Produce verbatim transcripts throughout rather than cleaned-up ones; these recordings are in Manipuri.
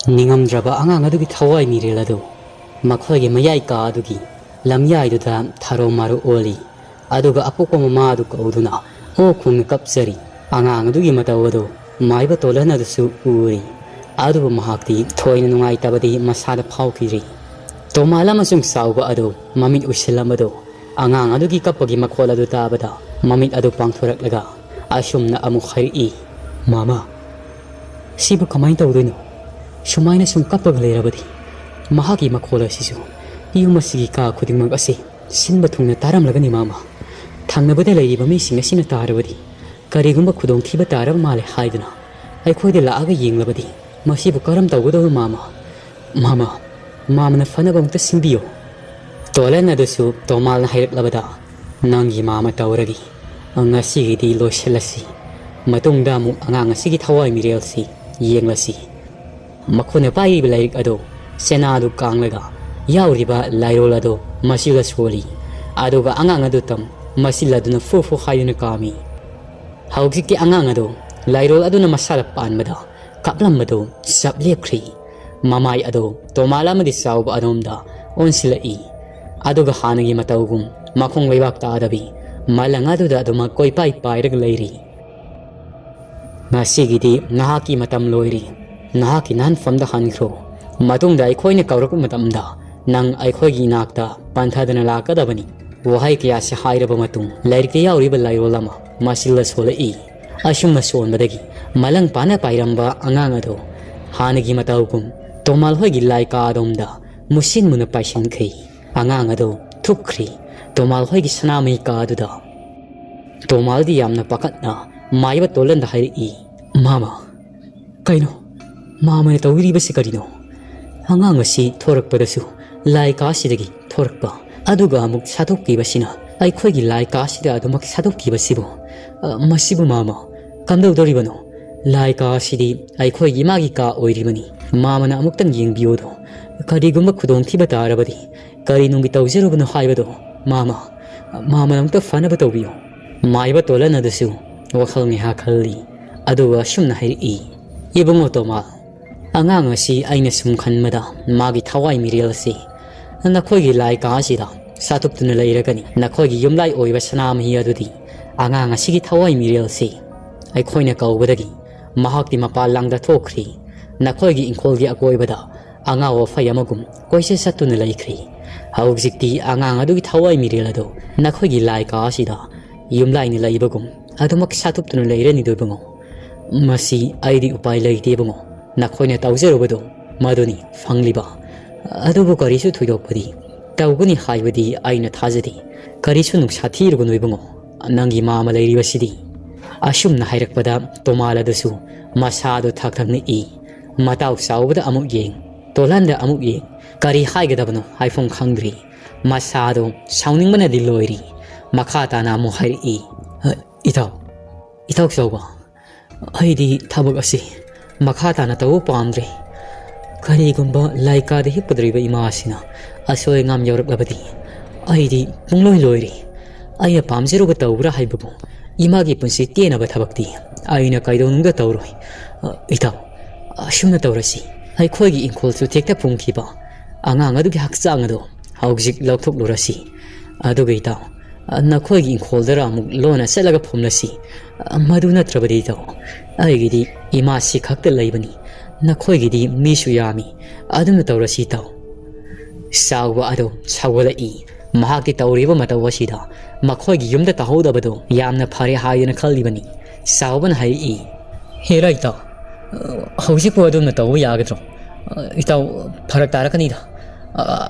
ꯅꯤꯡꯉꯝꯗ꯭ꯔꯕ ꯑꯉꯥꯡ ꯑꯗꯨꯒꯤ ꯊꯋꯥꯏ ꯃꯤꯔꯦꯜ ꯑꯗꯨ ꯃꯈꯣꯏꯒꯤ ꯃꯌꯥꯏ ꯀꯥ ꯑꯗꯨꯒꯤ ꯂꯝꯌꯥꯏꯗꯨꯗ ꯊꯥꯔꯣ ꯃꯥꯔꯣ ꯑꯣꯜꯂꯤ꯫ ꯑꯗꯨꯒ ꯑꯄꯣꯛꯄ ꯃꯃꯥ ꯑꯗꯨ ꯀꯧꯗꯨꯅ ꯑꯣ ꯈꯣꯡꯅ ꯀꯞꯆꯔꯤ꯫ ꯑꯉꯥꯡ ꯑꯗꯨꯒꯤ ꯃꯇꯧ ꯑꯗꯨ ꯃꯥꯏꯕ ꯇꯣꯂꯟ ꯑꯗꯨꯁꯨ ꯎꯔꯤ꯫ ꯑꯗꯨꯕꯨ ꯃꯍꯥꯛꯇꯤ ꯊꯣꯏꯅ ꯅꯨꯡꯉꯥꯏꯇꯕꯗꯤ ꯃꯁꯥꯗ ꯐꯥꯎꯈꯤꯗ꯭ꯔꯤ꯫ ꯇꯣꯃꯥꯜ ꯑꯃꯁꯨꯡ ꯆꯥꯎꯕ ꯑꯗꯨ ꯃꯃꯤꯠ ꯎꯏꯁꯤꯜꯂꯝꯕꯗꯨ ꯑꯉꯥꯡ ꯑꯗꯨꯒꯤ ꯀꯞꯄꯒꯤ ꯃꯈꯣꯜ ꯑꯗꯨ ꯇꯥꯕꯗ ꯃꯃꯤꯠ ꯑꯗꯨ ꯄꯥꯡꯊꯣꯔꯛꯂꯒ ꯑꯁꯨꯝꯅ ꯑꯃꯨꯛ ꯍꯥꯏꯔꯛꯏ, "ꯃꯥꯃꯥ, ꯁꯤꯕꯨ ꯀꯃꯥꯏꯅ ꯇꯧꯗꯣꯏꯅꯣ? ꯁꯨꯃꯥꯏꯅ ꯁꯨꯝ ꯀꯞꯄꯒ ꯂꯩꯔꯕꯗꯤ ꯃꯍꯥꯛꯀꯤ ꯃꯈꯣꯜ ꯑꯁꯤꯁꯨ ꯌꯨꯝ ꯑꯁꯤꯒꯤ ꯀꯥ ꯈꯨꯗꯤꯡꯃꯛ ꯑꯁꯤ ꯁꯤꯟꯕ ꯊꯨꯡꯅ ꯇꯥꯔꯝꯂꯒꯅꯤ ꯃꯥꯃꯥ꯫ ꯊꯪꯅꯕꯗ ꯂꯩꯔꯤꯕ ꯃꯤꯁꯤꯡ ꯑꯁꯤꯅ ꯇꯥꯔꯕꯗꯤ ꯀꯔꯤꯒꯨꯝꯕ ꯈꯨꯗꯣꯡꯊꯤꯕ ꯇꯥꯔꯕ ꯃꯥꯜꯂꯦ ꯍꯥꯏꯗꯨꯅ ꯑꯩꯈꯣꯏꯗ ꯂꯥꯛꯑꯒ ꯌꯦꯡꯂꯕꯗꯤ ꯃꯁꯤꯕꯨ ꯀꯔꯝ ꯇꯧꯒꯗꯧꯅꯣ ꯃꯥꯃꯥ? ꯃꯥꯃꯥ, ꯃꯥꯃꯅ ꯐꯅꯕ ꯑꯃꯨꯛꯇ ꯁꯤꯟꯕꯤꯌꯨ꯫" ꯇꯣꯂꯟ ꯑꯗꯨꯁꯨ ꯇꯣꯃꯥꯜꯅ ꯍꯥꯏꯔꯛꯂꯕꯗ, "ꯅꯪꯒꯤ ꯃꯥꯃ ꯇꯧꯔꯒꯦ꯫ ꯉꯁꯤꯒꯤꯗꯤ ꯂꯣꯏꯁꯤꯜꯂꯁꯤ꯫ ꯃꯇꯨꯡꯗ ꯑꯃꯨꯛ ꯑꯉꯥꯡ ꯑꯁꯤꯒꯤ ꯊꯋꯥꯏ ꯃꯤꯔꯦꯜꯁꯤ ꯌꯦꯡꯂꯁꯤ꯫" ꯃꯈꯣꯏꯅ ꯄꯥꯏꯔꯤꯕ ꯂꯥꯏꯔꯤꯛ ꯑꯗꯨ ꯆꯦꯅꯥꯗꯨ ꯀꯥꯡꯂꯒ ꯌꯥꯎꯔꯤꯕ ꯂꯥꯏꯔꯣꯜ ꯑꯗꯨ ꯃꯁꯤꯗ ꯁꯣꯜꯂꯤ꯫ ꯑꯗꯨꯒ ꯑꯉꯥꯡ ꯑꯗꯨ ꯇꯝ ꯃꯁꯤꯜ ꯑꯗꯨꯅ ꯐꯨ ꯐꯨ ꯍꯥꯏꯗꯨꯅ ꯀꯥꯝꯃꯤ꯫ ꯍꯧꯖꯤꯛꯇꯤ ꯑꯉꯥꯡ ꯑꯗꯨ ꯂꯥꯏꯔꯣꯜ ꯑꯗꯨꯅ ꯃꯁꯥꯗ ꯄꯥꯟꯕꯗ ꯀꯥꯞꯂꯝꯕꯗꯨ ꯆꯞ ꯂꯦꯞꯈ꯭ꯔꯤ꯫ ꯃꯃꯥꯏ ꯑꯗꯨ ꯇꯣꯃꯥꯜ ꯑꯃꯗꯤ ꯆꯥꯎꯕ ꯑꯗꯣꯝꯗ ꯑꯣꯟꯁꯤꯜꯂꯛꯏ꯫ ꯑꯗꯨꯒ ꯍꯥꯟꯅꯒꯤ ꯃꯇꯧꯒꯨꯝ ꯃꯈꯣꯡ ꯂꯩꯕꯥꯛ ꯇꯥꯗꯕꯤ ꯃꯂꯪ ꯑꯗꯨꯗ ꯑꯗꯨꯃꯛ ꯀꯣꯏꯄꯥꯏ ꯄꯥꯏꯔꯒ ꯂꯩꯔꯤ꯫ "ꯉꯁꯤꯒꯤꯗꯤ ꯅꯍꯥꯛꯀꯤ ꯃꯇꯝ ꯂꯣꯏꯔꯤ꯫ ꯅꯍꯥꯛꯀꯤ ꯅꯍꯥꯟꯐꯝꯗ ꯍꯟꯈ꯭ꯔꯣ꯫ ꯃꯇꯨꯡꯗ ꯑꯩꯈꯣꯏꯅ ꯀꯧꯔꯛꯄ ꯃꯇꯝꯗ ꯅꯪ ꯑꯩꯈꯣꯏꯒꯤ ꯏꯅꯥꯛꯇ ꯄꯟꯊꯗꯅ ꯂꯥꯛꯀꯗꯕꯅꯤ꯫" ꯋꯥꯍꯩ ꯀꯌꯥꯁꯤ ꯍꯥꯏꯔꯕ ꯃꯇꯨꯡ ꯂꯥꯏꯔꯤꯛꯇ ꯌꯥꯎꯔꯤꯕ ꯂꯥꯏꯔꯣꯜ ꯑꯃ ꯃꯁꯤꯜꯗ ꯁꯣꯜꯂꯛꯏ꯫ ꯑꯁꯨꯝꯅ ꯁꯣꯟꯕꯗꯒꯤ ꯃꯂꯪ ꯄꯥꯅ ꯄꯥꯏꯔꯝꯕ ꯑꯉꯥꯡ ꯑꯗꯨ ꯍꯥꯟꯅꯒꯤ ꯃꯇꯧꯒꯨꯝ ꯇꯣꯃꯥꯜ ꯍꯣꯏꯒꯤ ꯂꯥꯏ ꯀꯥ ꯑꯗꯣꯝꯗ ꯃꯨꯁꯤꯟ ꯃꯨꯅ ꯄꯥꯏꯁꯤꯟꯈꯤ꯫ ꯑꯉꯥꯡ ꯑꯗꯨ ꯊꯨꯞꯈ꯭ꯔꯤ꯫ ꯇꯣꯃꯥꯜ ꯍꯣꯏꯒꯤ ꯁꯅꯥꯃꯍꯤ ꯀꯥ ꯑꯗꯨꯗ ꯇꯣꯃꯥꯜꯗꯤ ꯌꯥꯝꯅ ꯄꯥꯈꯠꯅ ꯃꯥꯏꯕ ꯇꯣꯂꯟꯗ ꯍꯥꯏꯔꯛꯏ, "ꯃꯥꯃ, ꯀꯩꯅꯣ? ꯃꯥꯃꯅ ꯇꯧꯕꯤꯔꯤꯕꯁꯤ ꯀꯔꯤꯅꯣ? ꯑꯉꯥꯡ ꯑꯁꯤ ꯊꯣꯔꯛꯄꯗꯁꯨ ꯂꯥꯏ ꯀꯥꯁꯤꯗꯒꯤ ꯊꯣꯔꯛꯄ, ꯑꯗꯨꯒ ꯑꯃꯨꯛ ꯁꯥꯗꯣꯛꯈꯤꯕꯁꯤꯅ ꯑꯩꯈꯣꯏꯒꯤ ꯂꯥꯏ ꯀꯥꯁꯤꯗ ꯑꯗꯨꯃꯛ ꯁꯥꯗꯣꯛꯈꯤꯕꯁꯤꯕꯨ, ꯑ, ꯃꯁꯤꯕꯨ ꯃꯥꯃ ꯀꯝꯗꯧꯗꯧꯔꯤꯕꯅꯣ? ꯂꯥꯏ ꯀꯥ ꯑꯁꯤꯗꯤ ꯑꯩꯈꯣꯏꯒꯤ ꯏꯃꯥꯒꯤ ꯀꯥ ꯑꯣꯏꯔꯤꯕꯅꯤ꯫ ꯃꯥꯃꯅ ꯑꯃꯨꯛꯇꯪ ꯌꯦꯡꯕꯤꯌꯨꯗꯣ꯫ ꯀꯔꯤꯒꯨꯝꯕ ꯈꯨꯗꯣꯡꯊꯤꯕ ꯇꯥꯔꯕꯗꯤ ꯀꯔꯤ ꯅꯨꯡꯒꯤ ꯇꯧꯖꯔꯨꯕꯅꯣ ꯍꯥꯏꯕꯗꯣ, ꯃꯥꯃ, ꯃꯥꯃꯅ ꯑꯃꯨꯛꯇ ꯐꯅꯕ ꯇꯧꯕꯤꯌꯨ꯫" ꯃꯥꯏꯕ ꯇꯣꯂꯟ ꯑꯗꯨꯁꯨ ꯋꯥꯈꯜ ꯉꯥꯏꯍꯥꯛ ꯈꯜꯂꯤ꯫ ꯑꯗꯨꯒ ꯑꯁꯨꯝꯅ ꯍꯥꯏꯔꯛꯏ, "ꯏꯕꯨꯡꯉꯣ ꯇꯣꯃꯥꯜ, ꯑꯉꯥꯡ ꯑꯁꯤ ꯑꯩꯅ ꯁꯨꯝ ꯈꯟꯕꯗ ꯃꯥꯒꯤ ꯊꯋꯥꯏ ꯃꯤꯔꯦꯜ ꯑꯁꯤ ꯅꯈꯣꯏꯒꯤ ꯂꯥꯏ ꯀꯥ ꯑꯁꯤꯗ ꯁꯥꯊꯨꯞꯇꯨꯅ ꯂꯩꯔꯒꯅꯤ꯫ ꯅꯈꯣꯏꯒꯤ ꯌꯨꯝꯂꯥꯏ ꯑꯣꯏꯕ ꯁꯅꯥꯃꯍꯤ ꯑꯗꯨꯗꯤ ꯑꯉꯥꯡ ꯑꯁꯤꯒꯤ ꯊꯋꯥꯏ ꯃꯤꯔꯦꯜꯁꯤ ꯑꯩꯈꯣꯏꯅ ꯀꯧꯕꯗꯒꯤ ꯃꯍꯥꯛꯇꯤ ꯃꯄꯥꯟ ꯂꯥꯡꯗ ꯊꯣꯛꯈ꯭ꯔꯤ꯫ ꯅꯈꯣꯏꯒꯤ ꯏꯪꯈꯣꯜꯒꯤ ꯑꯀꯣꯏꯕꯗ ꯑꯉꯥꯎ ꯑꯐꯩ ꯑꯃꯒꯨꯝ ꯀꯣꯏꯆꯠ ꯆꯠꯇꯨꯅ ꯂꯩꯈ꯭ꯔꯤ꯫ ꯍꯧꯖꯤꯛꯇꯤ ꯑꯉꯥꯡ ꯑꯗꯨꯒꯤ ꯊꯋꯥꯏ ꯃꯤꯔꯦꯜ ꯑꯗꯨ ꯅꯈꯣꯏꯒꯤ ꯂꯥꯏ ꯀꯥ ꯑꯁꯤꯗ ꯌꯨꯝꯂꯥꯏꯅ ꯂꯩꯕꯒꯨꯝ ꯑꯗꯨꯃꯛ ꯁꯥꯊꯨꯞꯇꯨꯅ ꯂꯩꯔꯅꯤꯗꯣ ꯏꯕꯨꯡꯉꯣ꯫ ꯃꯁꯤ ꯑꯩꯗꯤ ꯎꯄꯥꯏ ꯂꯩꯇꯦ ꯏꯕꯨꯡꯉꯣ꯫ ꯅꯈꯣꯏꯅ ꯇꯧꯖꯔꯨꯕꯗꯣ ꯃꯗꯨꯅꯤ ꯐꯪꯂꯤꯕ꯫ ꯑꯗꯨꯕꯨ ꯀꯔꯤꯁꯨ ꯊꯣꯏꯗꯣꯛꯄꯗꯤ ꯇꯧꯒꯅꯤ ꯍꯥꯏꯕꯗꯤ ꯑꯩꯅ ꯊꯥꯖꯗꯦ꯫ ꯀꯔꯤꯁꯨ ꯅꯨꯡꯁꯥ ꯊꯤꯔꯨꯒꯅꯨ ꯏꯕꯨꯡꯉꯣ꯫ ꯅꯪꯒꯤ ꯃꯥ ꯑꯃ ꯂꯩꯔꯤꯕꯁꯤꯗꯤ꯫ ꯑꯁꯨꯝꯅ ꯍꯥꯏꯔꯛꯄꯗ ꯇꯣꯃꯥꯜ ꯑꯗꯨꯁꯨ ꯃꯁꯥꯗꯨ ꯊꯛ ꯊꯛ ꯅꯤꯛꯏ꯫ ꯃꯇꯥꯎ ꯆꯥꯎꯕꯗ ꯑꯃꯨꯛ ꯌꯦꯡ, ꯇꯣꯂꯥꯟꯗ ꯑꯃꯨꯛ ꯌꯦꯡ꯫ ꯀꯔꯤ ꯍꯥꯏꯒꯗꯕꯅꯣ ꯍꯥꯏꯐꯝ ꯈꯪꯗ꯭ꯔꯤ꯫ ꯃꯁꯥꯗꯣ ꯁꯥꯎꯅꯤꯡꯕꯅꯗꯤ ꯂꯣꯏꯔꯤ꯫ ꯃꯈꯥ ꯇꯥꯅ ꯑꯃꯨꯛ ꯍꯥꯏꯔꯛꯏ, "ꯏꯇꯥꯎ, ꯏꯇꯥꯎ ꯆꯥꯎꯕ, ꯑꯩꯗꯤ ꯊꯕꯛ ꯑꯁꯤ ꯃꯈꯥ ꯇꯥꯅ ꯇꯧꯕ ꯄꯥꯝꯗ꯭ꯔꯦ꯫ ꯀꯔꯤꯒꯨꯝꯕ ꯂꯥꯏꯀꯥꯗ ꯍꯤꯞꯀꯗꯧꯔꯤꯕ ꯏꯃꯥ ꯑꯁꯤꯅ ꯑꯁꯣꯏ ꯑꯉꯥꯝ ꯌꯥꯎꯔꯛꯂꯕꯗꯤ ꯑꯩꯗꯤ ꯄꯨꯡꯂꯣꯏ ꯂꯣꯏꯔꯦ꯫ ꯑꯩꯅ ꯄꯥꯝꯖꯔꯨꯕ ꯇꯧꯕ꯭ꯔꯥ ꯍꯥꯏꯕꯕꯨ ꯏꯃꯥꯒꯤ ꯄꯨꯟꯁꯤ ꯇꯦꯟꯅꯕ ꯊꯕꯛꯇꯤ ꯑꯩꯅ ꯀꯩꯗꯧꯅꯨꯡꯗ ꯇꯧꯔꯣꯏ꯫ ꯑ, ꯏꯇꯥꯎ, ꯑꯁꯨꯝꯅ ꯇꯧꯔꯁꯤ꯫ ꯑꯩꯈꯣꯏꯒꯤ ꯏꯪꯈꯣꯜ ꯆꯨꯊꯦꯛꯇ ꯐꯨꯝꯈꯤꯕ ꯑꯉꯥꯡ ꯑꯗꯨꯒꯤ ꯍꯛꯆꯥꯡ ꯑꯗꯣ ꯍꯧꯖꯤꯛ ꯂꯧꯊꯣꯛꯂꯨꯔꯁꯤ꯫ ꯑꯗꯨꯒ ꯏꯇꯥꯎ, ꯅꯈꯣꯏꯒꯤ ꯏꯪꯈꯣꯜꯗꯔ ꯑꯃꯨꯛ ꯂꯣꯟꯅ ꯆꯠꯂꯒ ꯐꯨꯝꯂꯁꯤ꯫ ꯃꯗꯨ ꯅꯠꯇ꯭ꯔꯕꯗꯤ ꯏꯇꯥꯎ, ꯑꯩꯒꯤꯗꯤ ꯏꯃꯥꯁꯤ ꯈꯛꯇ ꯂꯩꯕꯅꯤ꯫ ꯅꯈꯣꯏꯒꯤꯗꯤ ꯃꯤꯁꯨ ꯌꯥꯝꯃꯤ꯫ ꯑꯗꯨꯝꯅ ꯇꯧꯔꯁꯤ ꯏꯇꯥꯎ꯫ ꯆꯥꯎꯕ ꯑꯗꯣ ꯁꯥꯎꯒꯠꯂꯛꯏ꯫ ꯃꯍꯥꯛꯀꯤ ꯇꯧꯔꯤꯕ ꯃꯇꯧ ꯑꯁꯤꯗ ꯃꯈꯣꯏꯒꯤ ꯌꯨꯝꯗ ꯇꯥꯍꯧꯗꯕꯗꯨ ꯌꯥꯝꯅ ꯐꯔꯦ ꯍꯥꯏꯗꯨꯅ ꯈꯜꯂꯤꯕꯅꯤ꯫ ꯆꯥꯎꯕꯅ ꯍꯥꯏꯔꯛꯏ, "ꯍꯦꯔꯥ ꯏꯇꯥꯎ, ꯍꯧꯖꯤꯛꯄꯨ ꯑꯗꯨꯝꯅ ꯇꯧꯕ ꯌꯥꯒꯗ꯭ꯔꯣ? ꯏꯇꯥꯎ, ꯐꯔꯛ ꯇꯥꯔꯛꯀꯅꯤꯗ꯫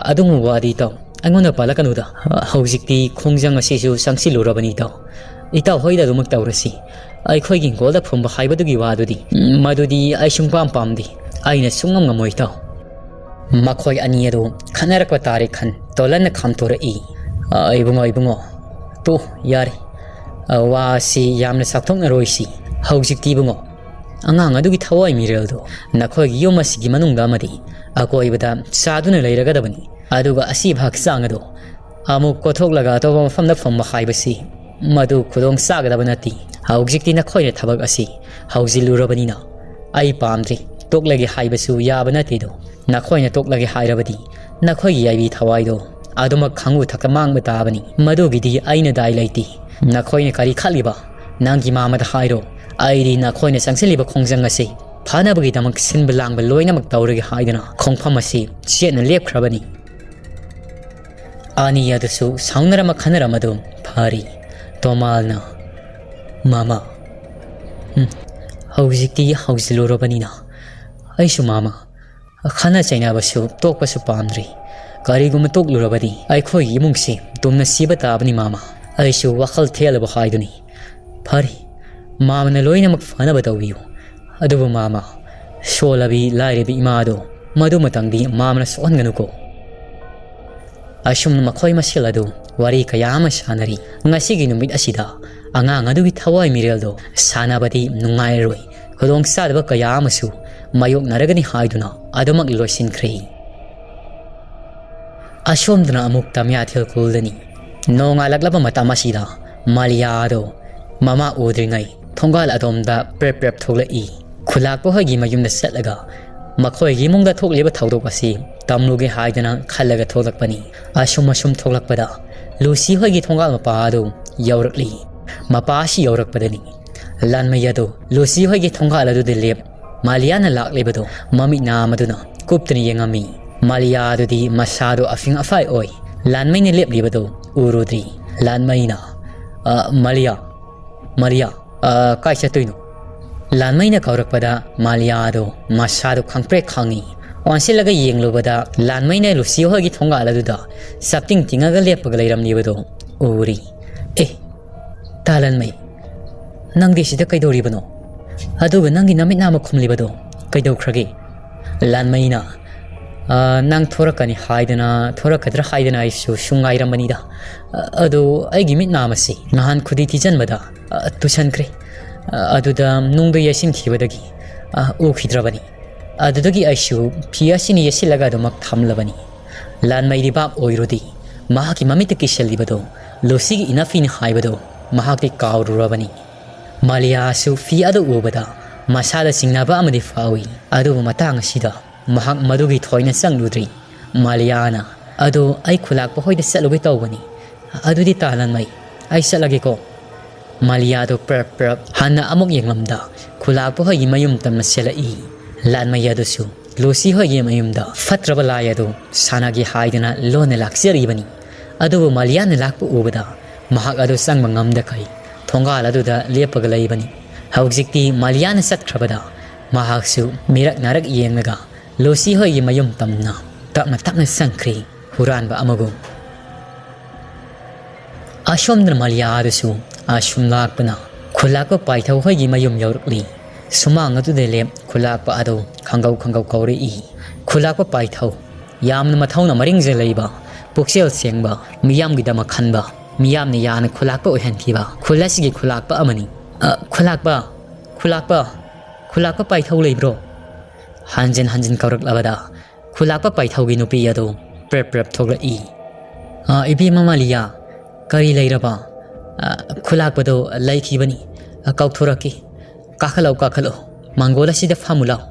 ꯑꯗꯨꯒꯨꯝꯕ ꯋꯥꯗꯤ ꯏꯇꯥꯎ ꯑꯩꯉꯣꯟꯗ ꯄꯜꯂꯛꯀꯅꯨꯗ꯫ ꯍꯧꯖꯤꯛꯇꯤ ꯈꯣꯡꯖꯪ ꯑꯁꯤꯁꯨ ꯆꯪꯁꯤꯜꯂꯨꯔꯕꯅꯤ ꯏꯇꯥꯎ꯫ ꯏꯇꯥꯎ ꯍꯣꯏꯗ ꯑꯗꯨꯃꯛ ꯇꯧꯔꯁꯤ꯫ ꯑꯩꯈꯣꯏꯒꯤ ꯍꯤꯡꯒꯣꯜꯗ ꯐꯨꯝꯕ ꯍꯥꯏꯕꯗꯨꯒꯤ ꯋꯥꯗꯨꯗꯤ, ꯃꯗꯨꯗꯤ ꯑꯩ ꯁꯨꯡꯄꯥꯝ ꯄꯥꯝꯗꯦ꯫ ꯑꯩꯅ ꯁꯨꯡꯉꯝ ꯉꯝꯃꯣꯏ ꯏꯇꯥꯎ꯫" ꯃꯈꯣꯏ ꯑꯅꯤ ꯑꯗꯨ ꯈꯠꯅꯔꯛꯄ ꯇꯥꯔꯦ ꯈꯟ ꯇꯣꯂꯟꯅ ꯈꯥꯝꯊꯣꯔꯛꯏ꯫ "ꯑ, ꯏꯕꯨꯡꯉꯣ, ꯏꯕꯨꯡꯉꯣ, ꯇꯣ, ꯌꯥꯔꯦ꯫ ꯑ, ꯋꯥ ꯑꯁꯤ ꯌꯥꯝꯅ ꯆꯥꯎꯊꯣꯛꯅꯔꯣꯏꯁꯤ꯫ ꯍꯧꯖꯤꯛꯇꯤ ꯏꯕꯨꯡꯉꯣ, ꯑꯉꯥꯡ ꯑꯗꯨꯒꯤ ꯊꯋꯥꯏ ꯃꯤꯔꯦꯜꯗꯣ ꯅꯈꯣꯏꯒꯤ ꯌꯨꯝ ꯑꯁꯤꯒꯤ ꯃꯅꯨꯡꯗ ꯑꯃꯗꯤ ꯑꯀꯣꯏꯕꯗ ꯆꯥꯗꯨꯅ ꯂꯩꯔꯒꯗꯕꯅꯤ꯫ ꯑꯗꯨꯒ ꯑꯁꯤꯕ ꯍꯛꯆꯥꯡ ꯑꯗꯣ ꯑꯃꯨꯛ ꯀꯣꯊꯣꯛꯂꯒ ꯑꯇꯣꯞꯄ ꯃꯐꯝꯗ ꯐꯨꯝꯕ ꯍꯥꯏꯕꯁꯤ ꯃꯗꯨ ꯈꯨꯗꯣꯡ ꯆꯥꯒꯗꯕ ꯅꯠꯇꯦ꯫ ꯍꯧꯖꯤꯛꯇꯤ ꯅꯈꯣꯏꯅ ꯊꯕꯛ ꯑꯁꯤ ꯍꯧꯖꯤꯜꯂꯨꯔꯕꯅꯤꯅ ꯑꯩ ꯄꯥꯝꯗ꯭ꯔꯤ꯫ ꯇꯣꯛꯂꯒꯦ ꯍꯥꯏꯕꯁꯨ ꯌꯥꯕ ꯅꯠꯇꯦꯗꯣ꯫ ꯅꯈꯣꯏꯅ ꯇꯣꯛꯂꯒꯦ ꯍꯥꯏꯔꯕꯗꯤ ꯅꯈꯣꯏꯒꯤ ꯌꯥꯏꯕꯤ ꯊꯋꯥꯏꯗꯣ ꯑꯗꯨꯃꯛ ꯈꯪꯎ ꯊꯛꯇ ꯃꯥꯡꯕ ꯇꯥꯕꯅꯤ꯫ ꯃꯗꯨꯒꯤꯗꯤ ꯑꯩꯅ ꯗꯥꯏ ꯂꯩꯇꯦ꯫ ꯅꯈꯣꯏꯅ ꯀꯔꯤ ꯈꯜꯂꯤꯕ? ꯅꯪꯒꯤ ꯃꯥꯃꯗ ꯍꯥꯏꯔꯣ꯫ ꯑꯩꯗꯤ ꯅꯈꯣꯏꯅ ꯆꯪꯁꯤꯜꯂꯤꯕ ꯈꯣꯡꯖꯪ ꯑꯁꯤ ꯐꯅꯕꯒꯤꯗꯃꯛ ꯁꯤꯟꯕ ꯂꯥꯡꯕ ꯂꯣꯏꯅꯃꯛ ꯇꯧꯔꯒꯦ ꯍꯥꯏꯗꯨꯅ ꯈꯣꯡꯐꯝ ꯑꯁꯤ ꯆꯦꯠꯅ ꯂꯦꯞꯈ꯭ꯔꯕꯅꯤ꯫ ꯑꯅꯤ ꯑꯗꯨꯁꯨ ꯁꯥꯎꯅꯔꯝꯃ ꯈꯟꯅꯔꯝꯃ ꯑꯗꯨꯝ ꯐꯔꯤ꯫ ꯇꯣꯃꯥꯜꯅ, "ꯃꯥꯃ, ꯎꯝ, ꯍꯧꯖꯤꯛꯇꯤ ꯍꯧꯖꯤꯜꯂꯨꯔꯕꯅꯤꯅ ꯑꯩꯁꯨ, ꯃꯥꯃ, ꯈꯠꯅ ꯆꯩꯅꯕꯁꯨ ꯇꯣꯛꯄꯁꯨ ꯄꯥꯝꯗ꯭ꯔꯤ꯫ ꯀꯔꯤꯒꯨꯝꯕ ꯇꯣꯛꯂꯨꯔꯕꯗꯤ ꯑꯩꯈꯣꯏꯒꯤ ꯏꯃꯨꯡꯁꯤ ꯇꯨꯝꯅ ꯁꯤꯕ ꯇꯥꯕꯅꯤ, ꯃꯥꯃ꯫ ꯑꯩꯁꯨ ꯋꯥꯈꯜ ꯊꯦꯜꯂꯕ ꯍꯥꯏꯗꯨꯅꯤ꯫ ꯐꯔꯦ, ꯃꯥꯃꯅ ꯂꯣꯏꯅꯃꯛ ꯐꯅꯕ ꯇꯧꯕꯤꯌꯨ꯫ ꯑꯗꯨꯕꯨ ꯃꯥꯃ, ꯁꯣꯜꯂꯕꯤ ꯂꯥꯏꯔꯕꯤ ꯏꯃꯥꯗꯣ ꯃꯗꯨꯃꯇꯪꯗꯤ ꯃꯥꯃꯅ ꯁꯣꯛꯍꯟꯒꯅꯨꯀꯣ꯫" ꯑꯁꯨꯝꯅ ꯃꯈꯣꯏ ꯃꯁꯦꯜ ꯑꯗꯨ ꯋꯥꯔꯤ ꯀꯌꯥ ꯑꯃ ꯁꯥꯟꯅꯔꯤ꯫ ꯉꯁꯤꯒꯤ ꯅꯨꯃꯤꯠ ꯑꯁꯤꯗ ꯑꯉꯥꯡ ꯑꯗꯨꯒꯤ ꯊꯋꯥꯏ ꯃꯤꯔꯦꯜꯗꯣ ꯁꯥꯟꯅꯕꯗꯤ ꯅꯨꯡꯉꯥꯏꯔꯔꯣꯏ꯫ ꯈꯨꯗꯣꯡꯆꯥꯗꯕ ꯀꯌꯥ ꯑꯃꯁꯨ ꯃꯥꯌꯣꯛꯅꯔꯒꯅꯤ ꯍꯥꯏꯗꯨꯅ ꯑꯗꯨꯃꯛ ꯂꯣꯏꯁꯤꯟꯈ꯭ꯔꯦ꯫ ꯑꯁꯣꯝꯗꯅ ꯑꯃꯨꯛ ꯇꯃꯤꯌꯥꯊꯦꯜ ꯈꯨꯜꯗꯅꯤ꯫ ꯅꯣꯡꯉꯥꯜꯂꯛꯂꯕ ꯃꯇꯝ ꯑꯁꯤꯗ ꯃꯥꯂꯤꯌꯥ ꯑꯗꯣ ꯃꯃꯥ ꯎꯗ꯭ꯔꯤꯉꯩ ꯊꯣꯡꯒꯥꯜ ꯑꯗꯣꯝꯗ ꯄ꯭ꯔꯦꯞ ꯄ꯭ꯔꯦꯞ ꯊꯣꯛꯂꯛꯏ꯫ ꯈꯨꯂꯥꯛꯄ ꯍꯣꯏꯒꯤ ꯃꯌꯨꯝꯗ ꯆꯠꯂꯒ ꯃꯈꯣꯏꯒꯤ ꯏꯃꯨꯡꯗ ꯊꯣꯛꯂꯤꯕ ꯊꯧꯗꯣꯛ ꯑꯁꯤ ꯇꯝꯂꯨꯒꯦ ꯍꯥꯏꯗꯅ ꯈꯜꯂꯒ ꯊꯣꯛꯂꯛꯄꯅꯤ꯫ ꯑꯁꯨꯝ ꯑꯁꯨꯝ ꯊꯣꯛꯂꯛꯄꯗ ꯂꯨꯁꯤ ꯍꯣꯏꯒꯤ ꯊꯣꯡꯒꯥꯜ ꯃꯄꯥ ꯑꯗꯨ ꯌꯧꯔꯛꯂꯤ꯫ ꯃꯄꯥ ꯑꯁꯤ ꯌꯧꯔꯛꯄꯗꯅꯤ ꯂꯥꯟꯃꯩ ꯑꯗꯨ ꯂꯨꯁꯤ ꯍꯣꯏꯒꯤ ꯊꯣꯡꯒꯥꯜ ꯑꯗꯨꯗ ꯂꯦꯞ ꯃꯥꯂꯤꯌꯥꯅ ꯂꯥꯛꯂꯤꯕꯗꯨ ꯃꯃꯤꯠ ꯅꯥ ꯑꯃꯗꯨꯅ ꯀꯨꯞꯇꯨꯅ ꯌꯦꯡꯉꯝꯃꯤ꯫ ꯃꯥꯂꯤꯌꯥ ꯑꯗꯨꯗꯤ ꯃꯁꯥꯗꯨ ꯑꯐꯤꯡ ꯑꯐꯥꯏ ꯑꯣꯏ꯫ ꯂꯥꯟꯃꯩꯅ ꯂꯦꯞꯂꯤꯕꯗꯨ ꯎꯔꯨꯗ꯭ꯔꯤ꯫ ꯂꯥꯟꯃꯩꯅ, "ꯑ, ꯃꯥꯂꯤꯌꯥ, ꯃꯥꯂꯤꯌꯥ, ꯑ, ꯀꯥꯏ ꯆꯠꯇꯣꯏꯅꯣ?" ꯂꯥꯟꯃꯩꯅ ꯀꯧꯔꯛꯄꯗ ꯃꯥꯂꯤꯌꯥ ꯑꯗꯨ ꯃꯁꯥꯗꯨ ꯈꯪꯄ꯭ꯔꯦꯛ ꯈꯪꯉꯤ꯫ ꯑꯣꯟꯁꯤꯜꯂꯒ ꯌꯦꯡꯂꯨꯕꯗ ꯂꯥꯟꯃꯩꯅ ꯂꯨꯁꯤ ꯍꯣꯏꯒꯤ ꯊꯣꯡꯒꯥꯜ ꯑꯗꯨꯗ ꯆꯞꯇꯤꯡ ꯇꯤꯡꯉꯒ ꯂꯦꯞꯄꯒ ꯂꯩꯔꯝꯂꯤꯕꯗꯨ ꯎꯔꯤ꯫ "ꯑꯦ, ꯇꯥ ꯂꯥꯟꯃꯩ, ꯅꯪꯗꯤ ꯁꯤꯗ ꯀꯩꯗꯧꯔꯤꯕꯅꯣ? ꯑꯗꯨꯒ ꯅꯪꯒꯤ ꯅꯃꯤꯠ ꯅꯥꯃ ꯈꯨꯝꯂꯤꯕꯗꯣ ꯀꯩꯗꯧꯈ꯭ꯔꯒꯦ?" ꯂꯥꯟꯃꯩꯅ, "ꯑ, ꯅꯪ ꯊꯣꯔꯛꯀꯅꯤ ꯍꯥꯏꯗꯅ, ꯊꯣꯔꯛꯀꯗ꯭ꯔꯥ ꯍꯥꯏꯗꯅ ꯑꯩꯁꯨ ꯁꯨꯝ ꯉꯥꯏꯔꯝꯕꯅꯤꯗ꯫ ꯑ, ꯑꯗꯨ ꯑꯩꯒꯤ ꯃꯤꯠ ꯅꯥꯃꯁꯤ ꯅꯍꯥꯟ ꯈꯨꯗꯤ ꯊꯤꯖꯤꯟꯕꯗ, ꯑ, ꯇꯨꯁꯟꯈ꯭ꯔꯦ꯫ ꯑ, ꯑꯗꯨꯗ ꯅꯨꯡꯗ ꯌꯩꯁꯤꯟꯈꯤꯕꯗꯒꯤ, ꯑ, ꯎꯈꯤꯗ꯭ꯔꯕꯅꯤ꯫ ꯑꯗꯨꯗꯒꯤ ꯑꯩꯁꯨ ꯐꯤ ꯑꯁꯤꯅ ꯌꯦꯠꯁꯤꯜꯂꯒ ꯑꯗꯨꯃꯛ ꯊꯝꯂꯕꯅꯤ꯫" ꯂꯥꯟꯃꯩꯗꯤ ꯚꯥꯞ ꯑꯣꯏꯔꯨꯗꯦ꯫ ꯃꯍꯥꯛꯀꯤ ꯃꯃꯤꯠꯇ ꯀꯤꯁꯜꯂꯤꯕꯗꯨ ꯂꯨꯁꯤꯒꯤ ꯏꯅꯐꯤꯅꯤ ꯍꯥꯏꯕꯗꯨ ꯃꯍꯥꯛꯇꯤ ꯀꯥꯎꯔꯨꯔꯕꯅꯤ꯫ ꯃꯥꯂꯤꯌꯥꯁꯨ ꯐꯤ ꯑꯗꯨ ꯎꯕꯗ ꯃꯁꯥꯗ ꯆꯤꯡꯅꯕ ꯑꯃꯗꯤ ꯐꯥꯎꯏ꯫ ꯑꯗꯨꯕꯨ ꯃꯇꯥꯡ ꯑꯁꯤꯗ ꯃꯍꯥꯛ ꯃꯗꯨꯒꯤ ꯊꯣꯏꯅ ꯆꯪꯂꯨꯗ꯭ꯔꯤ꯫ ꯃꯥꯂꯤꯌꯥꯅ, "ꯑꯗꯨ ꯑꯩ ꯈꯨꯂꯥꯛꯄ ꯍꯣꯏꯗ ꯆꯠꯂꯨꯒꯦ ꯇꯧꯕꯅꯤ꯫ ꯑꯗꯨꯗꯤ ꯇꯥ ꯂꯥꯟꯃꯩ, ꯑꯩ ꯆꯠꯂꯒꯦꯀꯣ"꯫ ꯃꯥꯂꯤꯌꯥꯗꯨ ꯄ꯭ꯔꯞ ꯄ꯭ꯔꯞ ꯍꯟꯅ ꯑꯃꯨꯛ ꯌꯦꯡꯂꯝꯗ ꯈꯨꯂꯥꯛꯄ ꯍꯣꯏꯒꯤ ꯃꯌꯨꯝ ꯇꯝꯅ ꯆꯦꯜꯂꯛꯏ꯫ ꯂꯥꯟꯃꯩ ꯑꯗꯨꯁꯨ ꯂꯨꯁꯤ ꯍꯣꯏꯒꯤ ꯃꯌꯨꯝꯗ ꯐꯠꯇ꯭ꯔꯕ ꯂꯥꯏ ꯑꯗꯨ ꯁꯥꯟꯅꯒꯦ ꯍꯥꯏꯗꯨꯅ ꯂꯣꯟꯅ ꯂꯥꯛꯆꯔꯤꯕꯅꯤ꯫ ꯑꯗꯨꯕꯨ ꯃꯥꯂꯤꯌꯥꯅ ꯂꯥꯛꯄ ꯎꯕꯗ ꯃꯍꯥꯛ ꯑꯗꯨ ꯆꯪꯕ ꯉꯝꯗꯈꯩ ꯊꯣꯡꯒꯥꯜ ꯑꯗꯨꯗ ꯂꯦꯞꯄꯒ ꯂꯩꯕꯅꯤ꯫ ꯍꯧꯖꯤꯛꯇꯤ ꯃꯥꯂꯤꯌꯥꯅ ꯆꯠꯈ꯭ꯔꯕꯗ ꯃꯍꯥꯛꯁꯨ ꯃꯤꯔꯛ ꯅꯥꯔꯛ ꯌꯦꯡꯂꯒ ꯂꯨꯁꯤ ꯍꯣꯏꯒꯤ ꯃꯌꯨꯝ ꯇꯝꯅ ꯇꯞꯅ ꯇꯞꯅ ꯆꯪꯈ꯭ꯔꯤ꯫ ꯍꯨꯔꯥꯟꯕ ꯑꯃꯒꯨꯝ꯫ ꯑꯁꯣꯝꯗꯅ ꯃꯥꯂꯤꯌꯥ ꯑꯗꯨꯁꯨ ꯑꯁꯨꯝ ꯂꯥꯛꯄꯅ ꯈꯨꯂꯥꯛꯄ ꯄꯥꯏꯊꯧ ꯍꯣꯏꯒꯤ ꯃꯌꯨꯝ ꯌꯧꯔꯛꯂꯤ꯫ ꯁꯨꯃꯥꯡ ꯑꯗꯨꯗ ꯂꯦꯞ ꯈꯨꯂꯥꯛꯄ ꯑꯗꯨ ꯈꯪꯒꯧ ꯈꯪꯒꯧ ꯀꯧꯔꯛꯏ꯫ "ꯈꯨꯂꯥꯛꯄ ꯄꯥꯏꯊꯧ, ꯌꯥꯝꯅ ꯃꯊꯧꯅ ꯃꯔꯤꯡꯖ ꯂꯩꯕ, ꯄꯨꯛꯆꯦꯜ ꯁꯦꯡꯕ, ꯃꯤꯌꯥꯝꯒꯤꯗꯃꯛ ꯈꯟꯕ, ꯃꯤꯌꯥꯝꯅ ꯌꯥꯅ ꯈꯨꯂꯥꯛꯄ ꯑꯣꯏꯍꯟꯈꯤꯕ ꯈꯨꯜ ꯑꯁꯤꯒꯤ ꯈꯨꯂꯥꯛꯄ ꯑꯃꯅꯤ꯫ ꯑ, ꯈꯨꯂꯥꯛꯄ, ꯈꯨꯂꯥꯛꯄ, ꯈꯨꯂꯥꯛꯄ ꯄꯥꯏꯊꯧ ꯂꯩꯕ꯭ꯔꯣ?" ꯍꯟꯖꯤꯟ ꯍꯟꯖꯤꯟ ꯀꯧꯔꯛꯂꯕꯗ ꯈꯨꯂꯥꯛꯄ ꯄꯥꯏꯊꯧꯒꯤ ꯅꯨꯄꯤ ꯑꯗꯨ ꯄ꯭ꯔꯞ ꯄ꯭ꯔꯞ ꯊꯣꯛꯂꯛꯏ꯫ "ꯑ, ꯏꯕꯦꯝꯃ ꯃꯥꯂꯤꯌꯥ, ꯀꯔꯤ ꯂꯩꯔꯕ?" "ꯑ, ꯈꯨꯂꯥꯛꯄꯗꯣ ꯂꯩꯈꯤꯕꯅꯤ꯫ ꯑ, ꯀꯧꯊꯣꯔꯛꯀꯦ꯫ ꯀꯥꯈꯠꯂꯛꯎ, ꯀꯥꯈꯠꯂꯛꯎ꯫ ꯃꯪꯒꯣꯜ ꯑꯁꯤꯗ ꯐꯝꯃꯨ ꯂꯥꯎ"꯫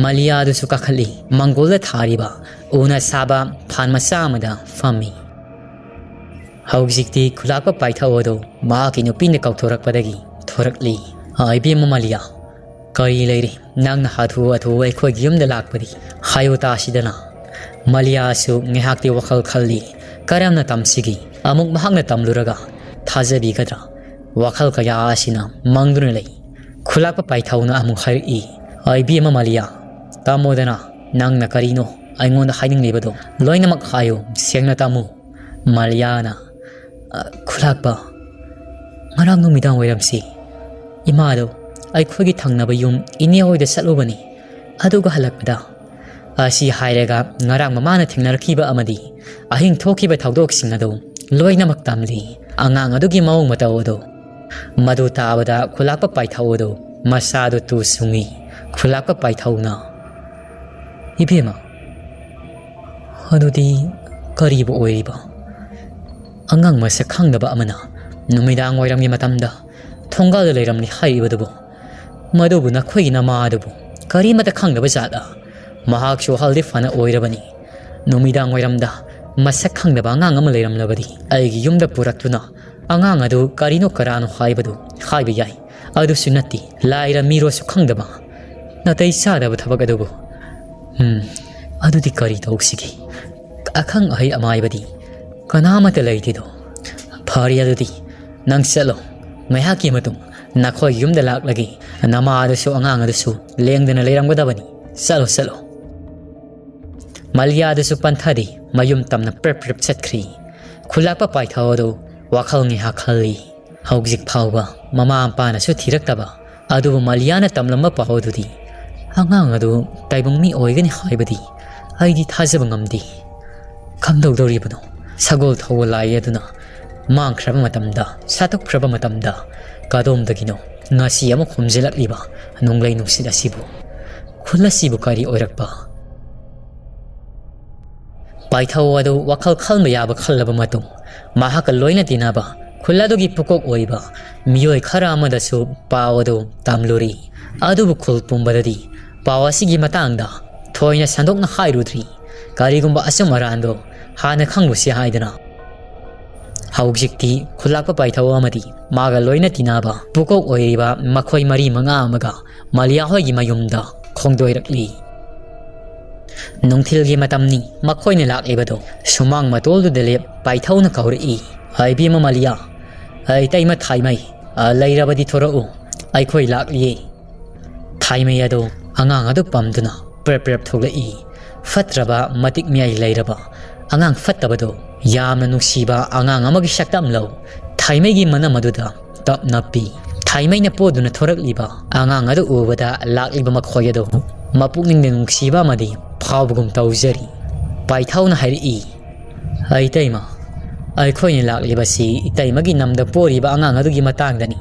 ꯃꯥꯂꯤꯌꯥ ꯑꯗꯨꯁꯨ ꯀꯥꯈꯠꯂꯤ꯫ ꯃꯪꯒꯣꯜꯗ ꯊꯥꯔꯤꯕ ꯎꯅ ꯁꯥꯕ ꯐꯥꯟ ꯃꯆꯥ ꯑꯃꯗ ꯐꯝꯃꯤ꯫ ꯍꯧꯖꯤꯛꯇꯤ ꯈꯨꯂꯥꯛꯄ ꯄꯥꯏꯊꯧ ꯑꯗꯨ ꯃꯍꯥꯛꯀꯤ ꯅꯨꯄꯤꯅ ꯀꯧꯊꯣꯔꯛꯄꯗꯒꯤ ꯊꯣꯔꯛꯂꯤ꯫ "ꯑ, ꯏꯕꯦꯝꯃ ꯃꯥꯂꯤꯌꯥ, ꯀꯔꯤ ꯂꯩꯔꯦ? ꯅꯪꯅ ꯍꯥꯊꯨ ꯍꯥꯊꯨ ꯑꯩꯈꯣꯏꯒꯤ ꯌꯨꯝꯗ ꯂꯥꯛꯄꯗꯤ ꯍꯥꯏꯌꯨ ꯇꯥꯁꯤꯗꯅ"꯫ ꯃꯥꯂꯤꯌꯥꯁꯨ ꯉꯥꯏꯍꯥꯛꯇꯤ ꯋꯥꯈꯜ ꯈꯜꯂꯤ꯫ ꯀꯔꯝꯅ ꯇꯝꯁꯤꯒꯦ? ꯑꯃꯨꯛ ꯃꯍꯥꯛꯅ ꯇꯝꯂꯨꯔꯒ ꯊꯥꯖꯕꯤꯒꯗ꯭ꯔꯥ? ꯋꯥꯈꯜ ꯀꯌꯥ ꯑꯁꯤꯅ ꯃꯪꯗꯨꯅ ꯂꯩ꯫ ꯈꯨꯂꯥꯛꯄ ꯄꯥꯏꯊꯧꯅ ꯑꯃꯨꯛ ꯍꯥꯏꯔꯛꯏ, "ꯑ, ꯏꯕꯦꯝꯃ ꯃꯥꯂꯤꯌꯥ, ꯇꯝꯃꯣꯗꯅ, ꯅꯪꯅ ꯀꯔꯤꯅꯣ ꯑꯩꯉꯣꯟꯗ ꯍꯥꯏꯅꯤꯡꯂꯤꯕꯗꯣ? ꯂꯣꯏꯅꯃꯛ ꯍꯥꯏꯌꯨ, ꯁꯦꯡꯅ ꯇꯝꯃꯨ"꯫ ꯃꯥꯂꯤꯌꯥꯅ, "ꯑ, ꯈꯨꯂꯥꯛꯄ, ꯉꯔꯥꯡ ꯅꯨꯃꯤꯗꯥꯡ ꯋꯥꯏꯔꯝꯁꯤ ꯏꯃꯥꯗꯣ ꯑꯩꯈꯣꯏꯒꯤ ꯊꯪꯅꯕ ꯌꯨꯝ ꯏꯅꯦ ꯍꯣꯏꯗ ꯆꯠꯂꯨꯕꯅꯤ꯫ ꯑꯗꯨꯒ ꯍꯜꯂꯛꯄꯗ"꯫ ꯑꯁꯤ ꯍꯥꯏꯔꯒ ꯉꯔꯥꯡ ꯃꯃꯥꯅ ꯊꯦꯡꯅꯔꯛꯈꯤꯕ ꯑꯃꯗꯤ ꯑꯍꯤꯡ ꯊꯣꯛꯈꯤꯕ ꯊꯧꯗꯣꯛꯁꯤꯡ ꯑꯗꯨ ꯂꯣꯏꯅꯃꯛ ꯇꯝꯂꯤ꯫ ꯑꯉꯥꯡ ꯑꯗꯨꯒꯤ ꯃꯑꯣꯡ ꯃꯇꯧ ꯑꯗꯨ, ꯃꯗꯨ ꯇꯥꯕꯗ ꯈꯨꯂꯥꯛꯄ ꯄꯥꯏꯊꯧ ꯑꯗꯨ ꯃꯁꯥꯗꯨ ꯇꯨ ꯁꯨꯡꯏ꯫ ꯈꯨꯂꯥꯛꯄ ꯄꯥꯏꯊꯧꯅ, "ꯏꯕꯦꯝꯃ, ꯑꯗꯨꯗꯤ ꯀꯔꯤꯕꯨ ꯑꯣꯏꯔꯤꯕ? ꯑꯉꯥꯡ ꯃꯁꯛ ꯈꯪꯗꯕ ꯑꯃꯅ ꯅꯨꯃꯤꯗꯥꯡ ꯋꯥꯏꯔꯝꯒꯤ ꯃꯇꯝꯗ ꯊꯣꯡꯒꯥꯜꯗ ꯂꯩꯔꯝꯂꯤ ꯍꯥꯏꯔꯤꯕꯗꯨꯕꯨ "ꯃꯗꯨꯕꯨ ꯅꯈꯣꯏꯒꯤ ꯅꯃꯥ ꯑꯗꯨꯕꯨ ꯀꯔꯤꯃꯇ ꯈꯪꯗꯕ ꯖꯥꯠꯂ? ꯃꯍꯥꯛꯁꯨ ꯑꯍꯜꯗꯤ ꯐꯅ ꯑꯣꯏꯔꯕꯅꯤ꯫ ꯅꯨꯃꯤꯗꯥꯡ ꯋꯥꯏꯔꯝꯗ ꯃꯁꯛ ꯈꯪꯗꯕ ꯑꯉꯥꯡ ꯑꯃ ꯂꯩꯔꯝꯂꯕꯗꯤ ꯑꯩꯒꯤ ꯌꯨꯝꯗ ꯄꯨꯔꯛꯇꯨꯅ ꯑꯉꯥꯡ ꯑꯗꯨ ꯀꯔꯤꯅꯣ ꯀꯔꯥꯅꯣ ꯍꯥꯏꯕꯗꯨ ꯍꯥꯏꯕ ꯌꯥꯏ꯫ ꯑꯗꯨꯁꯨ ꯅꯠꯇꯦ, ꯂꯥꯏꯔ ꯃꯤꯔꯣꯁꯨ ꯈꯪꯗꯕ ꯅꯥꯇꯩ ꯆꯥꯗꯕ ꯊꯕꯛ ꯑꯗꯨꯕꯨ꯫ ꯎꯝ, ꯑꯗꯨꯗꯤ ꯀꯔꯤ ꯇꯧꯁꯤꯒꯦ? ꯑꯈꯪ ꯑꯍꯩ ꯑꯃꯥꯏꯕꯗꯤ ꯀꯅꯥꯃꯠꯇ ꯂꯩꯇꯦꯗꯣ꯫ ꯐꯔꯦ, ꯑꯗꯨꯗꯤ ꯅꯪ ꯆꯠꯂꯣ꯫ ꯉꯥꯏꯍꯥꯛꯀꯤ ꯃꯇꯨꯡ ꯅꯈꯣꯏ ꯌꯨꯝꯗ ꯂꯥꯛꯂꯒꯦ꯫ ꯅꯃꯥ ꯑꯗꯨꯁꯨ ꯑꯉꯥꯡ ꯑꯗꯨꯁꯨ ꯂꯦꯡꯗꯅ ꯂꯩꯔꯝꯒꯗꯕꯅꯤ꯫ ꯆꯠꯂꯣ, ꯆꯠꯂꯣ꯫" ꯃꯂꯤꯌꯥ ꯑꯗꯨꯁꯨ ꯄꯟꯊꯗꯦ, ꯃꯌꯨꯝ ꯇꯝꯅ ꯄ꯭ꯔꯞ ꯄ꯭ꯔꯞ ꯆꯠꯈ꯭ꯔꯤ꯫ ꯈꯨꯜꯂꯥꯛꯄ ꯄꯥꯏꯊꯥꯎ ꯑꯗꯨ ꯋꯥꯈꯜ ꯉꯥꯏꯍꯥꯛ ꯈꯜꯂꯤ꯫ ꯍꯧꯖꯤꯛ ꯐꯥꯎꯕ ꯃꯃꯥ ꯃꯄꯥꯅꯁꯨ ꯊꯤꯔꯛꯇꯕ꯫ ꯑꯗꯨꯕꯨ ꯃꯂꯤꯌꯥꯅ ꯇꯝꯂꯝꯕ ꯄꯥꯎ ꯑꯗꯨꯗꯤ ꯑꯉꯥꯡ ꯑꯗꯨ ꯇꯥꯏꯕꯪ ꯃꯤ ꯑꯣꯏꯒꯅꯤ ꯍꯥꯏꯕꯗꯤ ꯑꯩꯗꯤ ꯊꯥꯖꯕ ꯉꯝꯗꯦ꯫ ꯀꯝꯗꯧꯗꯧꯔꯤꯕꯅꯣ? ꯁꯒꯣꯜ ꯊꯧꯕ ꯂꯥꯏ ꯑꯗꯨꯅ ꯃꯥꯡꯈ꯭ꯔꯕ ꯃꯇꯝꯗ, ꯁꯥꯠꯇꯣꯛꯈ꯭ꯔꯕ ꯃꯇꯝꯗ, ꯀꯗꯣꯝꯗꯒꯤꯅꯣ ꯉꯁꯤ ꯑꯃꯨꯛ ꯍꯨꯝꯖꯤꯜꯂꯛꯂꯤꯕ ꯅꯣꯡꯂꯩ ꯅꯨꯡꯁꯤꯠ ꯑꯁꯤꯕꯨ? ꯈꯨꯜ ꯑꯁꯤꯕꯨ ꯀꯔꯤ ꯑꯣꯏꯔꯛꯄ? ꯄꯥꯏꯊꯧ ꯑꯗꯨ ꯋꯥꯈꯜ ꯈꯟꯕ ꯌꯥꯕ ꯈꯜꯂꯕ ꯃꯇꯨꯡ, ꯃꯍꯥꯛꯀ ꯂꯣꯏꯅ ꯇꯤꯟꯅꯕ ꯈꯨꯜ ꯑꯗꯨꯒꯤ ꯄꯨꯀꯣꯛ ꯑꯣꯏꯕ ꯃꯤꯑꯣꯏ ꯈꯔ ꯑꯃꯗꯁꯨ ꯄꯥꯎ ꯑꯗꯨ ꯇꯝꯂꯨꯔꯤ꯫ ꯑꯗꯨꯕꯨ ꯈꯨꯜ ꯄꯨꯝꯕꯗꯗꯤ ꯄꯥꯎ ꯑꯁꯤꯒꯤ ꯃꯇꯥꯡꯗ ꯊꯣꯏꯅ ꯁꯟꯗꯣꯛꯅ ꯍꯥꯏꯔꯨꯗ꯭ꯔꯤ꯫ ꯀꯔꯤꯒꯨꯝꯕ ꯑꯆꯨꯝ ꯑꯔꯥꯟꯗꯣ ꯍꯥꯟꯅ ꯈꯪꯂꯨꯁꯤ ꯍꯥꯏꯗꯅ꯫ ꯍꯧꯖꯤꯛꯇꯤ ꯈꯨꯜꯂꯥꯛꯄ ꯄꯥꯏꯊꯧ ꯑꯃꯗꯤ ꯃꯥꯒ ꯂꯣꯏꯅ ꯇꯤꯟꯅꯕ ꯄꯨꯀꯣꯛ ꯑꯣꯏꯔꯤꯕ ꯃꯈꯣꯏ ꯃꯔꯤ ꯃꯉꯥ ꯑꯃꯒ ꯃꯂꯤꯌꯥ ꯍꯣꯏꯒꯤ ꯃꯌꯨꯝꯗ ꯈꯣꯡꯗꯣꯏꯔꯛꯂꯤ꯫ ꯅꯨꯡꯊꯤꯜꯒꯤ ꯃꯇꯝꯅꯤ꯫ ꯃꯈꯣꯏꯅ ꯂꯥꯛꯂꯤꯕꯗꯨ ꯁꯨꯃꯥꯡ ꯃꯇꯣꯜꯗꯨꯗ ꯂꯦꯞ ꯄꯥꯏꯊꯧꯅ ꯀꯧꯔꯛꯏ, "ꯏꯕꯦꯝꯃ ꯃꯂꯤꯌꯥ, ꯏꯇꯩꯃ ꯊꯥꯏꯃꯩ, ꯂꯩꯔꯕꯗꯤ ꯊꯣꯔꯛꯎ, ꯑꯩꯈꯣꯏ ꯂꯥꯛꯂꯤꯌꯦ꯫" ꯊꯥꯏꯃꯩ ꯑꯗꯨ ꯑꯉꯥꯡ ꯑꯗꯨ ꯄꯝꯗꯨꯅ ꯄ꯭ꯔꯞ ꯄ꯭ꯔꯞ ꯊꯣꯛꯂꯛꯏ꯫ ꯐꯠꯇ꯭ꯔꯕ, ꯃꯇꯤꯛ ꯃꯌꯥꯏ ꯂꯩꯔꯕ ꯑꯉꯥꯡ ꯐꯠꯇꯕꯗꯨ, ꯌꯥꯝꯅ ꯅꯨꯡꯁꯤꯕ ꯑꯉꯥꯡ ꯑꯃꯒꯤ ꯁꯛꯇꯝ ꯂꯧ꯫ ꯊꯥꯏꯃꯩꯒꯤ ꯃꯅꯝ ꯑꯗꯨꯗ ꯇꯞ ꯅꯞꯄꯤ꯫ ꯊꯥꯏꯃꯩꯅ ꯄꯣꯗꯨꯅ ꯊꯣꯔꯛꯂꯤꯕ ꯑꯉꯥꯡ ꯑꯗꯨ ꯎꯕꯗ ꯂꯥꯛꯂꯤꯕ ꯃꯈꯣꯏ ꯑꯗꯨ ꯃꯄꯨꯛꯅꯤꯡꯗ ꯅꯨꯡꯁꯤꯕ ꯑꯃꯗꯤ ꯐꯥꯎꯕꯒꯨꯝ ꯇꯧꯖꯔꯤ꯫ ꯄꯥꯏꯊꯧꯅ ꯍꯥꯏꯔꯛꯏ, "ꯏꯇꯩꯃ, ꯑꯩꯈꯣꯏꯅ ꯂꯥꯛꯂꯤꯕꯁꯤ ꯏꯇꯩꯃꯒꯤ ꯅꯝꯗ ꯄꯣꯔꯤꯕ ꯑꯉꯥꯡ ꯑꯗꯨꯒꯤ ꯃꯇꯥꯡꯗꯅꯤ꯫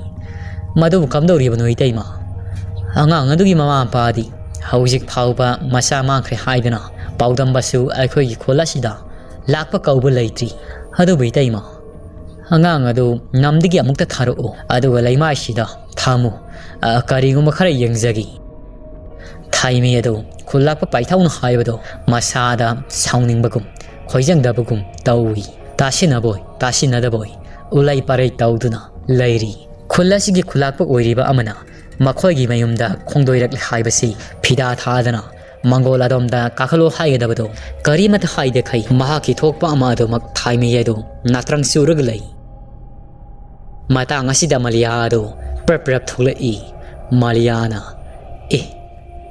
ꯃꯗꯨꯕꯨ ꯀꯝꯗꯧꯔꯤꯕꯅꯣ ꯏꯇꯩꯃ? ꯑꯉꯥꯡ ꯑꯗꯨꯒꯤ ꯃꯃꯥ ꯃꯄꯥꯗꯤ ꯍꯧꯖꯤꯛ ꯐꯥꯎꯕ ꯃꯆꯥ ꯃꯥꯡꯈ꯭ꯔꯦ ꯍꯥꯏꯗꯨꯅ ꯄꯥꯎꯗꯝꯕꯁꯨ ꯑꯩꯈꯣꯏꯒꯤ ꯈꯨꯜ ꯑꯁꯤꯗ ꯂꯥꯛꯄ ꯀꯧꯕ ꯂꯩꯇ꯭ꯔꯤ꯫ ꯑꯗꯨꯕꯨ ꯏꯇꯩꯃ, "ꯑꯉꯥꯡ ꯑꯗꯨ ꯅꯝꯗꯒꯤ ꯑꯃꯨꯛꯇ ꯊꯥꯔꯛꯎ, ꯑꯗꯨꯒ ꯂꯩꯃꯥꯏꯁꯤꯗ ꯊꯝꯃꯨ꯫ ꯑ, ꯀꯔꯤꯒꯨꯝꯕ ꯈꯔ ꯌꯦꯡꯖꯒꯦ꯫" ꯊꯥꯏꯃꯤ ꯑꯗꯨ ꯈꯨꯜꯂꯥꯛꯄ ꯄꯥꯏꯊꯧꯅ ꯍꯥꯏꯕꯗꯣ ꯃꯁꯥꯗ ꯁꯥꯎꯅꯤꯡꯕꯒꯨꯝ ꯈꯣꯏꯖꯪꯗꯕꯒꯨꯝ ꯇꯧꯏ꯫ ꯇꯥꯁꯤꯟꯅꯕꯣꯏ ꯇꯥꯁꯤꯟꯅꯗꯕꯣꯏ ꯎꯂꯩ ꯄꯥꯔꯩ ꯇꯧꯗꯨꯅ ꯂꯩꯔꯤ꯫ ꯈꯨꯜ ꯑꯁꯤꯒꯤ ꯈꯨꯜꯂꯥꯛꯄ ꯑꯣꯏꯔꯤꯕ ꯑꯃꯅ ꯃꯈꯣꯏꯒꯤ ꯃꯌꯨꯝꯗ ꯈꯣꯡꯗꯣꯏꯔꯛꯂꯦ ꯍꯥꯏꯕꯁꯤ ꯐꯤꯗꯥ ꯊꯥꯗꯅ ꯃꯪꯒꯣꯜ ꯑꯗꯣꯝꯗ ꯀꯥꯈꯠꯂꯣ ꯍꯥꯏꯒꯗꯕꯗꯣ ꯀꯔꯤꯃꯠꯇ ꯍꯥꯏꯗꯈꯩ ꯃꯍꯥꯛꯀꯤ ꯊꯣꯛꯄ ꯑꯃ ꯑꯗꯨꯃꯛ ꯊꯥꯏꯃꯤ ꯑꯗꯨ ꯅꯥꯇ꯭ꯔꯪ ꯆꯨꯔꯒ ꯂꯩ꯫ ꯃꯇꯥꯡ ꯑꯁꯤꯗ ꯃꯥꯂꯤꯌꯥ ꯑꯗꯨ ꯄ꯭ꯔꯞ ꯄ꯭ꯔꯞ ꯊꯣꯛꯂꯛꯏ꯫ ꯃꯥꯂꯤꯌꯥꯅ, "ꯑꯦ,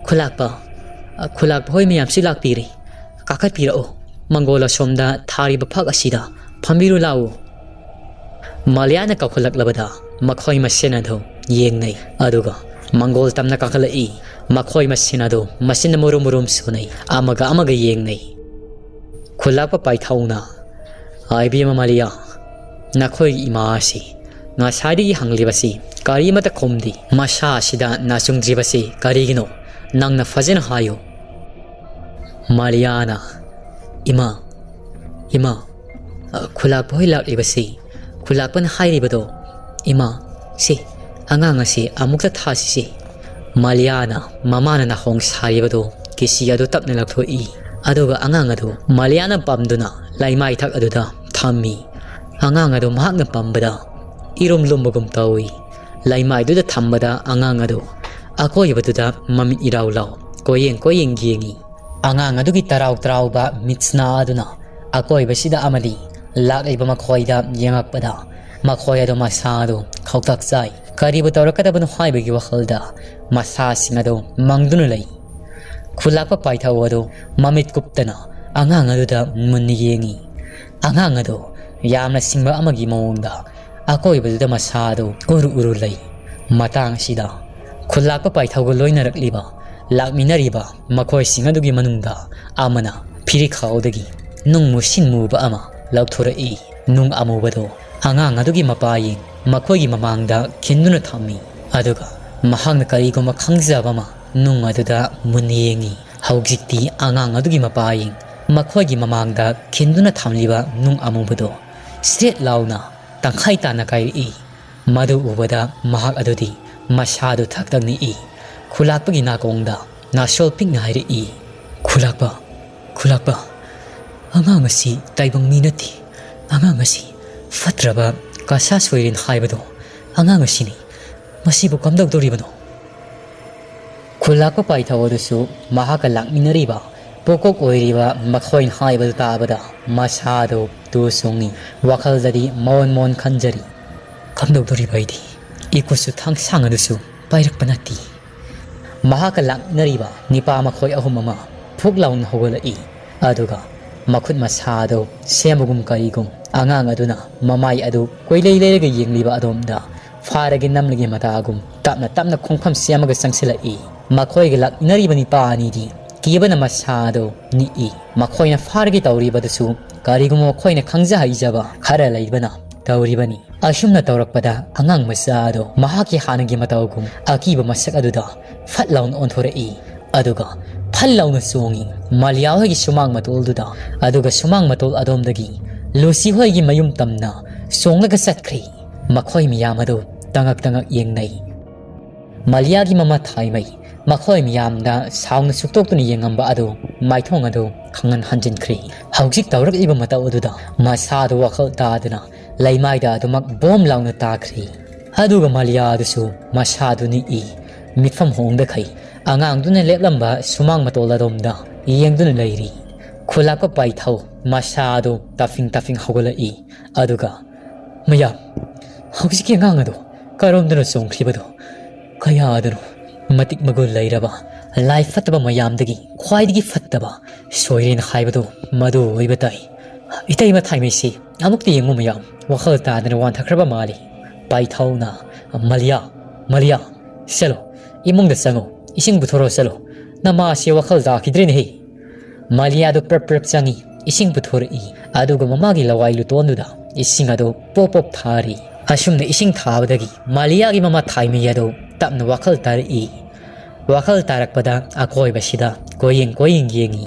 ꯈꯨꯂꯥꯛꯄ, ꯈꯨꯂꯥꯛꯄ ꯍꯣꯏ ꯃꯌꯥꯝꯁꯨ ꯂꯥꯛꯄꯤꯔꯦ꯫ ꯀꯥꯈꯠꯄꯤꯔꯛꯑꯣ꯫ ꯃꯪꯒꯣꯜ ꯑꯁꯣꯝꯗ ꯊꯥꯔꯤꯕ ꯐꯛ ꯑꯁꯤꯗ ꯐꯝꯕꯤꯔꯨ ꯂꯥꯎ꯫" ꯃꯥꯂꯤꯌꯥꯅ ꯀꯧꯈꯠꯂꯛꯂꯕꯗ ꯃꯈꯣꯏ ꯃꯁꯦꯟ ꯑꯗꯨ ꯌꯦꯡꯅꯩ, ꯑꯗꯨꯒ ꯃꯪꯒꯣꯜ ꯇꯝꯅ ꯀꯥꯈꯠꯂꯛꯏ꯫ ꯃꯈꯣꯏ ꯃꯁꯦꯟ ꯑꯗꯨ ꯃꯆꯤꯟꯗ ꯃꯨꯔꯨꯝ ꯃꯨꯔꯨꯝ ꯁꯣꯟꯅꯩ, ꯑꯃꯒ ꯑꯃꯒ ꯌꯦꯡꯅꯩ꯫ ꯈꯨꯂꯥꯛꯄ ꯄꯥꯏꯊꯧꯅ, "ꯏꯕꯦꯝꯃ ꯃꯥꯂꯤꯌꯥ, ꯅꯈꯣꯏꯒꯤ ꯏꯃꯥ ꯑꯁꯤ ꯉꯁꯥꯏꯗꯒꯤ ꯍꯪꯂꯤꯕꯁꯤ ꯀꯔꯤꯃꯠꯇ ꯈꯨꯝꯗꯦ꯫ ꯃꯁꯥ ꯑꯁꯤꯗ ꯅꯥꯆꯨꯡꯗ꯭ꯔꯤꯕꯁꯤ ꯀꯔꯤꯒꯤꯅꯣ? ꯅꯪꯅ ꯐꯖꯅ ꯍꯥꯏꯌꯨ꯫" ꯃꯥꯂꯤꯌꯥꯅ, "ꯏꯃꯥ, ꯏꯃꯥ, ꯑ, ꯈꯨꯂꯥꯛꯄ ꯍꯣꯏ ꯂꯥꯛꯂꯤꯕꯁꯤ, ꯈꯨꯂꯥꯛꯄꯅ ꯍꯥꯏꯔꯤꯕꯗꯣ, ꯏꯃꯥ, ꯁꯤ ꯑꯉꯥꯡ ꯑꯁꯤ ꯑꯃꯨꯛꯇ ꯊꯥꯁꯤꯁꯦ꯫" ꯃꯥꯂꯤꯌꯥꯅ ꯃꯃꯥꯅ ꯅꯥꯍꯣꯡ ꯁꯥꯔꯤꯕꯗꯨ ꯀꯤꯁꯤ ꯑꯗꯨ ꯇꯞꯅ ꯂꯧꯊꯣꯛꯏ, ꯑꯗꯨꯒ ꯑꯉꯥꯡ ꯑꯗꯨ ꯃꯥꯂꯤꯌꯥꯅ ꯄꯝꯗꯨꯅ ꯂꯩꯃꯥꯏꯊꯛ ꯑꯗꯨꯗ ꯊꯝꯃꯤ꯫ ꯑꯉꯥꯡ ꯑꯗꯨ ꯃꯍꯥꯛꯅ ꯄꯝꯕꯗ ꯏꯔꯨꯝ ꯂꯨꯝꯕꯒꯨꯝ ꯇꯧꯏ꯫ ꯂꯩꯃꯥꯏꯗꯨꯗ ꯊꯝꯕꯗ ꯑꯉꯥꯡ ꯑꯗꯨ ꯑꯀꯣꯏꯕꯗꯨꯗ ꯃꯃꯤꯠ ꯏꯔꯥꯎ ꯂꯥꯎ ꯀꯣꯏꯌꯦꯡ ꯀꯣꯏꯌꯦꯡ ꯌꯦꯡꯏ꯫ ꯑꯉꯥꯡ ꯑꯗꯨꯒꯤ ꯇꯔꯥꯎ ꯇꯔꯥꯎꯕ ꯃꯤꯠꯁꯅꯥ ꯑꯗꯨꯅ ꯑꯀꯣꯏꯕꯁꯤꯗ ꯑꯃꯗꯤ ꯂꯥꯛꯂꯤꯕ ꯃꯈꯣꯏꯗ ꯌꯦꯡꯉꯛꯄꯗ ꯃꯈꯣꯏ ꯑꯗꯨ ꯃꯁꯥ ꯑꯗꯨ ꯈꯧꯇꯛ ꯆꯥꯏ꯫ ꯀꯔꯤꯕꯨ ꯇꯧꯔꯛꯀꯗꯕꯅꯣ ꯍꯥꯏꯕꯒꯤ ꯋꯥꯈꯜꯗ ꯃꯁꯥꯁꯤꯡ ꯑꯗꯨ ꯃꯪꯗꯨꯅ ꯂꯩ꯫ ꯈꯨꯂꯥꯛꯄ ꯄꯥꯏꯊꯧ ꯑꯗꯨ ꯃꯃꯤꯠ ꯀꯨꯞꯇꯅ ꯑꯉꯥꯡ ꯑꯗꯨꯗ ꯃꯨꯟꯅ ꯌꯦꯡꯏ꯫ ꯑꯉꯥꯡ ꯑꯗꯨ ꯌꯥꯝꯅ ꯁꯤꯡꯕ ꯑꯃꯒꯤ ꯃꯑꯣꯡꯗ ꯑꯀꯣꯏꯕꯗꯨꯗ ꯃꯁꯥ ꯑꯗꯨ ꯎꯔꯨ ꯎꯔꯨ ꯂꯩ꯫ ꯃꯇꯥꯡ ꯑꯁꯤꯗ ꯈꯨꯂꯥꯛꯄ ꯄꯥꯏꯊꯧꯒ ꯂꯣꯏꯅꯔꯛꯂꯤꯕ ꯂꯥꯛꯃꯤꯟꯅꯔꯤꯕ ꯃꯈꯣꯏꯁꯤꯡ ꯑꯗꯨꯒꯤ ꯃꯅꯨꯡꯗ ꯑꯃꯅ ꯐꯤꯔꯤꯈꯥꯎꯗꯒꯤ ꯅꯨꯡ ꯃꯨꯁꯤꯟ ꯃꯨꯕ ꯑꯃ ꯂꯧꯊꯣꯔꯛꯏ꯫ ꯅꯨꯡ ꯑꯃꯨꯕꯗꯨ ꯑꯉꯥꯡ ꯑꯗꯨꯒꯤ ꯃꯄꯥꯌꯦꯡ ꯃꯈꯣꯏꯒꯤ ꯃꯃꯥꯡꯗ ꯈꯤꯟꯗꯨꯅ ꯊꯝꯃꯤ꯫ ꯑꯗꯨꯒ ꯃꯍꯥꯛꯅ ꯀꯔꯤꯒꯨꯝꯕ ꯈꯪꯖꯕ ꯑꯃ ꯅꯨꯡ ꯑꯗꯨꯗ ꯃꯨꯟꯅ ꯌꯦꯡꯉꯤ꯫ ꯍꯧꯖꯤꯛꯇꯤ ꯑꯉꯥꯡ ꯑꯗꯨꯒꯤ ꯃꯄꯥꯌꯦꯡ ꯃꯈꯣꯏꯒꯤ ꯃꯃꯥꯡꯗ ꯈꯤꯟꯗꯨꯅ ꯊꯝꯂꯤꯕ ꯅꯨꯡ ꯑꯃꯨꯕꯗꯨ ꯁ꯭ꯔꯦꯠ ꯂꯥꯎꯅ ꯇꯪꯈꯥꯏ ꯇꯥꯅ ꯀꯥꯏꯔꯛꯏ꯫ ꯃꯗꯨ ꯎꯕꯗ ꯃꯍꯥꯛ ꯑꯗꯨꯗꯤ ꯃꯁꯥꯗꯨ ꯊꯛ ꯊꯛ ꯅꯤꯛꯏ꯫ ꯈꯨꯂꯥꯛꯄꯒꯤ ꯅꯥꯀꯣꯡꯗ ꯅꯥꯁꯣꯜ ꯄꯤꯛꯅ ꯍꯥꯏꯔꯛꯏ, "ꯈꯨꯂꯥꯛꯄ, ꯈꯨꯂꯥꯛꯄ, ꯑꯉꯥꯡ ꯑꯁꯤ ꯇꯥꯏꯕꯪ ꯃꯤ ꯅꯠꯇꯦ꯫ ꯑꯉꯥꯡ ꯑꯁꯤ ꯐꯠꯇ꯭ꯔꯕ ꯀꯁꯥ ꯁꯣꯏꯔꯦꯟ ꯍꯥꯏꯕꯗꯣ ꯑꯉꯥꯡ ꯑꯁꯤꯅꯤ꯫ ꯃꯁꯤꯕꯨ ꯀꯝꯗꯧꯗꯧꯔꯤꯕꯅꯣ?" ꯈꯨꯂꯥꯛꯄ ꯄꯥꯏꯊꯧ ꯑꯗꯨꯁꯨ ꯃꯍꯥꯛꯀ ꯂꯥꯛꯃꯤꯟꯅꯔꯤꯕ ꯄꯣꯀꯣꯛ ꯑꯣꯏꯔꯤꯕ ꯃꯈꯣꯏꯅ ꯍꯥꯏꯕꯗꯨ ꯇꯥꯕꯗ ꯃꯁꯥꯗꯨ ꯇꯨ ꯆꯣꯡꯉꯤ꯫ ꯋꯥꯈꯜꯗꯗꯤ ꯃꯑꯣꯟ ꯃꯑꯣꯟ ꯈꯟꯖꯔꯤ꯫ "ꯀꯝꯗꯧꯗꯣꯔꯤꯕ ꯑꯩꯗꯤ? ꯏꯈꯨꯠꯁꯨ ꯊꯥꯡꯁꯥꯡ ꯑꯗꯨꯁꯨ ꯄꯥꯏꯔꯛꯄ ꯅꯠꯇꯦ꯫" ꯃꯍꯥꯛꯀ ꯂꯥꯛꯃꯤꯟꯅꯔꯤꯕ ꯅꯤꯄꯥ ꯃꯈꯣꯏ ꯑꯍꯨꯝ ꯑꯃ ꯐꯨꯛ ꯂꯥꯎꯅ ꯍꯧꯒꯠꯂꯛꯏ꯫ ꯑꯗꯨꯒ ꯃꯈꯨꯠ ꯃꯁꯥꯗꯨ ꯁꯦꯝꯕꯒꯨꯝ ꯀꯔꯤꯒꯨꯝ ꯑꯉꯥꯡ ꯑꯗꯨꯅ ꯃꯃꯥꯏ ꯑꯗꯨ ꯀꯣꯏꯂꯩ ꯂꯩꯔꯒ ꯌꯦꯡꯂꯤꯕ ꯑꯗꯣꯝꯗ ꯐꯥꯔꯒꯦ ꯅꯝꯂꯒꯦ ꯃꯇꯥꯒꯨꯝ ꯇꯞꯅ ꯇꯞꯅ ꯈꯣꯡꯐꯝ ꯁꯦꯝꯃꯒ ꯆꯪꯁꯤꯜꯂꯛꯏ꯫ ꯃꯈꯣꯏꯒ ꯂꯥꯛꯃꯤꯟꯅꯔꯤꯕ ꯅꯤꯄꯥ ꯑꯅꯤꯗꯤ ꯀꯤꯕꯅ ꯃꯁꯥꯗꯨ ꯅꯤꯛꯏ꯫ ꯃꯈꯣꯏꯅ ꯐꯥꯔꯒꯦ ꯇꯧꯔꯤꯕꯗꯨꯁꯨ ꯀꯔꯤꯒꯨꯝꯕ ꯃꯈꯣꯏꯅ ꯈꯪꯖ ꯍꯩꯖꯕ ꯈꯔ ꯂꯩꯕꯅ ꯇꯧꯔꯤꯕꯅꯤ꯫ ꯑꯁꯨꯝꯅ ꯇꯧꯔꯛꯄꯗ ꯑꯉꯥꯡ ꯃꯆꯥ ꯑꯗꯨ ꯃꯍꯥꯛꯀꯤ ꯍꯥꯟꯅꯒꯤ ꯃꯇꯧꯒꯨꯝ ꯑꯀꯤꯕ ꯃꯁꯛ ꯑꯗꯨꯗ ꯐꯠ ꯂꯥꯎꯅ ꯑꯣꯟꯊꯣꯔꯛꯏ꯫ ꯑꯗꯨꯒ ꯐꯠ ꯂꯥꯎꯅ ꯆꯣꯡꯉꯤ꯫ ꯃꯥꯂꯤꯌꯥ ꯍꯣꯏꯒꯤ ꯁꯨꯃꯥꯡ ꯃꯇꯣꯜꯗꯨꯗ, ꯑꯗꯨꯒ ꯁꯨꯃꯥꯡ ꯃꯇꯣꯜ ꯑꯗꯣꯝꯗꯒꯤ ꯂꯨꯁꯤ ꯍꯣꯏꯒꯤ ꯃꯌꯨꯝ ꯇꯝꯅ ꯆꯣꯡꯂꯒ ꯆꯠꯈ꯭ꯔꯤ꯫ ꯃꯈꯣꯏ ꯃꯤꯌꯥꯝ ꯑꯗꯨ ꯇꯉꯛ ꯇꯉꯛ ꯌꯦꯡꯅꯩ꯫ ꯃꯥꯂꯤꯌꯥꯒꯤ ꯃꯃꯥ ꯊꯥꯏꯃꯩ ꯃꯈꯣꯏ ꯃꯤꯌꯥꯝꯗ ꯁꯥꯎꯅ ꯁꯨꯛꯇꯣꯛꯇꯨꯅ ꯌꯦꯡꯉꯝꯕ ꯑꯗꯨ ꯃꯥꯏꯊꯣꯡ ꯑꯗꯨ ꯈꯪꯍꯟ ꯍꯟꯖꯤꯟꯈ꯭ꯔꯤ꯫ ꯍꯧꯖꯤꯛ ꯇꯧꯔꯛꯂꯤꯕ ꯃꯇꯧ ꯑꯗꯨꯗ ꯃꯁꯥꯗꯨ ꯋꯥꯈꯜ ꯇꯥꯗꯅ ꯂꯩꯃꯥꯏꯗ ꯑꯗꯨꯃꯛ ꯕꯣꯝ ꯂꯥꯎꯅ ꯇꯥꯈ꯭ꯔꯤ꯫ ꯑꯗꯨꯒ ꯃꯥꯂꯤꯌꯥ ꯑꯗꯨꯁꯨ ꯃꯁꯥꯗꯨ ꯅꯤꯛꯏ꯫ ꯃꯤꯠꯐꯝ ꯍꯣꯡꯗꯈꯩ ꯑꯉꯥꯡꯗꯨꯅ ꯂꯦꯞꯂꯝꯕ ꯁꯨꯃꯥꯡ ꯃꯇꯣꯜ ꯑꯗꯣꯝꯗ ꯌꯦꯡꯗꯨꯅ ꯂꯩꯔꯤ꯫ ꯈꯨꯂꯥꯛꯄ ꯄꯥꯏꯊꯧ ꯃꯁꯥꯗꯨ ꯇꯥꯐꯤꯡ ꯇꯥꯐꯤꯡ ꯍꯧꯒꯠꯂꯛꯏ꯫ ꯑꯗꯨꯒ, "ꯃꯌꯥꯝ, ꯍꯧꯖꯤꯛꯀꯤ ꯑꯉꯥꯡ ꯑꯗꯣ ꯀꯔꯣꯝꯗꯅꯣ ꯆꯣꯡꯈ꯭ꯔꯤꯕꯗꯣ? ꯀꯌꯥꯗꯅꯣ? ꯃꯇꯤꯛ ꯃꯒꯨꯟ ꯂꯩꯔꯕ, ꯂꯥꯏ ꯐꯠꯇꯕ ꯃꯌꯥꯝꯗꯒꯤ ꯈ꯭ꯋꯥꯏꯗꯒꯤ ꯐꯠꯇꯕ ꯁꯣꯏꯔꯦꯟ ꯍꯥꯏꯕꯗꯣ ꯃꯗꯨ ꯑꯣꯏꯕ ꯇꯥꯏ꯫ ꯏꯇꯩꯃ ꯊꯥꯏꯃꯩꯁꯤ ꯑꯃꯨꯛꯇ ꯌꯦꯡꯉꯨ ꯃꯌꯥꯝ, ꯋꯥꯈꯜ ꯇꯥꯗꯅ ꯋꯥꯟꯊꯈ꯭ꯔꯕ ꯃꯥꯜꯂꯤ꯫" ꯄꯥꯏꯊꯧꯅ, "ꯃꯥꯂꯤꯌꯥ, ꯃꯥꯂꯤꯌꯥ, ꯆꯠꯂꯣ, ꯏꯃꯨꯡꯗ ꯆꯪꯉꯣ, ꯏꯁꯤꯡ ꯄꯨꯊꯣꯔꯛꯑꯣ ꯆꯠꯂꯣ, ꯅꯃꯥꯁꯦ ꯋꯥꯈꯜ ꯇꯥꯈꯤꯗ꯭ꯔꯦꯅꯦꯍꯦ꯫" ꯃꯥꯂꯤꯌꯥꯗꯨ ꯄ꯭ꯔꯞ ꯄ꯭ꯔꯞ ꯆꯪꯉꯤ, ꯏꯁꯤꯡ ꯄꯨꯊꯣꯔꯛꯏ, ꯑꯗꯨꯒ ꯃꯃꯥꯒꯤ ꯂꯋꯥꯏ ꯂꯨꯇꯣꯟꯗꯨꯗ ꯏꯁꯤꯡ ꯑꯗꯨ ꯄꯣꯞ ꯄꯣꯞ ꯊꯥꯔꯤ꯫ ꯑꯁꯨꯝꯅ ꯏꯁꯤꯡ ꯊꯥꯕꯗꯒꯤ ꯃꯥꯂꯤꯌꯥꯒꯤ ꯃꯃꯥ ꯊꯥꯏꯃꯩ ꯑꯗꯨ ꯇꯞꯅ ꯋꯥꯈꯜ ꯇꯥꯔꯛꯏ꯫ ꯋꯥꯈꯜ ꯇꯥꯔꯛꯄꯗ ꯑꯀꯣꯏꯕꯁꯤꯗ ꯀꯣꯏꯌꯦꯡ ꯀꯣꯏꯌꯦꯡ ꯌꯦꯡꯉꯤ꯫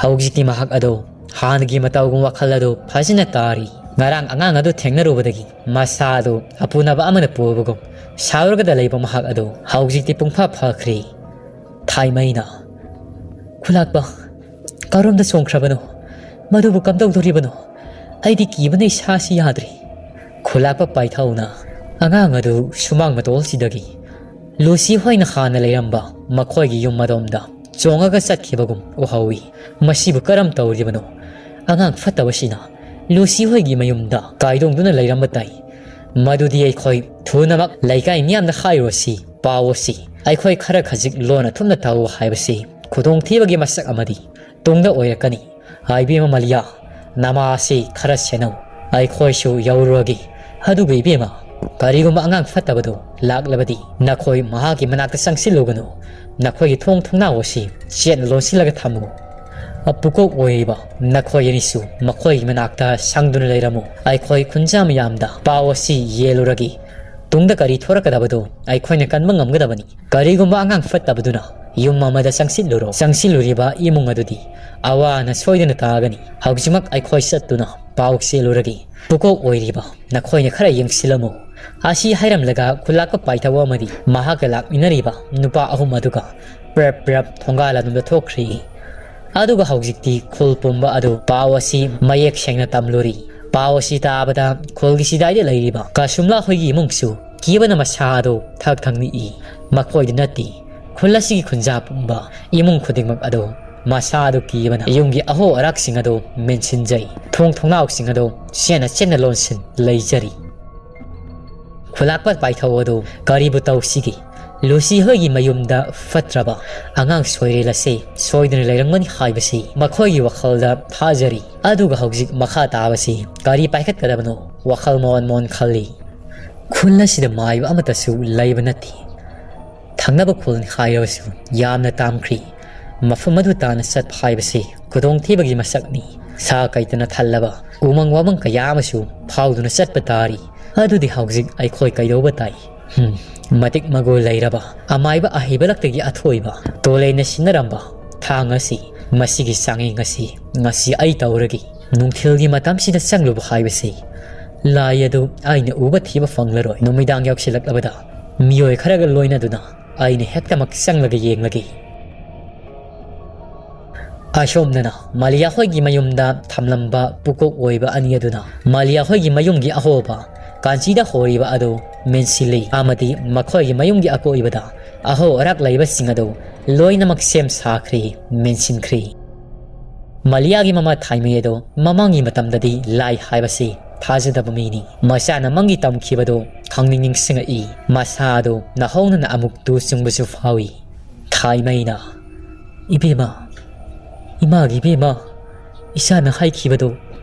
ꯍꯧꯖꯤꯛꯇꯤ ꯃꯍꯥꯛ ꯑꯗꯨ ꯍꯥꯟꯅꯒꯤ ꯃꯇꯧꯒꯨꯝ ꯋꯥꯈꯜ ꯑꯗꯨ ꯐꯖꯅ ꯇꯥꯔꯤ꯫ ꯉꯔꯥꯡ ꯑꯉꯥꯡ ꯑꯗꯨ ꯊꯦꯡꯅꯔꯨꯕꯗꯒꯤ ꯃꯁꯥ ꯑꯗꯨ ꯑꯄꯨꯅꯕ ꯑꯃꯅ ꯄꯨꯕꯒꯨꯝ ꯁꯥꯎꯔꯒꯗ ꯂꯩꯕ ꯃꯍꯥꯛ ꯑꯗꯨ ꯍꯧꯖꯤꯛꯇꯤ ꯄꯨꯡꯐꯥ ꯐꯈ꯭ꯔꯦ꯫ ꯊꯥꯏꯃꯩꯅ, "ꯈꯨꯂꯥꯛꯄ, ꯀꯔꯣꯝꯗ ꯆꯣꯡꯈ꯭ꯔꯕꯅꯣ? ꯃꯗꯨꯕꯨ ꯀꯝꯗꯧꯗꯣꯔꯤꯕꯅꯣ? ꯑꯩꯗꯤ ꯀꯤꯕꯅ ꯏꯁꯥꯁꯤ ꯌꯥꯗ꯭ꯔꯦ꯫" ꯈꯨꯂꯥꯛꯄ ꯄꯥꯏꯊꯧꯅ ꯑꯉꯥꯡ ꯑꯗꯨ ꯁꯨꯃꯥꯡ ꯃꯇꯣꯜꯁꯤꯗꯒꯤ ꯂꯨꯁꯤ ꯍꯣꯏꯅ ꯍꯥꯟꯅ ꯂꯩꯔꯝꯕ ꯃꯈꯣꯏꯒꯤ ꯌꯨꯝ ꯑꯗꯣꯝꯗ ꯆꯣꯡꯉꯒ ꯆꯠꯈꯤꯕꯒꯨꯝ ꯎꯍꯧꯏ꯫ ꯃꯁꯤꯕꯨ ꯀꯔꯝ ꯇꯧꯔꯤꯕꯅꯣ? ꯑꯉꯥꯡ ꯐꯠꯇꯕꯁꯤꯅ ꯂꯨꯁꯤ ꯍꯣꯏꯒꯤ ꯃꯌꯨꯝꯗ ꯀꯥꯏꯗꯣꯡꯗꯨꯅ ꯂꯩꯔꯝꯕ ꯇꯥꯏ꯫ ꯃꯗꯨꯗꯤ ꯑꯩꯈꯣꯏ ꯊꯨꯅꯃꯛ ꯂꯩꯀꯥꯏ ꯃꯤꯌꯥꯝꯗ ꯍꯥꯏꯔꯨꯔꯁꯤ, ꯄꯥꯎ ꯑꯁꯤ ꯑꯩꯈꯣꯏ ꯈꯔ ꯈꯖꯤꯛ ꯂꯣꯟꯅ ꯊꯨꯞꯅ ꯇꯧ ꯍꯥꯏꯕꯁꯤ ꯈꯨꯗꯣꯡꯊꯤꯕꯒꯤ ꯃꯁꯛ ꯑꯃꯗꯤ ꯇꯨꯡꯗ ꯑꯣꯏꯔꯛꯀꯅꯤ꯫ ꯍꯥꯏꯕꯤꯃ ꯃꯂꯤꯌꯥ, ꯅꯃꯥ ꯑꯁꯤ ꯈꯔ ꯁꯦꯟꯅꯧ, ꯑꯩꯈꯣꯏꯁꯨ ꯌꯧꯔꯨꯔꯒꯦ꯫ ꯑꯗꯨꯕꯨ ꯏꯕꯦꯝꯃ, ꯀꯔꯤꯒꯨꯝꯕ ꯑꯉꯥꯡ ꯐꯠꯇꯕꯗꯨ ꯂꯥꯛꯂꯕꯗꯤ ꯅꯈꯣꯏ ꯃꯍꯥꯛꯀꯤ ꯃꯅꯥꯛꯇ ꯆꯪꯁꯤꯜꯂꯨꯒꯅꯨ꯫ ꯅꯈꯣꯏꯒꯤ ꯊꯣꯡ ꯊꯣꯡꯅꯥꯎ ꯑꯁꯤ ꯆꯦꯠꯅ ꯂꯣꯟꯁꯤꯜꯂꯒ ꯊꯝꯃꯨ꯫ ꯄꯨꯀꯣꯛ ꯑꯣꯏꯔꯤꯕ ꯅꯈꯣꯏ ꯑꯅꯤꯁꯨ ꯃꯈꯣꯏꯒꯤ ꯃꯅꯥꯛꯇ ꯁꯪꯗꯨꯅ ꯂꯩꯔꯝꯃꯨ꯫ ꯑꯩꯈꯣꯏ ꯈꯨꯟꯖꯥ ꯃꯤꯌꯥꯝꯗ ꯄꯥꯎ ꯑꯁꯤ ꯌꯦꯜꯂꯨꯔꯒꯦ꯫ ꯇꯨꯡꯗ ꯀꯔꯤ ꯊꯣꯔꯛꯀꯗꯕꯗꯣ ꯑꯩꯈꯣꯏꯅ ꯀꯟꯕ ꯉꯝꯒꯗꯕꯅꯤ꯫ ꯀꯔꯤꯒꯨꯝꯕ ꯑꯉꯥꯡ ꯐꯠꯇꯕꯗꯨꯅ ꯌꯨꯝ ꯑꯃꯗ ꯆꯪꯁꯤꯜꯂꯨꯔꯣ, ꯆꯪꯁꯤꯜꯂꯨꯔꯤꯕ ꯏꯃꯨꯡ ꯑꯗꯨꯗꯤ ꯑꯋꯥ ꯑꯅꯥ ꯁꯣꯏꯗꯅ ꯇꯥꯒꯅꯤ꯫ ꯍꯧꯖꯤꯛꯃꯛ ꯑꯩꯈꯣꯏ ꯆꯠꯇꯨꯅ ꯄꯥꯎ ꯆꯦꯜꯂꯨꯔꯒꯦ꯫ ꯄꯨꯀꯣꯛ ꯑꯣꯏꯔꯤꯕ ꯅꯈꯣꯏꯅ ꯈꯔ ꯌꯦꯡꯁꯤꯜꯂꯝꯃꯨ꯫ ꯑꯁꯤ ꯍꯥꯏꯔꯝꯂꯒ ꯈꯨꯂꯥꯛꯄ ꯄꯥꯏꯊꯧ ꯑꯃꯗꯤ ꯃꯍꯥꯛꯀ ꯂꯥꯛꯃꯤꯟꯅꯔꯤꯕ ꯅꯨꯄꯥ ꯑꯍꯨꯝ ꯑꯗꯨꯒ ꯄ꯭ꯔꯞ ꯄ꯭ꯔꯞ ꯊꯣꯡꯒꯥꯜ ꯑꯗꯣꯝꯗ ꯊꯣꯛꯈ꯭ꯔꯤ꯫ ꯑꯗꯨꯒ ꯍꯧꯖꯤꯛꯇꯤ ꯈꯨꯜ ꯄꯨꯝꯕ ꯑꯗꯨ ꯄꯥꯎ ꯑꯁꯤ ꯃꯌꯦꯛ ꯁꯦꯡꯅ ꯇꯝꯂꯨꯔꯤ꯫ ꯄꯥꯎ ꯑꯁꯤ ꯇꯥꯕꯗ ꯈꯨꯜꯒꯤ ꯁꯤꯗꯥꯏꯗ ꯂꯩꯔꯤꯕ ꯀꯁꯨꯝꯂꯥ ꯍꯣꯏꯒꯤ ꯏꯃꯨꯡꯁꯨ ꯀꯤꯕꯅ ꯃꯁꯥ ꯑꯗꯨ ꯊꯛ ꯊꯛ ꯅꯤꯛꯏ꯫ ꯃꯈꯣꯏꯗ ꯅꯠꯇꯦ, ꯈꯨꯜ ꯑꯁꯤꯒꯤ ꯈꯨꯟꯖꯥ ꯄꯨꯝꯕ ꯏꯃꯨꯡ ꯈꯨꯗꯤꯡꯃꯛ ꯑꯗꯨ ꯃꯁꯥ ꯑꯗꯨ ꯀꯤꯕꯅ ꯌꯨꯝꯒꯤ ꯑꯍꯣ ꯑꯔꯥꯛꯁꯤꯡ ꯑꯗꯨ ꯃꯦꯟꯁꯤꯟꯖꯩ꯫ ꯊꯣꯡ ꯊꯣꯡꯅꯥꯎꯁꯤꯡ ꯑꯗꯨ ꯆꯦꯠꯅ ꯆꯦꯠꯅ ꯂꯣꯟꯁꯤꯟ ꯂꯩꯖꯔꯤ꯫ ꯈꯨꯂꯥꯛꯄ ꯄꯥꯏꯊꯧ ꯑꯗꯨ ꯀꯔꯤꯕꯨ ꯇꯧꯁꯤꯒꯦ? ꯂꯨꯁꯤ ꯍꯣꯏꯒꯤ ꯃꯌꯨꯝꯗ ꯐꯠꯇ꯭ꯔꯕ ꯑꯉꯥꯡ ꯁꯣꯏꯔꯦꯜ ꯑꯁꯤ ꯁꯣꯏꯗꯅ ꯂꯩꯔꯝꯒꯅꯤ ꯍꯥꯏꯕꯁꯤ ꯃꯈꯣꯏꯒꯤ ꯋꯥꯈꯜꯗ ꯊꯥꯖꯔꯤ꯫ ꯑꯗꯨꯒ ꯍꯧꯖꯤꯛ ꯃꯈꯥ ꯇꯥꯕꯁꯤ ꯀꯔꯤ ꯄꯥꯏꯈꯠꯀꯗꯕꯅꯣ ꯋꯥꯈꯜ ꯃꯣꯟ ꯃꯣꯟ ꯈꯜꯂꯤ꯫ ꯈꯨꯜ ꯑꯁꯤꯗ ꯃꯥꯏꯕ ꯑꯃꯠꯇꯁꯨ ꯂꯩꯕ ꯅꯠꯇꯦ꯫ ꯊꯪꯅꯕ ꯈꯨꯜꯅꯤ ꯍꯥꯏꯔꯕꯁꯨ ꯌꯥꯝꯅ ꯇꯥꯝꯈ꯭ꯔꯤ꯫ ꯃꯐꯝ ꯑꯗꯨ ꯇꯥꯅ ꯆꯠꯄ ꯍꯥꯏꯕꯁꯤ ꯈꯨꯗꯣꯡꯊꯤꯕꯒꯤ ꯃꯁꯛꯅꯤ꯫ ꯁꯥ ꯀꯩꯇꯅ ꯊꯜꯂꯕ ꯎꯃꯪ ꯋꯥꯃꯪ ꯀꯌꯥ ꯑꯃꯁꯨ ꯐꯥꯎꯗꯨꯅ ꯆꯠꯄ ꯇꯥꯔꯤ꯫ ꯑꯗꯨꯗꯤ ꯍꯧꯖꯤꯛ ꯑꯩꯈꯣꯏ ꯀꯩꯗꯧꯕ ꯇꯥꯏ? ꯍꯝ, ꯃꯇꯤꯛ ꯃꯒꯨꯟ ꯂꯩꯔꯕ ꯑꯃꯥꯏꯕ ꯑꯍꯩꯕ ꯂꯛꯇꯒꯤ ꯑꯊꯣꯏꯕ ꯇꯣꯂꯩꯅ ꯁꯤꯟꯅꯔꯝꯕ ꯊꯥꯡ ꯑꯁꯤ, ꯃꯁꯤꯒꯤ ꯆꯥꯡꯌꯦꯡ ꯑꯁꯤ ꯉꯁꯤ ꯑꯩ ꯇꯧꯔꯒꯦ꯫ ꯅꯨꯡꯊꯤꯜꯒꯤ ꯃꯇꯝꯁꯤꯗ ꯆꯪꯂꯨꯕ ꯍꯥꯏꯕꯁꯤ ꯂꯥꯏ ꯑꯗꯨ ꯑꯩꯅ ꯎꯕ ꯊꯤꯕ ꯐꯪꯂꯔꯣꯏ꯫ ꯅꯨꯃꯤꯗꯥꯡ ꯌꯧꯁꯤꯜꯂꯛꯂꯕꯗ ꯃꯤꯑꯣꯏ ꯈꯔꯒ ꯂꯣꯏꯅꯗꯨꯅ ꯑꯩꯅ ꯍꯦꯛꯇꯃꯛ ꯆꯪꯂꯒ ꯌꯦꯡꯂꯒꯦ꯫ ꯑꯁꯣꯝꯗꯅ ꯃꯥꯂꯤꯌꯥ ꯍꯣꯏꯒꯤ ꯃꯌꯨꯝꯗ ꯊꯝꯂꯝꯕ ꯄꯨꯀꯣꯛ ꯑꯣꯏꯕ ꯑꯅꯤ ꯑꯗꯨꯅ ꯃꯥꯂꯤꯌꯥ ꯍꯣꯏꯒꯤ ꯃꯌꯨꯝꯒꯤ ꯑꯍꯣꯕ ꯀꯥꯟꯆꯤꯗ ꯍꯣꯔꯤꯕ ꯑꯗꯨ ꯃꯦꯟꯁꯤꯜꯂꯤ ꯑꯃꯗꯤ ꯃꯈꯣꯏꯒꯤ ꯃꯌꯨꯝꯒꯤ ꯑꯀꯣꯏꯕꯗ ꯑꯍꯣ ꯑꯔꯥꯛ ꯂꯩꯕꯁꯤꯡ ꯑꯗꯨ ꯂꯣꯏꯅꯃꯛ ꯁꯦꯝ ꯁꯥꯈ꯭ꯔꯦ, ꯃꯦꯟꯁꯤꯟꯈ꯭ꯔꯦ꯫ ꯃꯥꯂꯤꯌꯥꯒꯤ ꯃꯃꯥ ꯊꯥꯏꯃꯩ ꯑꯗꯣ ꯃꯃꯥꯡꯒꯤ ꯃꯇꯝꯗꯗꯤ ꯂꯥꯏ ꯍꯥꯏꯕꯁꯤ ꯊꯥꯖꯗꯕ ꯃꯤꯅꯤ꯫ ꯃꯆꯥꯅ ꯃꯪꯒꯤ ꯇꯝꯈꯤꯕꯗꯣ ꯈꯪꯅꯤꯡ ꯅꯤꯡꯁꯤꯡꯉꯛꯏ꯫ ꯃꯁꯥ ꯑꯗꯣ ꯅꯥꯍꯧꯅꯅ ꯑꯃꯨꯛ ꯇꯨ ꯆꯨꯡꯕꯁꯨ ꯐꯥꯎꯏ꯫ ꯊꯥꯏꯃꯩꯅ, "ꯏꯕꯦꯝꯃ, ꯏꯃꯥꯒꯤ ꯏꯕꯦꯝꯃ, ꯏꯆꯥꯅ ꯍꯥꯏꯈꯤꯕꯗꯣ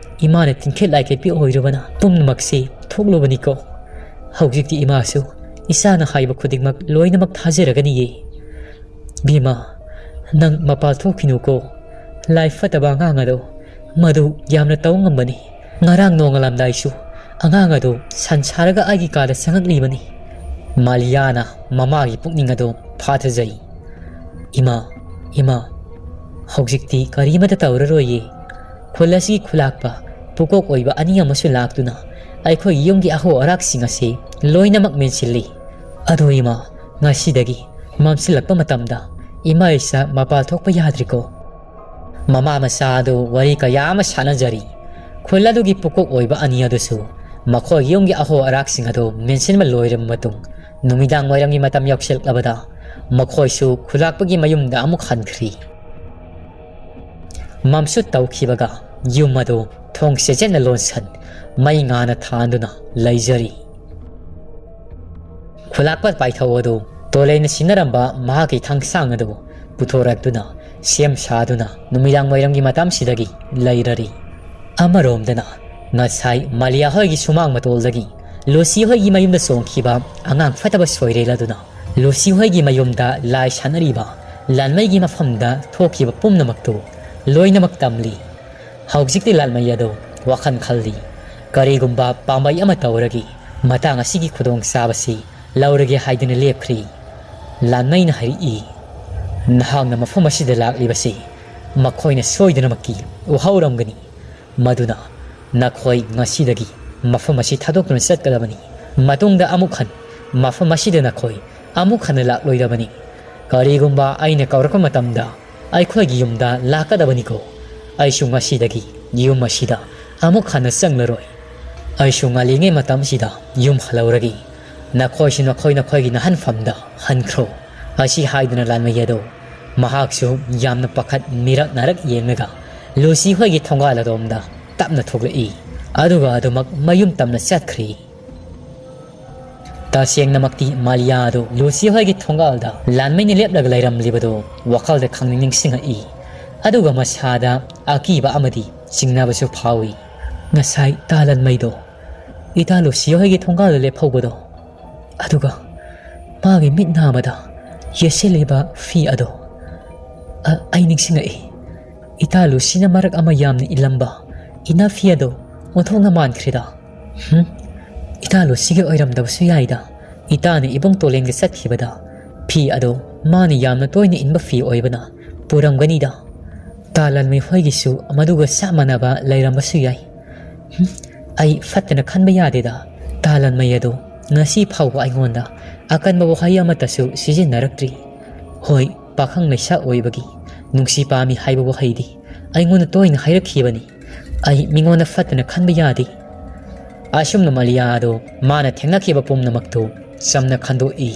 ꯏꯃꯥꯅ ꯇꯤꯡꯈꯦꯠ ꯂꯥꯏꯈꯦꯠꯄꯤ ꯑꯣꯏꯔꯨꯕꯅ ꯄꯨꯝꯅꯃꯛꯁꯤ ꯊꯣꯛꯂꯨꯕꯅꯤꯀꯣ꯫ ꯍꯧꯖꯤꯛꯇꯤ ꯏꯃꯥꯁꯨ ꯏꯆꯥꯅ ꯍꯥꯏꯕ ꯈꯨꯗꯤꯡꯃꯛ ꯂꯣꯏꯅꯃꯛ ꯊꯥꯖꯔꯒꯅꯤꯌꯦ꯫ ꯏꯕꯦꯝꯃ, ꯅꯪ ꯃꯄꯥꯜ ꯊꯣꯛꯈꯤꯅꯨꯀꯣ꯫ ꯂꯥꯏ ꯐꯠꯇꯕ ꯑꯉꯥꯡ ꯑꯗꯣ, ꯃꯗꯨ ꯌꯥꯝꯅ ꯇꯧ ꯉꯝꯕꯅꯤ꯫ ꯉꯔꯥꯡ ꯅꯣꯡꯉꯥꯜꯂꯝꯗꯥꯏꯁꯨ ꯑꯉꯥꯡ ꯑꯗꯨ ꯁꯟ ꯁꯥꯔꯒ ꯑꯩꯒꯤ ꯀꯥꯗ ꯆꯪꯉꯛꯂꯤꯕꯅꯤ꯫" ꯃꯥꯂꯤꯌꯥꯅ ꯃꯃꯥꯒꯤ ꯄꯨꯛꯅꯤꯡ ꯑꯗꯨ ꯐꯥꯊꯖꯩ꯫ "ꯏꯃꯥ, ꯏꯃꯥ, ꯍꯧꯖꯤꯛꯇꯤ ꯀꯔꯤꯃꯠꯇ ꯇꯧꯔꯔꯣꯏꯌꯦ꯫ ꯈꯨꯜ ꯑꯁꯤꯒꯤ ꯈꯨꯂꯥꯛꯄ ꯄꯨꯀꯣꯛ ꯑꯣꯏꯕ ꯑꯅꯤ ꯑꯃꯁꯨ ꯂꯥꯛꯇꯨꯅ ꯑꯩꯈꯣꯏꯒꯤ ꯌꯨꯝꯒꯤ ꯑꯍꯣ ꯑꯔꯥꯛꯁꯤꯡ ꯑꯁꯤ ꯂꯣꯏꯅꯃꯛ ꯃꯦꯟꯁꯤꯜꯂꯤ꯫ ꯑꯗꯨ ꯏꯃꯥ, ꯉꯁꯤꯗꯒꯤ ꯃꯝꯁꯤꯜꯂꯛꯄ ꯃꯇꯝꯗ ꯏꯃꯥ ꯏꯆꯥ ꯃꯄꯥꯜ ꯊꯣꯛꯄ ꯌꯥꯗ꯭ꯔꯤꯀꯣ?" ꯃꯃꯥ ꯃꯆꯥ ꯑꯗꯨ ꯋꯥꯔꯤ ꯀꯌꯥ ꯑꯃ ꯁꯥꯟꯅꯖꯔꯤ꯫ ꯈꯨꯜ ꯑꯗꯨꯒꯤ ꯄꯨꯀꯣꯛ ꯑꯣꯏꯕ ꯑꯅꯤ ꯑꯗꯨꯁꯨ ꯃꯈꯣꯏꯒꯤ ꯌꯨꯝꯒꯤ ꯑꯍꯣ ꯑꯔꯥꯛꯁꯤꯡ ꯑꯗꯨ ꯃꯦꯟꯁꯤꯟꯕ ꯂꯣꯏꯔꯕ ꯃꯇꯨꯡ, ꯅꯨꯃꯤꯗꯥꯡ ꯋꯥꯏꯔꯝꯒꯤ ꯃꯇꯝ ꯌꯧꯁꯤꯜꯂꯛꯂꯕꯗ ꯃꯈꯣꯏꯁꯨ ꯈꯨꯂꯥꯛꯄꯒꯤ ꯃꯌꯨꯝꯗ ꯑꯃꯨꯛ ꯍꯟꯈ꯭ꯔꯤ꯫ ꯃꯝꯁꯨ ꯇꯧꯈꯤꯕꯒ ꯌꯨꯝ ꯑꯗꯨ ꯊꯣꯡ ꯆꯦꯠꯆꯦꯠꯅ ꯂꯣꯟꯁꯟ, ꯃꯩ ꯉꯥꯅ ꯊꯥꯟꯗꯨꯅ ꯂꯩꯖꯔꯤ꯫ ꯈꯨꯂꯥꯛꯄ ꯄꯥꯏꯊꯧ ꯑꯗꯨ ꯇꯣꯂꯩꯅ ꯁꯤꯟꯅꯔꯝꯕ ꯃꯍꯥꯛꯀꯤ ꯊꯥꯡꯁꯥꯡ ꯑꯗꯨ ꯄꯨꯊꯣꯔꯛꯇꯨꯅ ꯁꯦꯝ ꯁꯥꯗꯨꯅ ꯅꯨꯃꯤꯗꯥꯡ ꯋꯥꯏꯔꯝꯒꯤ ꯃꯇꯝꯁꯤꯗꯒꯤ ꯂꯩꯔꯔꯤ꯫ ꯑꯃꯔꯣꯝꯗꯅ ꯉꯁꯥꯏ ꯃꯥꯂꯤꯌꯥ ꯍꯣꯏꯒꯤ ꯁꯨꯃꯥꯡ ꯃꯇꯣꯜꯗꯒꯤ ꯂꯨꯁꯤ ꯍꯣꯏꯒꯤ ꯃꯌꯨꯝꯗ ꯆꯣꯡꯈꯤꯕ ꯑꯉꯥꯡ ꯐꯠꯇꯕ ꯁꯣꯏꯔꯦꯜ ꯑꯗꯨꯅ ꯂꯨꯁꯤ ꯍꯣꯏꯒꯤ ꯃꯌꯨꯝꯗ ꯂꯥꯏ ꯁꯥꯟꯅꯔꯤꯕ ꯂꯥꯟꯃꯩꯒꯤ ꯃꯐꯝꯗ ꯊꯣꯛꯈꯤꯕ ꯄꯨꯝꯅꯃꯛꯇꯨ ꯂꯣꯏꯅꯃꯛ ꯇꯝꯂꯤ꯫ ꯍꯧꯖꯤꯛꯇꯤ ꯂꯥꯟꯃꯩ ꯑꯗꯣ ꯋꯥꯈꯜ ꯈꯜꯂꯤ꯫ ꯀꯔꯤꯒꯨꯝꯕ ꯄꯥꯝꯕꯩ ꯑꯃ ꯇꯧꯔꯒ ꯃꯇꯥꯡ ꯑꯁꯤꯒꯤ ꯈꯨꯗꯣꯡꯆꯥꯕꯁꯤ ꯂꯧꯔꯒꯦ ꯍꯥꯏꯗꯨꯅ ꯂꯦꯞꯈ꯭ꯔꯤ꯫ ꯂꯥꯟꯃꯩꯅ ꯍꯥꯏꯔꯛꯏ, "ꯅꯍꯥꯛꯅ ꯃꯐꯝ ꯑꯁꯤꯗ ꯂꯥꯛꯂꯤꯕꯁꯤ ꯃꯈꯣꯏꯅ ꯁꯣꯏꯗꯅꯃꯛꯀꯤ ꯎꯍꯧꯔꯝꯒꯅꯤ꯫ ꯃꯗꯨꯅ ꯅꯈꯣꯏ ꯉꯁꯤꯗꯒꯤ ꯃꯐꯝ ꯑꯁꯤ ꯊꯥꯗꯣꯛꯇꯨꯅ ꯆꯠꯀꯗꯕꯅꯤ꯫ ꯃꯇꯨꯡꯗ ꯑꯃꯨꯛ ꯍꯟ ꯃꯐꯝ ꯑꯁꯤꯗ ꯅꯈꯣꯏ ꯑꯃꯨꯛ ꯍꯟꯅ ꯂꯥꯛꯂꯣꯏꯗꯕꯅꯤ꯫ ꯀꯔꯤꯒꯨꯝꯕ ꯑꯩꯅ ꯀꯧꯔꯛꯄ ꯃꯇꯝꯗ ꯑꯩꯈꯣꯏꯒꯤ ꯌꯨꯝꯗ ꯂꯥꯛꯀꯗꯕꯅꯤꯀꯣ꯫ ꯑꯩꯁꯨ ꯉꯁꯤꯗꯒꯤ ꯌꯨꯝ ꯑꯁꯤꯗ ꯑꯃꯨꯛ ꯍꯟꯅ ꯆꯪꯂꯔꯣꯏ꯫ ꯑꯩꯁꯨ ꯉꯜꯂꯤꯉꯩ ꯃꯇꯝꯁꯤꯗ ꯌꯨꯝ ꯍꯜꯂꯧꯔꯒꯦ꯫ ꯅꯈꯣꯏꯁꯨ ꯅꯈꯣꯏ ꯅꯈꯣꯏꯒꯤ ꯅꯍꯟꯐꯝꯗ ꯍꯟꯈ꯭ꯔꯣ꯫ ꯑꯁꯤ ꯍꯥꯏꯗꯨꯅ ꯂꯥꯟꯃꯩ ꯑꯗꯣ ꯃꯍꯥꯛꯁꯨ ꯌꯥꯝꯅ ꯄꯥꯈꯠ ꯃꯤꯔꯛ ꯅꯥꯔꯛ ꯌꯦꯡꯂꯒ ꯂꯨꯁꯤ ꯍꯣꯏꯒꯤ ꯊꯣꯡꯒꯥꯜ ꯑꯗꯣꯝꯗ ꯇꯞꯅ ꯊꯣꯛꯂꯛꯏ꯫ ꯑꯗꯨꯒ ꯑꯗꯨꯃꯛ ꯃꯌꯨꯝ ꯇꯝꯅ ꯆꯠꯈ꯭ꯔꯤ꯫ ꯇꯁꯦꯡꯅꯃꯛꯇꯤ ꯃꯥꯂꯤꯌꯥ ꯑꯗꯨ ꯂꯨꯁꯤ ꯍꯣꯏꯒꯤ ꯊꯣꯡꯒꯥꯜꯗ ꯂꯥꯟꯃꯩꯅ ꯂꯦꯞꯂꯒ ꯂꯩꯔꯝꯂꯤꯕꯗꯨ ꯋꯥꯈꯜꯗ ꯈꯪꯅꯤꯡ ꯅꯤꯡꯁꯤꯡꯉꯛꯏ꯫ ꯑꯗꯨꯒ ꯃꯁꯥꯗ ꯑꯀꯤꯕ ꯑꯃꯗꯤ ꯆꯤꯡꯅꯕꯁꯨ ꯐꯥꯎꯏ꯫ ꯉꯁꯥꯏ ꯇꯥ ꯂꯥꯟꯃꯩꯗꯣ ꯏꯇꯥ ꯂꯨꯁꯤ ꯍꯣꯏꯒꯤ ꯊꯣꯡꯒꯥꯜꯗ ꯂꯦꯞꯍꯧꯕꯗꯣ, ꯑꯗꯨꯒ ꯃꯥꯒꯤ ꯃꯤꯠ ꯅꯥ ꯑꯃꯗ ꯌꯦꯠꯁꯤꯜꯂꯤꯕ ꯐꯤ ꯑꯗꯣ, ꯑ, ꯑꯩ ꯅꯤꯡꯁꯤꯡꯂꯛꯏ꯫ ꯏꯇꯥ ꯂꯨꯁꯤꯅ ꯃꯔꯛ ꯑꯃ ꯌꯥꯝꯅ ꯏꯜꯂꯝꯕ ꯏꯅꯐꯤ ꯑꯗꯣ ꯑꯣꯟꯊꯣꯛꯅ ꯃꯥꯟꯈ꯭ꯔꯦꯗ꯫ ꯍꯨꯝ? ꯏꯇꯥ ꯂꯨꯁꯤꯒꯤ ꯑꯣꯏꯔꯝꯗꯕꯁꯨ ꯌꯥꯏꯗ꯫ ꯏꯇꯥꯅ ꯏꯕꯨꯡ ꯇꯣꯂꯦꯟꯒ ꯆꯠꯈꯤꯕꯗ ꯐꯤ ꯑꯗꯣ ꯃꯥꯅ ꯌꯥꯝꯅ ꯇꯣꯏꯅ ꯏꯟꯕ ꯐꯤ ꯑꯣꯏꯕꯅ ꯄꯨꯔꯝꯒꯅꯤꯗ꯫ ꯇꯥ ꯂꯥꯟꯃꯩ ꯍꯣꯏꯒꯤꯁꯨ ꯃꯗꯨꯒ ꯆꯞ ꯃꯥꯟꯅꯕ ꯂꯩꯔꯝꯕꯁꯨ ꯌꯥꯏ꯫ ꯍꯨꯝ? ꯑꯩ ꯐꯠꯇꯅ ꯈꯟꯕ ꯌꯥꯗꯦꯗ꯫ ꯇꯥ ꯂꯥꯟꯃꯩ ꯑꯗꯣ ꯉꯁꯤ ꯐꯥꯎꯕ ꯑꯩꯉꯣꯟꯗ ꯑꯀꯟꯕ ꯋꯥꯍꯩ ꯑꯃꯠꯇꯁꯨ ꯁꯤꯖꯤꯟꯅꯔꯛꯇ꯭ꯔꯤ꯫ ꯍꯣꯏ, ꯄꯥꯈꯪ ꯂꯩꯁꯥ ꯑꯣꯏꯕꯒꯤ ꯅꯨꯡꯁꯤ ꯄꯥꯝꯃꯤ ꯍꯥꯏꯕ ꯋꯥꯍꯩꯗꯤ ꯑꯩꯉꯣꯟꯗ ꯇꯣꯏꯅ ꯍꯥꯏꯔꯛꯈꯤꯕꯅꯤ꯫ ꯑꯩ ꯃꯤꯉꯣꯟꯗ ꯐꯠꯇꯅ ꯈꯟꯕ ꯌꯥꯗꯦ꯫ ꯑꯁꯨꯝꯅ ꯃꯥꯂꯤꯌꯥ ꯑꯗꯣ ꯃꯥꯅ ꯊꯦꯡꯅꯈꯤꯕ ꯄꯨꯝꯅꯃꯛꯇꯨ ꯆꯝꯅ ꯈꯟꯗꯣꯛꯏ꯫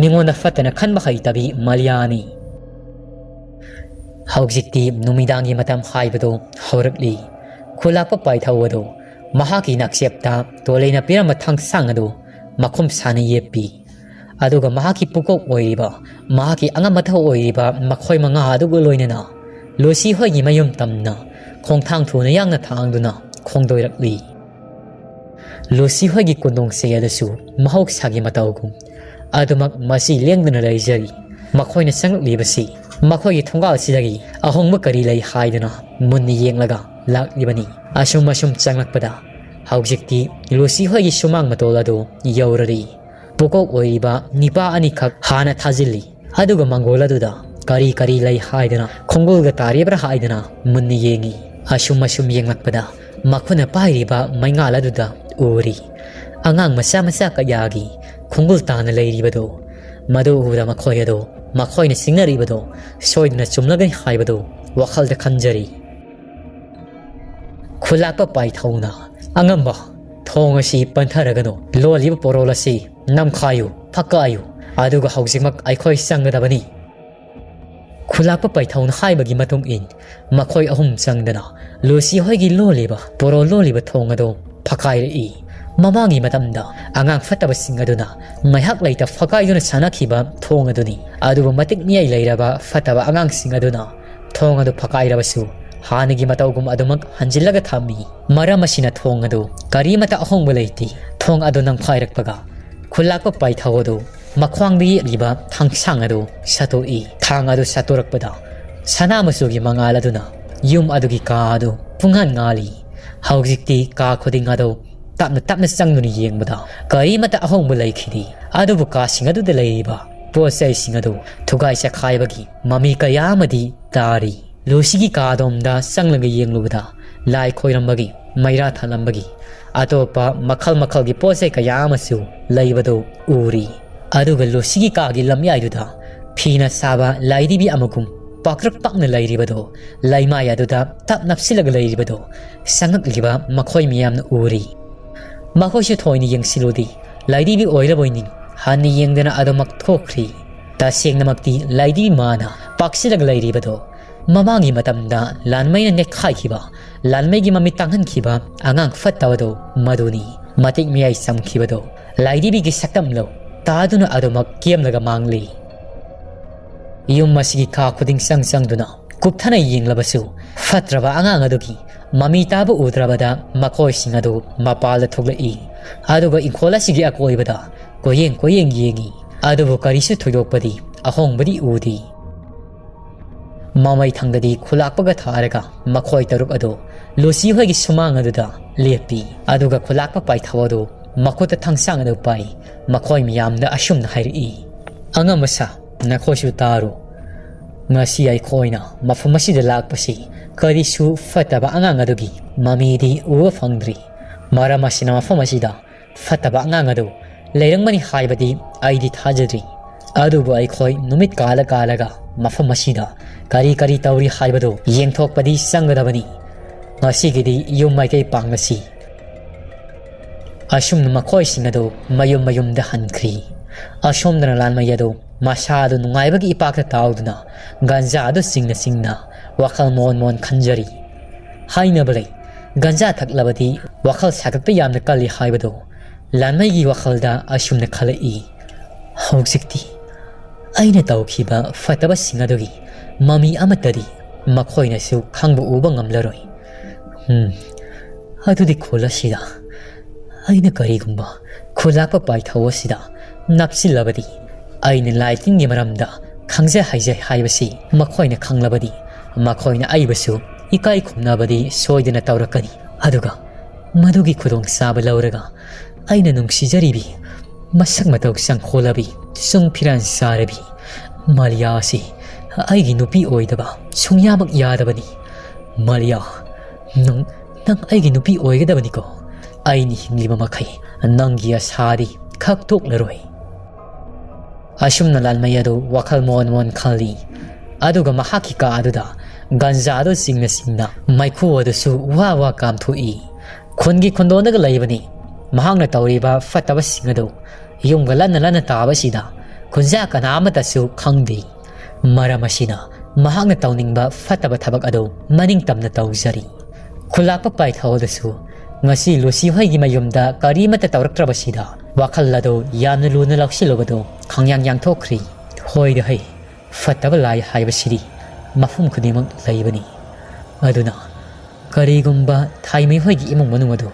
ꯃꯤꯉꯣꯟꯗ ꯐꯠꯇꯅ ꯈꯟꯕ ꯍꯩꯇꯕꯤ ꯃꯥꯂꯤꯌꯥꯅꯤ꯫ ꯍꯧꯖꯤꯛꯇꯤ ꯅꯨꯃꯤꯗꯥꯡꯒꯤ ꯃꯇꯝ ꯍꯥꯏꯕꯗꯨ ꯍꯧꯔꯛꯂꯤ꯫ ꯈꯨꯂꯥꯛꯄ ꯄꯥꯏꯊꯧ ꯑꯗꯨ ꯃꯍꯥꯛꯀꯤ ꯅꯥꯛꯆꯦꯞꯇ ꯇꯣꯂꯩꯅ ꯄꯤꯔꯝꯕ ꯊꯥꯡꯁꯥꯡ ꯑꯗꯨ ꯃꯈꯨꯝ ꯁꯥꯅ ꯌꯦꯞꯄꯤ꯫ ꯑꯗꯨꯒ ꯃꯍꯥꯛꯀꯤ ꯄꯨꯀꯣꯛ ꯑꯣꯏꯔꯤꯕ, ꯃꯍꯥꯛꯀꯤ ꯑꯉꯝ ꯑꯊꯧ ꯑꯣꯏꯔꯤꯕ ꯃꯈꯣꯏ ꯃꯉꯥ ꯑꯗꯨꯒ ꯂꯣꯏꯅꯅ ꯂꯨꯁꯤ ꯍꯣꯏꯒꯤ ꯃꯌꯨꯝ ꯇꯝꯅ ꯈꯣꯡꯊꯥꯡ ꯊꯨꯅ ꯌꯥꯡꯅ ꯊꯥꯡꯗꯨꯅ ꯈꯣꯡꯗꯣꯏꯔꯛꯂꯤ꯫ ꯂꯨꯁꯤ ꯍꯣꯏꯒꯤ ꯀꯣꯟꯗꯣꯡꯁꯦ ꯑꯗꯨꯁꯨ ꯃꯍꯧꯁꯥꯒꯤ ꯃꯇꯧꯒꯨꯝ ꯑꯗꯨꯃꯛ ꯃꯁꯤ ꯂꯦꯡꯗꯅ ꯂꯩꯖꯔꯤ꯫ ꯃꯈꯣꯏꯅ ꯆꯪꯂꯛꯂꯤꯕꯁꯤ ꯃꯈꯣꯏꯒꯤ ꯊꯣꯡꯒꯥꯜꯁꯤꯗꯒꯤ ꯑꯍꯣꯡꯕ ꯀꯔꯤ ꯂꯩ ꯍꯥꯏꯗꯨꯅ ꯃꯨꯟꯅ ꯌꯦꯡꯂꯒ ꯂꯥꯛꯂꯤꯕꯅꯤ꯫ ꯑꯁꯨꯝ ꯑꯁꯨꯝ ꯆꯪꯂꯛꯄꯗ ꯍꯧꯖꯤꯛꯇꯤ ꯂꯨꯁꯤ ꯍꯣꯏꯒꯤ ꯁꯨꯃꯥꯡ ꯃꯇꯣꯜ ꯑꯗꯨ ꯌꯧꯔꯔꯤ꯫ ꯄꯨꯀꯣꯛ ꯑꯣꯏꯔꯤꯕ ꯅꯤꯄꯥ ꯑꯅꯤꯈꯛ ꯍꯥꯟꯅ ꯊꯥꯖꯤꯜꯂꯤ꯫ ꯑꯗꯨꯒ ꯃꯪꯒꯣꯜ ꯑꯗꯨꯗ ꯀꯔꯤ ꯀꯔꯤ ꯂꯩ ꯍꯥꯏꯗꯅ ꯈꯣꯡꯒꯨꯜꯒ ꯇꯥꯔꯤꯕ꯭ꯔꯥ ꯍꯥꯏꯗꯅ ꯃꯨꯟꯅ ꯌꯦꯡꯉꯤ꯫ ꯑꯁꯨꯝ ꯑꯁꯨꯝ ꯌꯦꯡꯂꯛꯄꯗ ꯃꯈꯣꯏꯅ ꯄꯥꯏꯔꯤꯕ ꯃꯩꯉꯥꯜ ꯑꯗꯨꯗ ꯎꯔꯤ ꯑꯉꯥꯡ ꯃꯆꯥ ꯃꯆꯥ ꯀꯌꯥꯒꯤ ꯈꯣꯡꯒꯨꯜ ꯇꯥꯅ ꯂꯩꯔꯤꯕꯗꯨ꯫ ꯃꯗꯨ ꯎꯕꯗ ꯃꯈꯣꯏ ꯑꯗꯨ, ꯃꯈꯣꯏꯅ ꯆꯤꯡꯅꯔꯤꯕꯗꯨ ꯁꯣꯏꯗꯅ ꯆꯨꯝꯂꯒꯅꯤ ꯍꯥꯏꯕꯗꯨ ꯋꯥꯈꯜꯗ ꯈꯟꯖꯔꯤ꯫ ꯈꯨꯂꯥꯛꯄ ꯄꯥꯏꯊꯧꯅ, "ꯑꯉꯝꯕ, ꯊꯣꯡ ꯑꯁꯤ ꯄꯟꯊꯔꯒꯅꯨ, ꯂꯣꯜꯂꯤꯕ ꯄꯣꯔꯣꯜ ꯑꯁꯤ ꯅꯝꯈꯥꯏꯌꯨ, ꯐꯛꯀꯥꯏꯌꯨ, ꯑꯗꯨꯒ ꯍꯧꯖꯤꯛꯃꯛ ꯑꯩꯈꯣꯏ ꯆꯪꯒꯗꯕꯅꯤ"꯫ ꯈꯨꯂꯥꯛꯄ ꯄꯥꯏꯊꯧꯅ ꯍꯥꯏꯕꯒꯤ ꯃꯇꯨꯡ ꯏꯟ ꯃꯈꯣꯏ ꯑꯍꯨꯝ ꯆꯪꯗꯅ ꯂꯨꯁꯤ ꯍꯣꯏꯒꯤ ꯂꯣꯜꯂꯤꯕ, ꯄꯣꯔꯣ ꯂꯣꯜꯂꯤꯕ ꯊꯣꯡ ꯑꯗꯨ ꯐꯛꯀꯥꯏꯔꯛꯏ꯫ ꯃꯃꯥꯡꯒꯤ ꯃꯇꯝꯗ ꯑꯉꯥꯡ ꯐꯠꯇꯕꯁꯤꯡ ꯑꯗꯨꯅ ꯉꯥꯏꯍꯥꯛ ꯂꯩꯇ ꯐꯛꯀꯥꯏꯗꯨꯅ ꯁꯥꯟꯅꯈꯤꯕ ꯊꯣꯡ ꯑꯗꯨꯅꯤ꯫ ꯑꯗꯨꯕꯨ ꯃꯇꯤꯛ ꯃꯤꯌꯥꯏ ꯂꯩꯔꯕ ꯐꯠꯇꯕ ꯑꯉꯥꯡꯁꯤꯡ ꯑꯗꯨꯅ ꯊꯣꯡ ꯑꯗꯨ ꯐꯛꯀꯥꯏꯔꯕꯁꯨ ꯍꯥꯟꯅꯒꯤ ꯃꯇꯧꯒꯨꯝ ꯑꯗꯨꯃꯛ ꯍꯟꯖꯤꯜꯂꯒ ꯊꯝꯃꯤ꯫ ꯃꯔꯝ ꯑꯁꯤꯅ ꯊꯣꯡ ꯑꯗꯨ ꯀꯔꯤꯃꯠꯇ ꯑꯍꯣꯡꯕ ꯂꯩꯇꯦ꯫ ꯊꯣꯡ ꯑꯗꯨ ꯅꯝꯈꯥꯏꯔꯛꯄꯒ ꯈꯨꯂꯥꯛꯄ ꯄꯥꯏꯊꯧ ꯑꯗꯨ ꯃꯈ꯭ꯋꯥꯡꯗ ꯌꯦꯠꯂꯤꯕ ꯊꯥꯡꯁꯥꯡ ꯑꯗꯨ ꯁꯠꯇꯣꯛꯏ꯫ ꯊꯥꯡ ꯑꯗꯨ ꯁꯠꯇꯣꯔꯛꯄꯗ ꯁꯅꯥ ꯃꯆꯨꯒꯤ ꯃꯉꯥꯜ ꯑꯗꯨꯅ ꯌꯨꯝ ꯑꯗꯨꯒꯤ ꯀꯥ ꯑꯗꯨ ꯄꯨꯡꯉꯥꯟ ꯉꯥꯜꯂꯤ꯫ ꯍꯧꯖꯤꯛꯇꯤ ꯀꯥ ꯈꯨꯗꯤꯡ ꯑꯗꯨ ꯇꯞꯅ ꯇꯞꯅ ꯆꯪꯗꯨꯅ ꯌꯦꯡꯕꯗ ꯀꯔꯤꯃꯠꯇ ꯑꯍꯣꯡꯕ ꯂꯩꯈꯤꯗꯦ꯫ ꯑꯗꯨꯕꯨ ꯀꯥꯁꯤꯡ ꯑꯗꯨꯗ ꯂꯩꯔꯤꯕ ꯄꯣꯠ ꯆꯩꯁꯤꯡ ꯑꯗꯨ ꯊꯨꯒꯥꯏ ꯆꯈꯥꯏꯕꯒꯤ ꯃꯃꯤ ꯀꯌꯥ ꯑꯃꯗꯤ ꯇꯥꯔꯤ꯫ ꯂꯨꯁꯤꯒꯤ ꯀꯥꯗꯣꯝꯗ ꯆꯪꯂꯒ ꯌꯦꯡꯂꯨꯕꯗ ꯂꯥꯏ ꯈꯣꯏꯔꯝꯕꯒꯤ, ꯃꯩꯔꯥ ꯊꯥꯂꯝꯕꯒꯤ, ꯑꯇꯣꯞꯄ ꯃꯈꯜ ꯃꯈꯜꯒꯤ ꯄꯣꯠ ꯆꯩ ꯀꯌꯥ ꯑꯃꯁꯨ ꯂꯩꯕꯗꯨ ꯎꯔꯤ꯫ ꯑꯗꯨꯒ ꯂꯨꯁꯤꯒꯤ ꯀꯥꯒꯤ ꯂꯝꯌꯥꯏꯗꯨꯗ ꯐꯤꯅ ꯁꯥꯕ ꯂꯥꯏꯙꯤꯕꯤ ꯑꯃꯒꯨꯝ ꯄꯥꯛꯇ꯭ꯔꯛ ꯄꯥꯛꯅ ꯂꯩꯔꯤꯕꯗꯨ ꯂꯩꯃꯥꯏ ꯑꯗꯨꯗ ꯇꯞ ꯅꯞꯁꯤꯜꯂꯒ ꯂꯩꯔꯤꯕꯗꯨ ꯆꯪꯉꯛꯂꯤꯕ ꯃꯈꯣꯏ ꯃꯤꯌꯥꯝꯅ ꯎꯔꯤ꯫ ꯃꯈꯣꯏꯁꯨ ꯊꯣꯏꯅ ꯌꯦꯡꯁꯤꯜꯂꯨꯗꯦ꯫ ꯂꯥꯏꯙꯤꯕꯤ ꯑꯣꯏꯔꯕꯣꯏ ꯅꯤꯡ ꯍꯟꯅ ꯌꯦꯡꯗꯅ ꯑꯗꯨꯃꯛ ꯊꯣꯛꯈ꯭ꯔꯤ꯫ ꯇꯁꯦꯡꯅꯃꯛꯇꯤ ꯂꯥꯏꯙꯤꯕꯤ ꯃꯥꯅ ꯄꯥꯛꯁꯤꯜꯂꯒ ꯂꯩꯔꯤꯕꯗꯣ ꯃꯃꯥꯡꯒꯤ ꯃꯇꯝꯗ ꯂꯥꯟꯃꯩꯅ ꯅꯦꯠꯈꯥꯏꯈꯤꯕ, ꯂꯥꯟꯃꯩꯒꯤ ꯃꯃꯤꯠ ꯇꯥꯡꯍꯟꯈꯤꯕ ꯑꯉꯥꯡ ꯐꯠꯇꯕꯗꯣ ꯃꯗꯨꯅꯤ꯫ ꯃꯇꯤꯛ ꯃꯌꯥꯏ ꯆꯝꯈꯤꯕꯗꯣ ꯂꯥꯏꯙꯤꯕꯤꯒꯤ ꯁꯛꯇꯝꯂꯧ ꯇꯥꯗꯨꯅ ꯑꯗꯨꯃꯛ ꯀꯦꯝꯂꯒ ꯃꯥꯡꯂꯤ꯫ ꯌꯨꯝ ꯑꯁꯤꯒꯤ ꯀꯥ ꯈꯨꯗꯤꯡ ꯆꯪ ꯆꯪꯗꯨꯅ ꯀꯨꯞꯊꯅ ꯌꯦꯡꯂꯕꯁꯨ ꯐꯠꯇ꯭ꯔꯕ ꯑꯉꯥꯡ ꯑꯗꯨꯒꯤ ꯃꯃꯤ ꯇꯥꯕ ꯎꯗ꯭ꯔꯕꯗ ꯃꯈꯣꯏꯁꯤꯡ ꯑꯗꯨ ꯃꯄꯥꯜꯗ ꯊꯣꯛꯂꯛꯏ꯫ ꯑꯗꯨꯒ ꯏꯪꯈꯣꯜ ꯑꯁꯤꯒꯤ ꯑꯀꯣꯏꯕꯗ ꯀꯣꯏꯌꯦꯡ ꯀꯣꯏꯌꯦꯡ ꯌꯦꯡꯏ꯫ ꯑꯗꯨꯕꯨ ꯀꯔꯤꯁꯨ ꯊꯣꯏꯗꯣꯛꯄꯗꯤ ꯑꯍꯣꯡꯕꯗꯤ ꯎꯗꯦ꯫ ꯃꯃꯩ ꯊꯪꯗꯗꯤ ꯈꯨꯂꯥꯛꯄꯒ ꯊꯥꯔꯒ ꯃꯈꯣꯏ ꯇꯔꯨꯛ ꯑꯗꯨ ꯂꯨꯁꯤ ꯍꯣꯏꯒꯤ ꯁꯨꯃꯥꯡ ꯑꯗꯨꯗ ꯂꯦꯞꯄꯤ꯫ ꯑꯗꯨꯒ ꯈꯨꯂꯥꯛꯄ ꯄꯥꯏꯊꯧ ꯑꯗꯨ ꯃꯈꯨꯠꯇ ꯊꯥꯡꯁꯥꯡ ꯑꯗꯨ ꯄꯥꯏ꯫ ꯃꯈꯣꯏ ꯃꯤꯌꯥꯝꯗ ꯑꯁꯨꯝꯅ ꯍꯥꯏꯔꯛꯏ, "ꯑꯉꯝꯕ ꯁꯥ, ꯅꯈꯣꯏꯁꯨ ꯇꯥꯔꯨ꯫ ꯉꯁꯤ ꯑꯩꯈꯣꯏꯅ ꯃꯐꯝ ꯑꯁꯤꯗ ꯂꯥꯛꯄꯁꯤ ꯀꯔꯤꯁꯨ ꯐꯠꯇꯕ ꯑꯉꯥꯡ ꯑꯗꯨꯒꯤ ꯃꯃꯤꯗꯤ ꯎꯕ ꯐꯪꯗ꯭ꯔꯤ꯫ ꯃꯔꯝ ꯑꯁꯤꯅ ꯃꯐꯝ ꯑꯁꯤꯗ ꯐꯠꯇꯕ ꯑꯉꯥꯡ ꯑꯗꯨ ꯂꯩꯔꯝꯒꯅꯤ ꯍꯥꯏꯕꯗꯤ ꯑꯩꯗꯤ ꯊꯥꯖꯗ꯭ꯔꯤ꯫ ꯑꯗꯨꯕꯨ ꯑꯩꯈꯣꯏ ꯅꯨꯃꯤꯠ ꯀꯥꯜꯂ ꯀꯥꯜꯂꯒ ꯃꯐꯝ ꯑꯁꯤꯗ ꯀꯔꯤ ꯀꯔꯤ ꯇꯧꯔꯤ ꯍꯥꯏꯕꯗꯨ ꯌꯦꯡꯊꯣꯛꯄꯗꯤ ꯆꯪꯒꯗꯕꯅꯤ꯫ ꯉꯁꯤꯒꯤꯗꯤ ꯌꯨꯝ ꯃꯥꯏꯀꯩ ꯄꯥꯡꯂꯁꯤ꯫ ꯑꯁꯨꯝꯅ ꯃꯈꯣꯏꯁꯤꯡ ꯑꯗꯨ ꯃꯌꯨꯝ ꯃꯌꯨꯝꯗ ꯍꯟꯈ꯭ꯔꯤ꯫ ꯑꯁꯣꯝꯗꯅ ꯂꯥꯟꯃꯩ ꯑꯗꯨ ꯃꯁꯥ ꯑꯗꯨ ꯅꯨꯡꯉꯥꯏꯕꯒꯤ ꯏꯄꯥꯛꯇ ꯇꯥꯎꯗꯨꯅ ꯒꯟꯖꯥ ꯑꯗꯨ ꯆꯤꯡꯅ ꯆꯤꯡꯅ ꯋꯥꯈꯜ ꯃꯣꯟ ꯃꯣꯟ ꯈꯟꯖꯔꯤ꯫ ꯍꯥꯏꯅꯕ ꯂꯩ, ꯒꯟꯖꯥ ꯊꯛꯂꯕꯗꯤ ꯋꯥꯈꯜ ꯁꯥꯒꯠꯄ ꯌꯥꯝꯅ ꯀꯜꯂꯤ ꯍꯥꯏꯕꯗꯨ꯫ ꯂꯥꯟꯃꯩꯒꯤ ꯋꯥꯈꯜꯗ ꯑꯁꯨꯝꯅ ꯈꯜꯂꯛꯏ, ꯍꯧꯖꯤꯛꯇꯤ ꯑꯩꯅ ꯇꯧꯈꯤꯕ ꯐꯠꯇꯕꯁꯤꯡ ꯑꯗꯨꯒꯤ ꯃꯃꯤ ꯑꯃꯠꯇꯗꯤ ꯃꯈꯣꯏꯅꯁꯨ ꯈꯪꯕ ꯎꯕ ꯉꯝꯂꯔꯣꯏ꯫ ꯎꯝ, ꯑꯗꯨꯗꯤ ꯈꯨꯜ ꯑꯁꯤꯗ ꯑꯩꯅ ꯀꯔꯤꯒꯨꯝꯕ ꯈꯨꯂꯥꯛꯄ ꯄꯥꯏꯊꯧ ꯑꯁꯤꯗ ꯅꯞꯁꯤꯜꯂꯕꯗꯤ, ꯑꯩꯅ ꯂꯥꯏ ꯇꯤꯟꯒꯤ ꯃꯔꯝꯗ ꯈꯪꯖ ꯍꯩꯖꯩ ꯍꯥꯏꯕꯁꯤ ꯃꯈꯣꯏꯅ ꯈꯪꯂꯕꯗꯤ, ꯃꯈꯣꯏꯅ ꯑꯩꯕꯨꯁꯨ ꯏꯀꯥꯏ ꯈꯨꯝꯅꯕꯗꯤ ꯁꯣꯏꯗꯅ ꯇꯧꯔꯛꯀꯅꯤ꯫ ꯑꯗꯨꯒ ꯃꯗꯨꯒꯤ ꯈꯨꯗꯣꯡꯆꯥꯕ ꯂꯧꯔꯒ ꯑꯩꯅ ꯅꯨꯡꯁꯤꯖꯔꯤꯕꯤ, ꯃꯁꯛ ꯃꯇꯧ ꯆꯪꯈꯣꯜꯂꯕꯤ, ꯆꯨꯡ ꯐꯤꯔꯥꯟ ꯆꯥꯔꯕꯤ ꯃꯥꯂꯤꯌꯥ ꯑꯁꯤ ꯑꯩꯒꯤ ꯅꯨꯄꯤ ꯑꯣꯏꯗꯕ ꯁꯨꯡꯌꯥꯃꯛ ꯌꯥꯗꯕꯅꯤ꯫ ꯃꯥꯂꯤꯌꯥ, ꯅꯪ, ꯅꯪ ꯑꯩꯒꯤ ꯅꯨꯄꯤ ꯑꯣꯏꯒꯗꯕꯅꯤꯀꯣ꯫ ꯑꯩꯅ ꯍꯤꯡꯂꯤꯕ ꯃꯈꯩ ꯅꯪꯒꯤ ꯑꯁꯥꯗꯤ ꯈꯛꯇꯣꯛꯂꯔꯣꯏ꯫ ꯑꯁꯨꯝꯅ ꯂꯥꯟꯃꯩ ꯑꯗꯨ ꯋꯥꯈꯜ ꯃꯣꯟ ꯃꯣꯟ ꯈꯜꯂꯤ꯫ ꯑꯗꯨꯒ ꯃꯍꯥꯛꯀꯤ ꯀꯥ ꯑꯗꯨꯗ ꯒꯟꯖꯥ ꯑꯗꯨ ꯆꯤꯡꯅ ꯆꯤꯡꯅ ꯃꯩꯈꯨ ꯑꯗꯨꯁꯨ ꯋꯥ ꯋꯥ ꯀꯥꯝꯊꯣꯛꯏ꯫ ꯈꯨꯟꯒꯤ ꯈꯨꯟꯗꯣꯟꯗꯒ ꯂꯩꯕꯅꯤ꯫ ꯃꯍꯥꯛꯅ ꯇꯧꯔꯤꯕ ꯐꯠꯇꯕꯁꯤꯡ ꯑꯗꯨ ꯌꯨꯝꯒ ꯂꯟꯅ ꯂꯟꯅ ꯇꯥꯕꯁꯤꯗ ꯈꯨꯟꯖꯥ ꯀꯅꯥ ꯑꯃꯠꯇꯁꯨ ꯈꯪꯗꯦ꯫ ꯃꯔꯝ ꯑꯁꯤꯅ ꯃꯍꯥꯛꯅ ꯇꯧꯅꯤꯡꯕ ꯐꯠꯇꯕ ꯊꯕꯛ ꯑꯗꯨ ꯃꯅꯤꯡ ꯇꯝꯅ ꯇꯧꯖꯔꯤ꯫ ꯈꯨꯂꯥꯛꯄ ꯄꯥꯏꯊꯧꯗꯁꯨ ꯉꯁꯤ ꯂꯨꯁꯤ ꯍꯣꯏꯒꯤ ꯃꯌꯨꯝꯗ ꯀꯔꯤꯃꯠꯇ ꯇꯧꯔꯛꯇ꯭ꯔꯕꯁꯤꯗ ꯋꯥꯈꯜ ꯑꯗꯨ ꯌꯥꯝꯅ ꯂꯨꯅ ꯂꯧꯁꯤꯜꯂꯨꯕꯗꯨ ꯈꯪꯌꯥꯡ ꯌꯥꯡꯊꯣꯛꯈ꯭ꯔꯤ꯫ ꯍꯣꯏꯗ ꯍꯩ, ꯐꯠꯇꯕ ꯂꯥꯏ ꯍꯥꯏꯕꯁꯤꯗꯤ ꯃꯐꯝ ꯈꯨꯗꯤꯡꯃꯛ ꯂꯩꯕꯅꯤ꯫ ꯑꯗꯨꯅ ꯀꯔꯤꯒꯨꯝꯕ ꯊꯥꯏꯃꯩ ꯍꯣꯏꯒꯤ ꯏꯃꯨꯡ ꯃꯅꯨꯡ ꯑꯗꯨ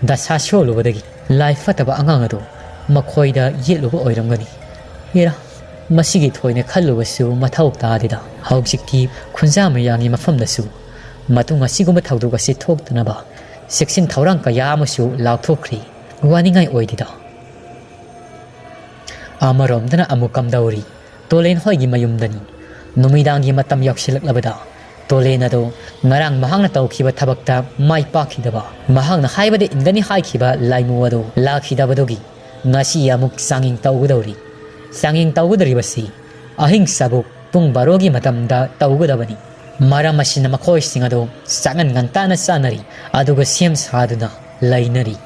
ꯗꯁꯥ ꯁꯣꯜꯂꯨꯕꯗꯒꯤ ꯂꯥꯏ ꯐꯠꯇꯕ ꯑꯉꯥꯡ ꯑꯗꯨ ꯃꯈꯣꯏꯗ ꯌꯦꯠꯂꯨꯕ ꯑꯣꯏꯔꯝꯒꯅꯤ꯫ ꯍꯦꯔꯥ, ꯃꯁꯤꯒꯤ ꯊꯣꯏꯅ ꯈꯜꯂꯨꯕꯁꯨ ꯃꯊꯧ ꯇꯥꯗꯦꯗ꯫ ꯍꯧꯖꯤꯛꯇꯤ ꯈꯨꯟꯖꯥ ꯃꯌꯥꯝꯒꯤ ꯃꯐꯝꯗꯁꯨ ꯃꯇꯨꯡ ꯑꯁꯤꯒꯨꯝꯕ ꯊꯧꯗꯣꯛ ꯑꯁꯤ ꯊꯣꯛꯇꯅꯕ ꯆꯦꯛꯁꯤꯟ ꯊꯧꯔꯥꯡ ꯀꯌꯥ ꯑꯃꯁꯨ ꯂꯥꯎꯊꯣꯛꯈ꯭ꯔꯤ꯫ ꯋꯥꯅꯤꯡꯉꯥꯏ ꯑꯣꯏꯗꯦꯗ꯫ ꯑꯃꯔꯣꯝꯗꯅ ꯑꯃꯨꯛ ꯀꯝꯗꯧꯔꯤ? ꯇꯣꯂꯦꯟ ꯍꯣꯏꯒꯤ ꯃꯌꯨꯝꯗꯅꯤ꯫ ꯅꯨꯃꯤꯗꯥꯡꯒꯤ ꯃꯇꯝ ꯌꯧꯁꯤꯜꯂꯛꯂꯕꯗ ꯇꯣꯂꯦꯟ ꯑꯗꯣ ꯉꯔꯥꯡ ꯃꯍꯥꯛꯅ ꯇꯧꯈꯤꯕ ꯊꯕꯛꯇ ꯃꯥꯏ ꯄꯥꯛꯈꯤꯗꯕ, ꯃꯍꯥꯛꯅ ꯍꯥꯏꯕꯗ ꯏꯟꯒꯅꯤ ꯍꯥꯏꯈꯤꯕ ꯂꯥꯏꯃꯨ ꯑꯗꯣ ꯂꯥꯛꯈꯤꯗꯕꯗꯨꯒꯤ ꯉꯁꯤ ꯑꯃꯨꯛ ꯆꯥꯡꯌꯦꯡ ꯇꯧꯒꯗꯧꯔꯤ꯫ ꯆꯥꯡꯌꯦꯡ ꯇꯧꯒꯗꯧꯔꯤꯕꯁꯤ ꯑꯍꯤꯡ ꯆꯥꯕꯨꯛ ꯄꯨꯡ ꯕꯥꯔꯣꯒꯤ ꯃꯇꯝꯗ ꯇꯧꯒꯗꯕꯅꯤ꯫ ꯃꯔꯝ ꯑꯁꯤꯅ ꯃꯈꯣꯏꯁꯤꯡ ꯑꯗꯨ ꯆꯥꯛꯉꯟ ꯉꯟꯇꯥꯅ ꯆꯥꯅꯔꯤ, ꯑꯗꯨꯒ ꯁꯦꯝ ꯁꯥꯗꯨꯅ ꯂꯩꯅꯔꯤ꯫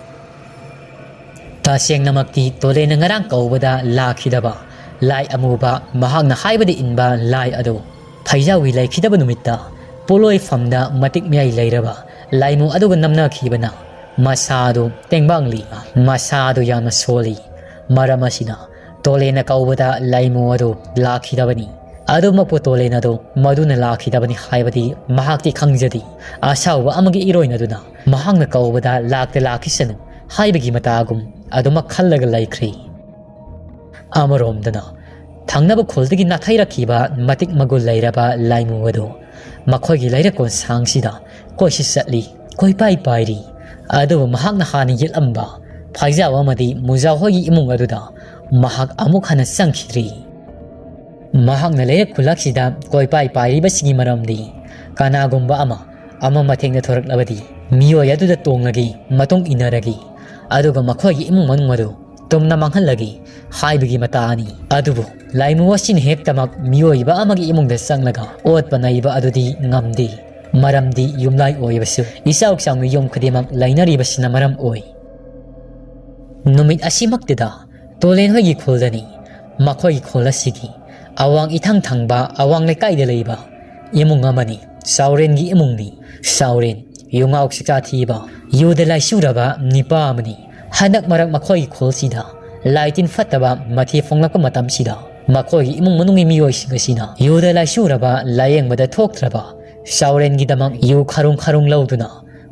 ꯇꯁꯦꯡꯅꯃꯛꯇꯤ ꯇꯣꯂꯦꯟꯅ ꯉꯔꯥꯡ ꯀꯧꯕꯗ ꯂꯥꯛꯈꯤꯗꯕ ꯂꯥꯏ ꯑꯃꯨꯕ, ꯃꯍꯥꯛꯅ ꯍꯥꯏꯕꯗ ꯏꯟꯕ ꯂꯥꯏ ꯑꯗꯨ ꯐꯩꯖꯥꯎꯒꯤ ꯂꯩꯈꯤꯗꯕ ꯅꯨꯃꯤꯠꯇ ꯄꯣꯠꯂꯣꯏꯐꯝꯗ ꯃꯇꯤꯛ ꯃꯌꯥꯏ ꯂꯩꯔꯕ ꯂꯥꯏꯃꯨ ꯑꯗꯨꯒ ꯅꯝꯅꯈꯤꯕꯅ ꯃꯁꯥꯗꯨ ꯇꯦꯡꯕꯥꯡꯂꯤ, ꯃꯁꯥꯗꯨ ꯌꯥꯝꯅ ꯁꯣꯜꯂꯤ꯫ ꯃꯔꯝ ꯑꯁꯤꯅ ꯇꯣꯂꯦꯟꯅ ꯀꯧꯕꯗ ꯂꯥꯏꯃꯨ ꯑꯗꯨ ꯂꯥꯛꯈꯤꯗꯕꯅꯤ꯫ ꯑꯗꯨꯃꯛꯄꯨ ꯇꯣꯂꯦꯟ ꯑꯗꯨ ꯃꯗꯨꯅ ꯂꯥꯛꯈꯤꯗꯕꯅꯤ ꯍꯥꯏꯕꯗꯤ ꯃꯍꯥꯛꯇꯤ ꯈꯪꯖꯗꯦ꯫ ꯑꯁꯥꯎꯕ ꯑꯃꯒꯤ ꯏꯔꯣꯏꯅꯗꯨꯅ ꯃꯍꯥꯛꯅ ꯀꯧꯕꯗ ꯂꯥꯛꯇ ꯂꯥꯛꯈꯤꯁꯅꯨ ꯍꯥꯏꯕꯒꯤ ꯃꯇꯥꯒꯨꯝ ꯑꯗꯨꯃꯛ ꯈꯜꯂꯒ ꯂꯩꯈ꯭ꯔꯦ꯫ ꯑꯃꯔꯣꯝꯗꯅ ꯊꯪꯅꯕ ꯈꯨꯜꯗꯒꯤ ꯅꯥꯊꯩꯔꯛꯈꯤꯕ ꯃꯇꯤꯛ ꯃꯒꯨꯟ ꯂꯩꯔꯕ ꯂꯥꯏꯃꯨ ꯑꯗꯨ ꯃꯈꯣꯏꯒꯤ ꯂꯩꯔꯛ ꯀꯣꯟꯁꯥꯡꯁꯤꯗ ꯀꯣꯏꯁꯤ ꯆꯠꯂꯤ, ꯀꯣꯏꯄꯥꯏ ꯄꯥꯏꯔꯤ꯫ ꯑꯗꯨꯕꯨ ꯃꯍꯥꯛꯅ ꯍꯥꯟꯅ ꯌꯦꯛꯂꯝꯕ ꯐꯥꯏꯖꯥꯎ ꯑꯃꯗꯤ ꯃꯨꯖꯥꯎ ꯍꯣꯏꯒꯤ ꯏꯃꯨꯡ ꯑꯗꯨꯗ ꯃꯍꯥꯛ ꯑꯃꯨꯛ ꯍꯟꯅ ꯆꯪꯈꯤꯗ꯭ꯔꯤ꯫ ꯃꯍꯥꯛꯅ ꯂꯩꯔꯛ ꯈꯨꯜꯂꯛꯁꯤꯗ ꯀꯣꯏꯄꯥꯏ ꯄꯥꯏꯔꯤꯕꯁꯤꯒꯤ ꯃꯔꯝꯗꯤ ꯀꯅꯥꯒꯨꯝꯕ ꯑꯃ ꯑꯃ ꯃꯊꯦꯡꯅ ꯊꯣꯔꯛꯂꯕꯗꯤ ꯃꯤꯑꯣꯏ ꯑꯗꯨꯗ ꯇꯣꯡꯂꯒ ꯃꯇꯨꯡ ꯏꯟꯅꯔꯒ ꯑꯗꯨꯒ ꯃꯈꯣꯏꯒꯤ ꯏꯃꯨꯡ ꯃꯅꯨꯡ ꯑꯗꯨ ꯇꯨꯝꯅ ꯃꯥꯡꯍꯜꯂꯒ ꯍꯥꯏꯕꯒꯤ ꯃꯇꯥꯅꯤ꯫ ꯑꯗꯨꯕꯨ ꯂꯥꯏꯃꯨ ꯑꯁꯤꯅ ꯍꯦꯛꯇꯃꯛ ꯃꯤꯑꯣꯏꯕ ꯑꯃꯒꯤ ꯏꯃꯨꯡꯗ ꯆꯪꯂꯒ ꯑꯣꯠꯄ ꯅꯩꯕ ꯑꯗꯨꯗꯤ ꯉꯝꯗꯦ꯫ ꯃꯔꯝꯗꯤ ꯌꯨꯝꯂꯥꯏ ꯑꯣꯏꯕꯁꯨ ꯏꯆꯥꯎ ꯆꯥꯎꯅ ꯌꯨꯝ ꯈꯨꯗꯤꯡꯃꯛ ꯂꯩꯅꯔꯤꯕꯁꯤꯅ ꯃꯔꯝ ꯑꯣꯏ꯫ ꯅꯨꯃꯤꯠ ꯑꯁꯤꯃꯛꯇꯗ ꯇꯣꯂꯦꯟ ꯍꯣꯏꯒꯤ ꯈꯨꯜꯗꯅꯤ꯫ ꯃꯈꯣꯏꯒꯤ ꯈꯨꯜ ꯑꯁꯤꯒꯤ ꯑꯋꯥꯡ ꯏꯊꯪ ꯊꯪꯕ ꯑꯋꯥꯡ ꯂꯩꯀꯥꯏꯗ ꯂꯩꯕ ꯏꯃꯨꯡ ꯑꯃꯅꯤ꯫ ꯆꯥꯎꯔꯦꯟꯒꯤ ꯏꯃꯨꯡꯅꯤ꯫ ꯆꯥꯎꯔꯦꯟ ꯌꯨꯉꯥꯎ ꯆꯤꯛꯆꯥ ꯊꯤꯕ, ꯌꯨꯗ ꯂꯥꯏꯆꯨꯔꯕ ꯅꯤꯄꯥ ꯑꯃꯅꯤ꯫ ꯍꯟꯗꯛ ꯃꯔꯛ ꯃꯈꯣꯏꯒꯤ ꯈꯨꯜꯁꯤꯗ ꯂꯥꯏ ꯇꯤꯟ ꯐꯠꯇꯕ ꯃꯊꯤ ꯐꯣꯡꯂꯛꯄ ꯃꯇꯝꯁꯤꯗ ꯃꯈꯣꯏꯒꯤ ꯏꯃꯨꯡ ꯃꯅꯨꯡꯒꯤ ꯃꯤꯑꯣꯏꯁꯤꯡ ꯑꯁꯤꯅ ꯌꯨꯗ ꯂꯥꯏꯆꯨꯔꯕ ꯂꯥꯏꯌꯦꯡꯕꯗ ꯊꯣꯛꯇ꯭ꯔꯕ ꯆꯥꯎꯔꯦꯟꯒꯤꯗꯃꯛ ꯌꯨ ꯈꯔꯨꯡ ꯈꯔꯨꯡ ꯂꯧꯗꯨꯅ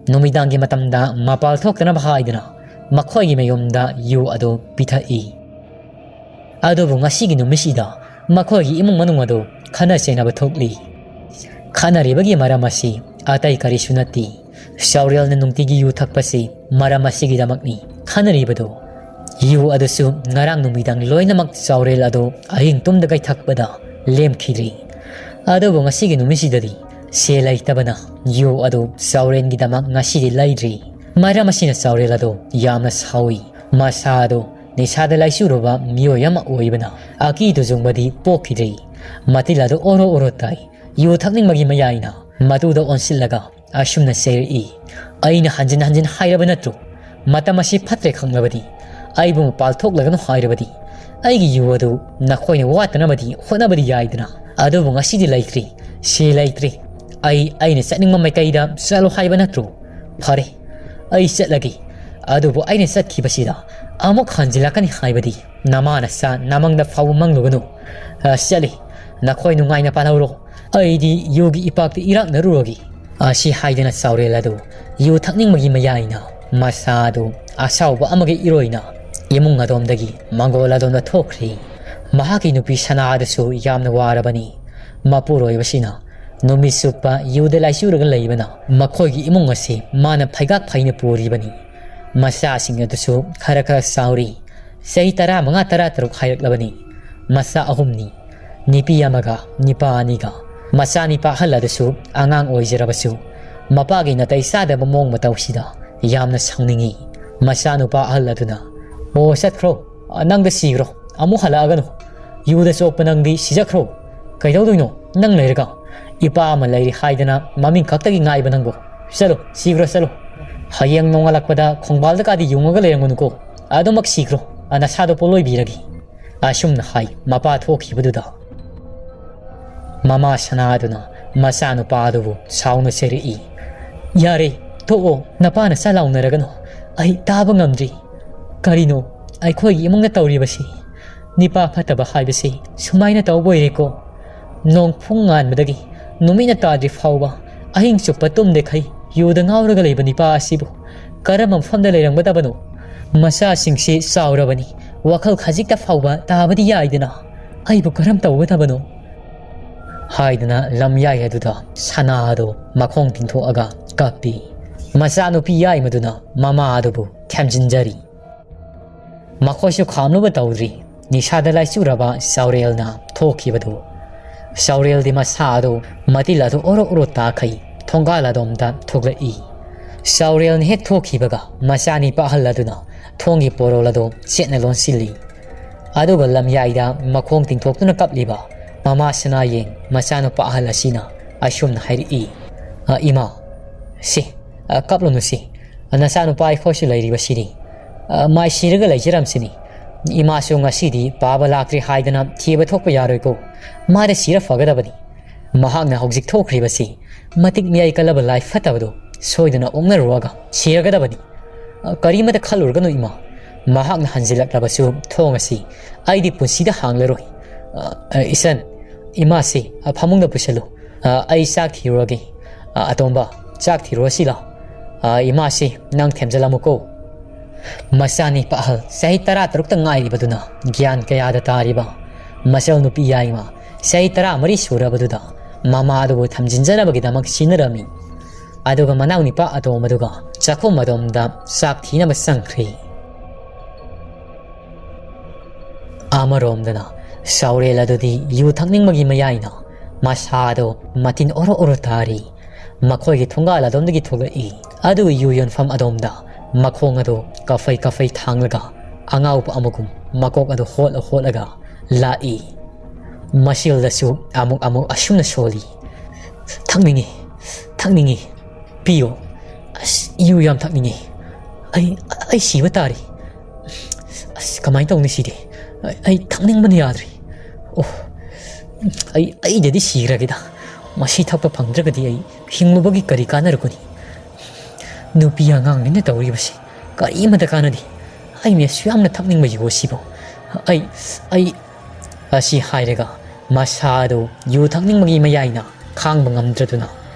ꯅꯨꯃꯤꯗꯥꯡꯒꯤ ꯃꯇꯝꯗ ꯃꯄꯥꯜ ꯊꯣꯛꯇꯅꯕ ꯍꯥꯏꯗꯨꯅ ꯃꯈꯣꯏꯒꯤ ꯃꯌꯨꯝꯗ ꯌꯨ ꯑꯗꯨ ꯄꯤꯊꯛꯏ꯫ ꯑꯗꯨꯕꯨ ꯉꯁꯤꯒꯤ ꯅꯨꯃꯤꯠꯁꯤꯗ ꯃꯈꯣꯏꯒꯤ ꯏꯃꯨꯡ ꯃꯅꯨꯡ ꯑꯗꯨ ꯈꯠꯅ ꯆꯩꯅꯕ ꯊꯣꯛꯂꯤ꯫ ꯈꯠꯅꯔꯤꯕꯒꯤ ꯃꯔꯝ ꯑꯁꯤ ꯑꯇꯩ ꯀꯔꯤꯁꯨ ꯅꯠꯇꯦ꯫ ꯆꯥꯎꯔꯦꯜꯅ ꯅꯨꯡꯇꯤꯒꯤ ꯌꯨ ꯊꯛꯄꯁꯤ ꯃꯔꯝ ꯑꯁꯤꯒꯤꯗꯃꯛꯅꯤ꯫ ꯈꯠꯅꯔꯤꯕꯗꯨ ꯌꯨ ꯑꯗꯨꯁꯨ ꯉꯔꯥꯡ ꯅꯨꯃꯤꯗꯥꯡ ꯂꯣꯏꯅꯃꯛ ꯆꯥꯎꯔꯦꯜ ꯑꯗꯨ ꯑꯍꯤꯡ ꯇꯨꯝꯗꯒꯩ ꯊꯛꯄꯗ ꯂꯦꯝꯈꯤꯗ꯭ꯔꯤ꯫ ꯑꯗꯨꯕꯨ ꯉꯁꯤꯒꯤ ꯅꯨꯃꯤꯠꯁꯤꯗꯗꯤ ꯁꯦꯜ ꯂꯩꯇꯕꯅ ꯌꯨ ꯑꯗꯨ ꯆꯥꯎꯔꯦꯜꯒꯤꯗꯃꯛ ꯉꯁꯤꯗꯤ ꯂꯩꯗ꯭ꯔꯤ꯫ ꯃꯔꯝ ꯑꯁꯤꯅ ꯆꯥꯎꯔꯦꯜ ꯑꯗꯨ ꯌꯥꯝꯅ ꯁꯥꯎꯏ꯫ ꯃꯁꯥ ꯑꯗꯨ ꯅꯤꯁꯥꯗ ꯂꯥꯏꯆꯨꯔꯕ ꯃꯤꯑꯣꯏ ꯑꯃ ꯑꯣꯏꯕꯅ ꯑꯀꯤ ꯇꯨꯖꯨꯡꯕꯗꯤ ꯄꯣꯛꯈꯤꯗ꯭ꯔꯤ꯫ ꯃꯇꯤꯜ ꯑꯗꯨ ꯑꯣꯔꯣ ꯑꯣꯔꯣ ꯇꯥꯏ꯫ ꯌꯨ ꯊꯛꯅꯤꯡꯕꯒꯤ ꯃꯌꯥꯏꯅ ꯃꯇꯨꯗ ꯑꯣꯟꯁꯤꯜꯂꯒ ꯑꯁꯨꯝꯅ ꯆꯩꯔꯛꯏ, "ꯑꯩꯅ ꯍꯟꯖꯤꯟ ꯍꯟꯖꯤꯟ ꯍꯥꯏꯔꯕ ꯅꯠꯇ꯭ꯔꯣ? ꯃꯇꯝ ꯑꯁꯤ ꯐꯠꯇ꯭ꯔꯦ ꯈꯪꯂꯕꯗꯤ, ꯑꯩꯕꯨ ꯃꯄꯥꯜ ꯊꯣꯛꯂꯒꯅꯨ ꯍꯥꯏꯔꯕꯗꯤ, ꯑꯩꯒꯤ ꯌꯨ ꯑꯗꯨ ꯅꯈꯣꯏꯅ ꯋꯥꯠꯇꯅꯕꯗꯤ ꯍꯣꯠꯅꯕꯗꯤ ꯌꯥꯏꯗꯅ꯫ ꯑꯗꯨꯕꯨ ꯉꯁꯤꯗꯤ ꯂꯩꯇ꯭ꯔꯤ, ꯁꯤ ꯂꯩꯇ꯭ꯔꯤ꯫ ꯑꯩ ꯑꯩꯅ ꯆꯠꯅꯤꯡꯕ ꯃꯥꯏꯀꯩꯗ ꯆꯠꯂꯣ ꯍꯥꯏꯕ ꯅꯠꯇ꯭ꯔꯣ? ꯐꯔꯦ, ꯑꯩ ꯆꯠꯂꯒꯦ꯫ ꯑꯗꯨꯕꯨ ꯑꯩꯅ ꯆꯠꯈꯤꯕꯁꯤꯗ ꯑꯃꯨꯛ ꯍꯟꯖꯤꯜꯂꯛꯀꯅꯤ ꯍꯥꯏꯕꯗꯤ ꯅꯃꯥ ꯅꯆꯥ ꯅꯃꯪꯗ ꯐꯥꯎꯕ ꯃꯪꯂꯨꯒꯅꯨ꯫ ꯑ, ꯆꯠꯂꯤ꯫ ꯅꯈꯣꯏ ꯅꯨꯡꯉꯥꯏꯅ ꯄꯥꯜꯍꯧꯔꯣ꯫ ꯑꯩꯗꯤ ꯌꯨꯒꯤ ꯏꯄꯥꯛꯇ ꯏꯔꯥꯛꯅꯔꯨꯔꯒꯦ꯫" ꯑꯁꯤ ꯍꯥꯏꯗꯨꯅ ꯆꯥꯎꯔꯦꯜ ꯑꯗꯨ ꯌꯨ ꯊꯛꯅꯤꯡꯕꯒꯤ ꯃꯌꯥꯏꯅ ꯃꯁꯥ ꯑꯗꯨ ꯑꯁꯥꯎꯕ ꯑꯃꯒꯤ ꯏꯔꯣꯏꯅ ꯏꯃꯨꯡ ꯑꯗꯣꯝꯗꯒꯤ ꯃꯪꯒꯣꯜ ꯑꯗꯣꯝꯗ ꯊꯣꯛꯈ꯭ꯔꯤ꯫ ꯃꯍꯥꯛꯀꯤ ꯅꯨꯄꯤ ꯁꯅꯥ ꯑꯗꯨꯁꯨ ꯌꯥꯝꯅ ꯋꯥꯔꯕꯅꯤ꯫ ꯃꯄꯨꯔꯣꯏꯕꯁꯤꯅ ꯅꯨꯃꯤꯠ ꯆꯨꯞꯄ ꯌꯨꯗ ꯂꯥꯏꯆꯨꯔꯒ ꯂꯩꯕꯅ ꯃꯈꯣꯏꯒꯤ ꯏꯃꯨꯡ ꯑꯁꯤ ꯃꯥꯅ ꯐꯩꯒꯥꯛ ꯐꯩꯅ ꯄꯨꯔꯤꯕꯅꯤ꯫ ꯃꯆꯥꯁꯤꯡ ꯑꯗꯨꯁꯨ ꯈꯔ ꯈꯔ ꯆꯥꯎꯔꯤ꯫ ꯆꯍꯤ ꯇꯔꯥꯃꯉꯥ, ꯇꯔꯥꯇꯔꯨꯛ ꯍꯥꯏꯔꯛꯂꯕꯅꯤ꯫ ꯃꯆꯥ ꯑꯍꯨꯝꯅꯤ, ꯅꯨꯄꯤ ꯑꯃꯒ ꯅꯨꯄꯥ ꯑꯅꯤꯒ꯫ ꯃꯆꯥꯅꯤꯄꯥ ꯑꯍꯜ ꯑꯗꯨꯁꯨ ꯑꯉꯥꯡ ꯑꯣꯏꯖꯔꯕꯁꯨ ꯃꯄꯥꯒꯤ ꯅꯥꯇꯩ ꯆꯥꯗꯕ ꯃꯑꯣꯡ ꯃꯇꯧꯁꯤꯗ ꯌꯥꯝꯅ ꯁꯥꯎꯅꯤꯡꯏ꯫ ꯃꯆꯥꯅꯨꯄꯥ ꯑꯍꯜ ꯑꯗꯨꯅ, "ꯑꯣ, ꯆꯠꯈ꯭ꯔꯣ, ꯅꯪꯗ ꯁꯤꯈ꯭ꯔꯣ, ꯑꯃꯨꯛ ꯍꯜꯂꯛꯑꯒꯅꯨ꯫ ꯌꯨꯗ ꯆꯣꯞꯄ ꯅꯪꯗꯤ ꯁꯤꯖꯈ꯭ꯔꯣ꯫ ꯀꯩꯗꯧꯗꯣꯏꯅꯣ ꯅꯪ ꯂꯩꯔꯒ? ꯏꯄꯥ ꯑꯃ ꯂꯩꯔꯤ ꯍꯥꯏꯗꯅ ꯃꯃꯤꯡ ꯈꯛꯇꯒꯤ ꯉꯥꯏꯕ ꯅꯪꯕꯨ꯫ ꯆꯠꯂꯣ, ꯁꯤꯈ꯭ꯔꯣ, ꯆꯠꯂꯣ꯫ ꯍꯌꯦꯡ ꯅꯣꯡꯉꯥꯜꯂꯛꯄꯗ ꯈꯣꯡꯕꯥꯜꯗ ꯀꯥꯗꯤ ꯌꯨꯡꯉꯒ ꯂꯩꯔꯝꯒꯅꯨꯀꯣ꯫ ꯑꯗꯨꯃꯛ ꯁꯤꯈ꯭ꯔꯣ, ꯅꯁꯥꯗꯣ ꯄꯣꯠꯂꯣꯏꯕꯤꯔꯒꯦ꯫" ꯑꯁꯨꯝꯅ ꯍꯥꯏ ꯃꯄꯥ ꯊꯣꯛꯈꯤꯕꯗꯨꯗ ꯃꯃꯥ ꯁꯅꯥꯗꯨꯅ ꯃꯆꯥꯅꯨꯄꯥ ꯑꯗꯨꯕꯨ ꯁꯥꯎꯅ ꯆꯩꯔꯛꯏ꯫ "ꯌꯥꯔꯦ, ꯊꯣꯛꯑꯣ, ꯅꯄꯥ ꯅꯆꯥ ꯂꯥꯎꯅꯔꯒꯅꯨ꯫ ꯑꯩ ꯇꯥꯕ ꯉꯝꯗ꯭ꯔꯤ꯫ ꯀꯔꯤꯅꯣ ꯑꯩꯈꯣꯏꯒꯤ ꯏꯃꯨꯡꯗ ꯇꯧꯔꯤꯕꯁꯤ? ꯅꯤꯄꯥ ꯐꯠꯇꯕ ꯍꯥꯏꯕꯁꯤ ꯁꯨꯃꯥꯏꯅ ꯇꯧꯕ ꯑꯣꯏꯔꯦꯀꯣ꯫ ꯅꯣꯡ ꯐꯨꯡ ꯉꯥꯟꯕꯗꯒꯤ ꯅꯨꯃꯤꯠꯅ ꯇꯥꯗ꯭ꯔꯤ ꯐꯥꯎꯕ ꯑꯍꯤꯡ ꯆꯨꯞꯄ ꯇꯨꯝꯗꯈꯩ ꯌꯨꯗ ꯉꯥꯎꯔꯒ ꯂꯩꯕ ꯅꯤꯄꯥ ꯑꯁꯤꯕꯨ ꯀꯔꯝꯕ ꯃꯐꯝꯗ ꯂꯩꯔꯝꯒꯗꯕꯅꯣ? ꯃꯆꯥꯁꯤꯡꯁꯤ ꯆꯥꯎꯔꯕꯅꯤ, ꯋꯥꯈꯜ ꯈꯖꯤꯛꯇ ꯐꯥꯎꯕ ꯇꯥꯕꯗꯤ ꯌꯥꯏꯗꯅ꯫ ꯑꯩꯕꯨ ꯀꯔꯝ ꯇꯧꯒꯗꯕꯅꯣ?" ꯍꯥꯏꯗꯨꯅ ꯂꯝꯌꯥꯏ ꯑꯗꯨꯗ ꯁꯅꯥ ꯑꯗꯨ ꯃꯈꯣꯡ ꯇꯤꯡꯊꯣꯛꯑꯒ ꯀꯞꯄꯤ꯫ ꯃꯆꯥꯅꯨꯄꯤ ꯌꯥꯏꯃꯗꯨꯅ ꯃꯃꯥ ꯑꯗꯨꯕꯨ ꯊꯦꯝꯖꯤꯟꯖꯔꯤ꯫ ꯃꯈꯣꯏꯁꯨ ꯈꯥꯝꯅꯕ ꯇꯧꯗ꯭ꯔꯤ꯫ ꯅꯤꯁꯥꯗ ꯂꯥꯏꯆꯨꯔꯕ ꯆꯥꯎꯔꯦꯜꯅ ꯊꯣꯛꯈꯤꯕꯗꯨ ꯁꯥꯎꯔꯦꯜꯗꯤ ꯃꯁꯥ ꯑꯗꯨ ꯃꯇꯤꯜ ꯑꯗꯨ ꯑꯣꯔꯣ ꯑꯣꯔꯣ ꯇꯥꯈꯩ ꯊꯣꯡꯒꯥꯜ ꯑꯗꯣꯝꯗ ꯊꯣꯛꯂꯛꯏ꯫ ꯁꯥꯎꯔꯦꯜꯅ ꯍꯦꯛ ꯊꯣꯛꯈꯤꯕꯒ ꯃꯆꯥꯅꯤꯄꯥ ꯑꯍꯜ ꯑꯗꯨꯅ ꯊꯣꯡꯒꯤ ꯄꯣꯔꯣꯜ ꯑꯗꯨ ꯆꯦꯠꯅ ꯂꯣꯟꯁꯤꯜꯂꯤ꯫ ꯑꯗꯨꯒ ꯂꯝꯌꯥꯏꯗ ꯃꯈꯣꯡ ꯇꯤꯡꯊꯣꯛꯇꯨꯅ ꯀꯞꯂꯤꯕ ꯃꯃꯥ ꯁꯅꯥꯌꯦꯡ ꯃꯆꯥꯅꯨꯄꯥ ꯑꯍꯜ ꯑꯁꯤꯅ ꯑꯁꯨꯝꯅ ꯍꯥꯏꯔꯛꯏ, "ꯑ, ꯏꯃꯥ, ꯁꯤ, ꯑ, ꯀꯞꯂꯨꯅꯨ ꯁꯤ꯫ ꯅꯆꯥꯅꯨꯄꯥ ꯑꯩꯈꯣꯏꯁꯨ ꯂꯩꯔꯤꯕꯁꯤꯅꯤ꯫ ꯑ, ꯃꯥꯏ ꯁꯤꯔꯒ ꯂꯩꯖꯔꯝꯁꯤꯅꯤ꯫ ꯏꯃꯥꯁꯨ ꯉꯁꯤꯗꯤ ꯄꯥꯕ ꯂꯥꯛꯇ꯭ꯔꯤ ꯍꯥꯏꯗꯅ ꯊꯤꯕ ꯊꯣꯛꯄ ꯌꯥꯔꯣꯏꯀꯣ꯫ ꯃꯥꯗ ꯁꯤꯔ ꯐꯒꯗꯕꯅꯤ꯫ ꯃꯍꯥꯛꯅ ꯍꯧꯖꯤꯛ ꯊꯣꯛꯈ꯭ꯔꯤꯕꯁꯤ ꯃꯇꯤꯛ ꯃꯤꯌꯥꯏ ꯀꯜꯂꯕ ꯂꯥꯏ ꯐꯠꯇꯕꯗꯨ ꯁꯣꯏꯗꯅ ꯑꯣꯛꯅꯔꯨꯔꯒ ꯁꯤꯔꯒꯗꯕꯅꯤ꯫ ꯑ, ꯀꯔꯤꯃꯇ ꯈꯜꯂꯨꯔꯒꯅꯨ ꯏꯃꯥ꯫ ꯃꯍꯥꯛꯅ ꯍꯟꯖꯤꯜꯂꯛꯂꯕꯁꯨ ꯊꯣꯡ ꯑꯁꯤ ꯑꯩꯗꯤ ꯄꯨꯟꯁꯤꯗ ꯍꯥꯡꯂꯔꯣꯏ꯫ ꯑ, ꯑ, ꯏꯆꯟ, ꯏꯃꯥꯁꯤ, ꯑ, ꯐꯃꯨꯡꯗ ꯄꯨꯁꯤꯜꯂꯨ꯫ ꯑ, ꯑꯩ ꯆꯥꯛ ꯊꯤꯔꯨꯔꯒꯦ꯫ ꯑ, ꯑꯇꯣꯝꯕ, ꯆꯥꯛ ꯊꯤꯔꯨꯔꯁꯤ ꯂꯥꯎ꯫ ꯑ, ꯏꯃꯥꯁꯤ ꯅꯪ ꯊꯦꯝꯖꯤꯜꯂꯝꯃꯨꯀꯣ꯫" ꯃꯆꯥꯅꯤꯄꯥ ꯑꯍꯜ ꯆꯍꯤ ꯇꯔꯥ ꯇꯔꯨꯛꯇ ꯉꯥꯏꯔꯤꯕꯗꯨꯅ ꯒ꯭ꯌꯥꯟ ꯀꯌꯥꯗ ꯇꯥꯔꯤꯕ ꯃꯆꯜ ꯅꯨꯄꯤ ꯌꯥꯏꯃ ꯆꯍꯤ ꯇꯔꯥ ꯃꯔꯤ ꯁꯨꯔꯕꯗꯨꯗ ꯃꯃꯥ ꯑꯗꯨꯕꯨ ꯊꯝꯖꯤꯟꯖꯅꯕꯒꯤꯗꯃꯛ ꯁꯤꯟꯅꯔꯝꯃꯤ꯫ ꯑꯗꯨꯒ ꯃꯅꯥꯎꯅꯤꯄꯥ ꯑꯇꯣꯝꯕꯗꯨꯒ ꯆꯥꯛꯈꯨꯝ ꯑꯗꯣꯝꯗ ꯆꯥꯛ ꯊꯤꯅꯕ ꯆꯪꯈ꯭ꯔꯤ꯫ ꯑꯃꯔꯣꯝꯗꯅ ꯁꯥꯎꯔꯦꯜ ꯑꯗꯨꯗꯤ ꯌꯨ ꯊꯛꯅꯤꯡꯕꯒꯤ ꯃꯌꯥꯏꯅ ꯃꯁꯥꯗꯣ ꯃꯇꯤꯟ ꯑꯣꯔꯣ ꯑꯣꯔꯣ ꯇꯥꯔꯤ꯫ ꯃꯈꯣꯏꯒꯤ ꯊꯣꯡꯒꯥꯜ ꯑꯗꯣꯝꯗꯒꯤ ꯊꯣꯛꯂꯛꯏ꯫ ꯑꯗꯨꯒ ꯌꯨ ꯌꯣꯟꯐꯝ ꯑꯗꯣꯝꯗ ꯃꯈꯣꯡ ꯑꯗꯨ ꯀꯐꯩ ꯀꯐꯩ ꯊꯥꯡꯂꯒ ꯑꯉꯥꯎꯕ ꯑꯃꯒꯨꯝ ꯃꯀꯣꯛ ꯑꯗꯨ ꯍꯣꯠꯂ ꯍꯣꯠꯂꯒ ꯂꯥꯛꯏ꯫ ꯃꯁꯤꯜꯗꯁꯨ ꯑꯃꯨꯛ ꯑꯃꯨꯛ ꯑꯁꯨꯝꯅ ꯁꯣꯜꯂꯤ, "ꯊꯛꯅꯤꯡꯉꯤ, ꯊꯛꯅꯤꯡꯉꯤ, ꯄꯤꯌꯣ꯫ ꯑꯁ, ꯌꯨ ꯌꯥꯝ ꯊꯛꯅꯤꯡꯉꯤ꯫ ꯑꯩ, ꯑꯩ ꯁꯤꯕ ꯇꯥꯔꯤ꯫ ꯑꯁ, ꯀꯃꯥꯏꯅ ꯇꯧꯅꯤ ꯁꯤꯗꯤ? ꯑꯩ, ꯑꯩ ꯊꯛꯅꯤꯡꯕꯅ ꯌꯥꯗ꯭ꯔꯦ꯫ ꯑꯣ, ꯑꯩ, ꯑꯩꯗꯗꯤ ꯁꯤꯈ꯭ꯔꯒꯦꯗ꯫ ꯃꯁꯤ ꯊꯛꯄ ꯐꯪꯗ꯭ꯔꯒꯗꯤ ꯑꯩ ꯍꯤꯡꯂꯨꯕꯒꯤ ꯀꯔꯤ ꯀꯥꯟꯅꯔꯨꯒꯅꯤ? ꯅꯨꯄꯤ ꯑꯉꯥꯡꯅꯤꯅ ꯇꯧꯔꯤꯕꯁꯤ ꯀꯔꯤꯃꯇ ꯀꯥꯟꯅꯗꯦ꯫ ꯑꯩ ꯃꯦꯁꯨ ꯌꯥꯝꯅ ꯊꯛꯅꯤꯡꯕ ꯌꯨ ꯑꯁꯤꯕꯨ꯫ ꯑꯩ, ꯑꯩ," ꯑꯁꯤ ꯍꯥꯏꯔꯒ ꯃꯁꯥ ꯑꯗꯨ ꯌꯨ ꯊꯛꯅꯤꯡꯕꯒꯤ ꯃꯌꯥꯏꯅ ꯈꯥꯡꯕ ꯉꯝꯗ꯭ꯔꯗꯨꯅ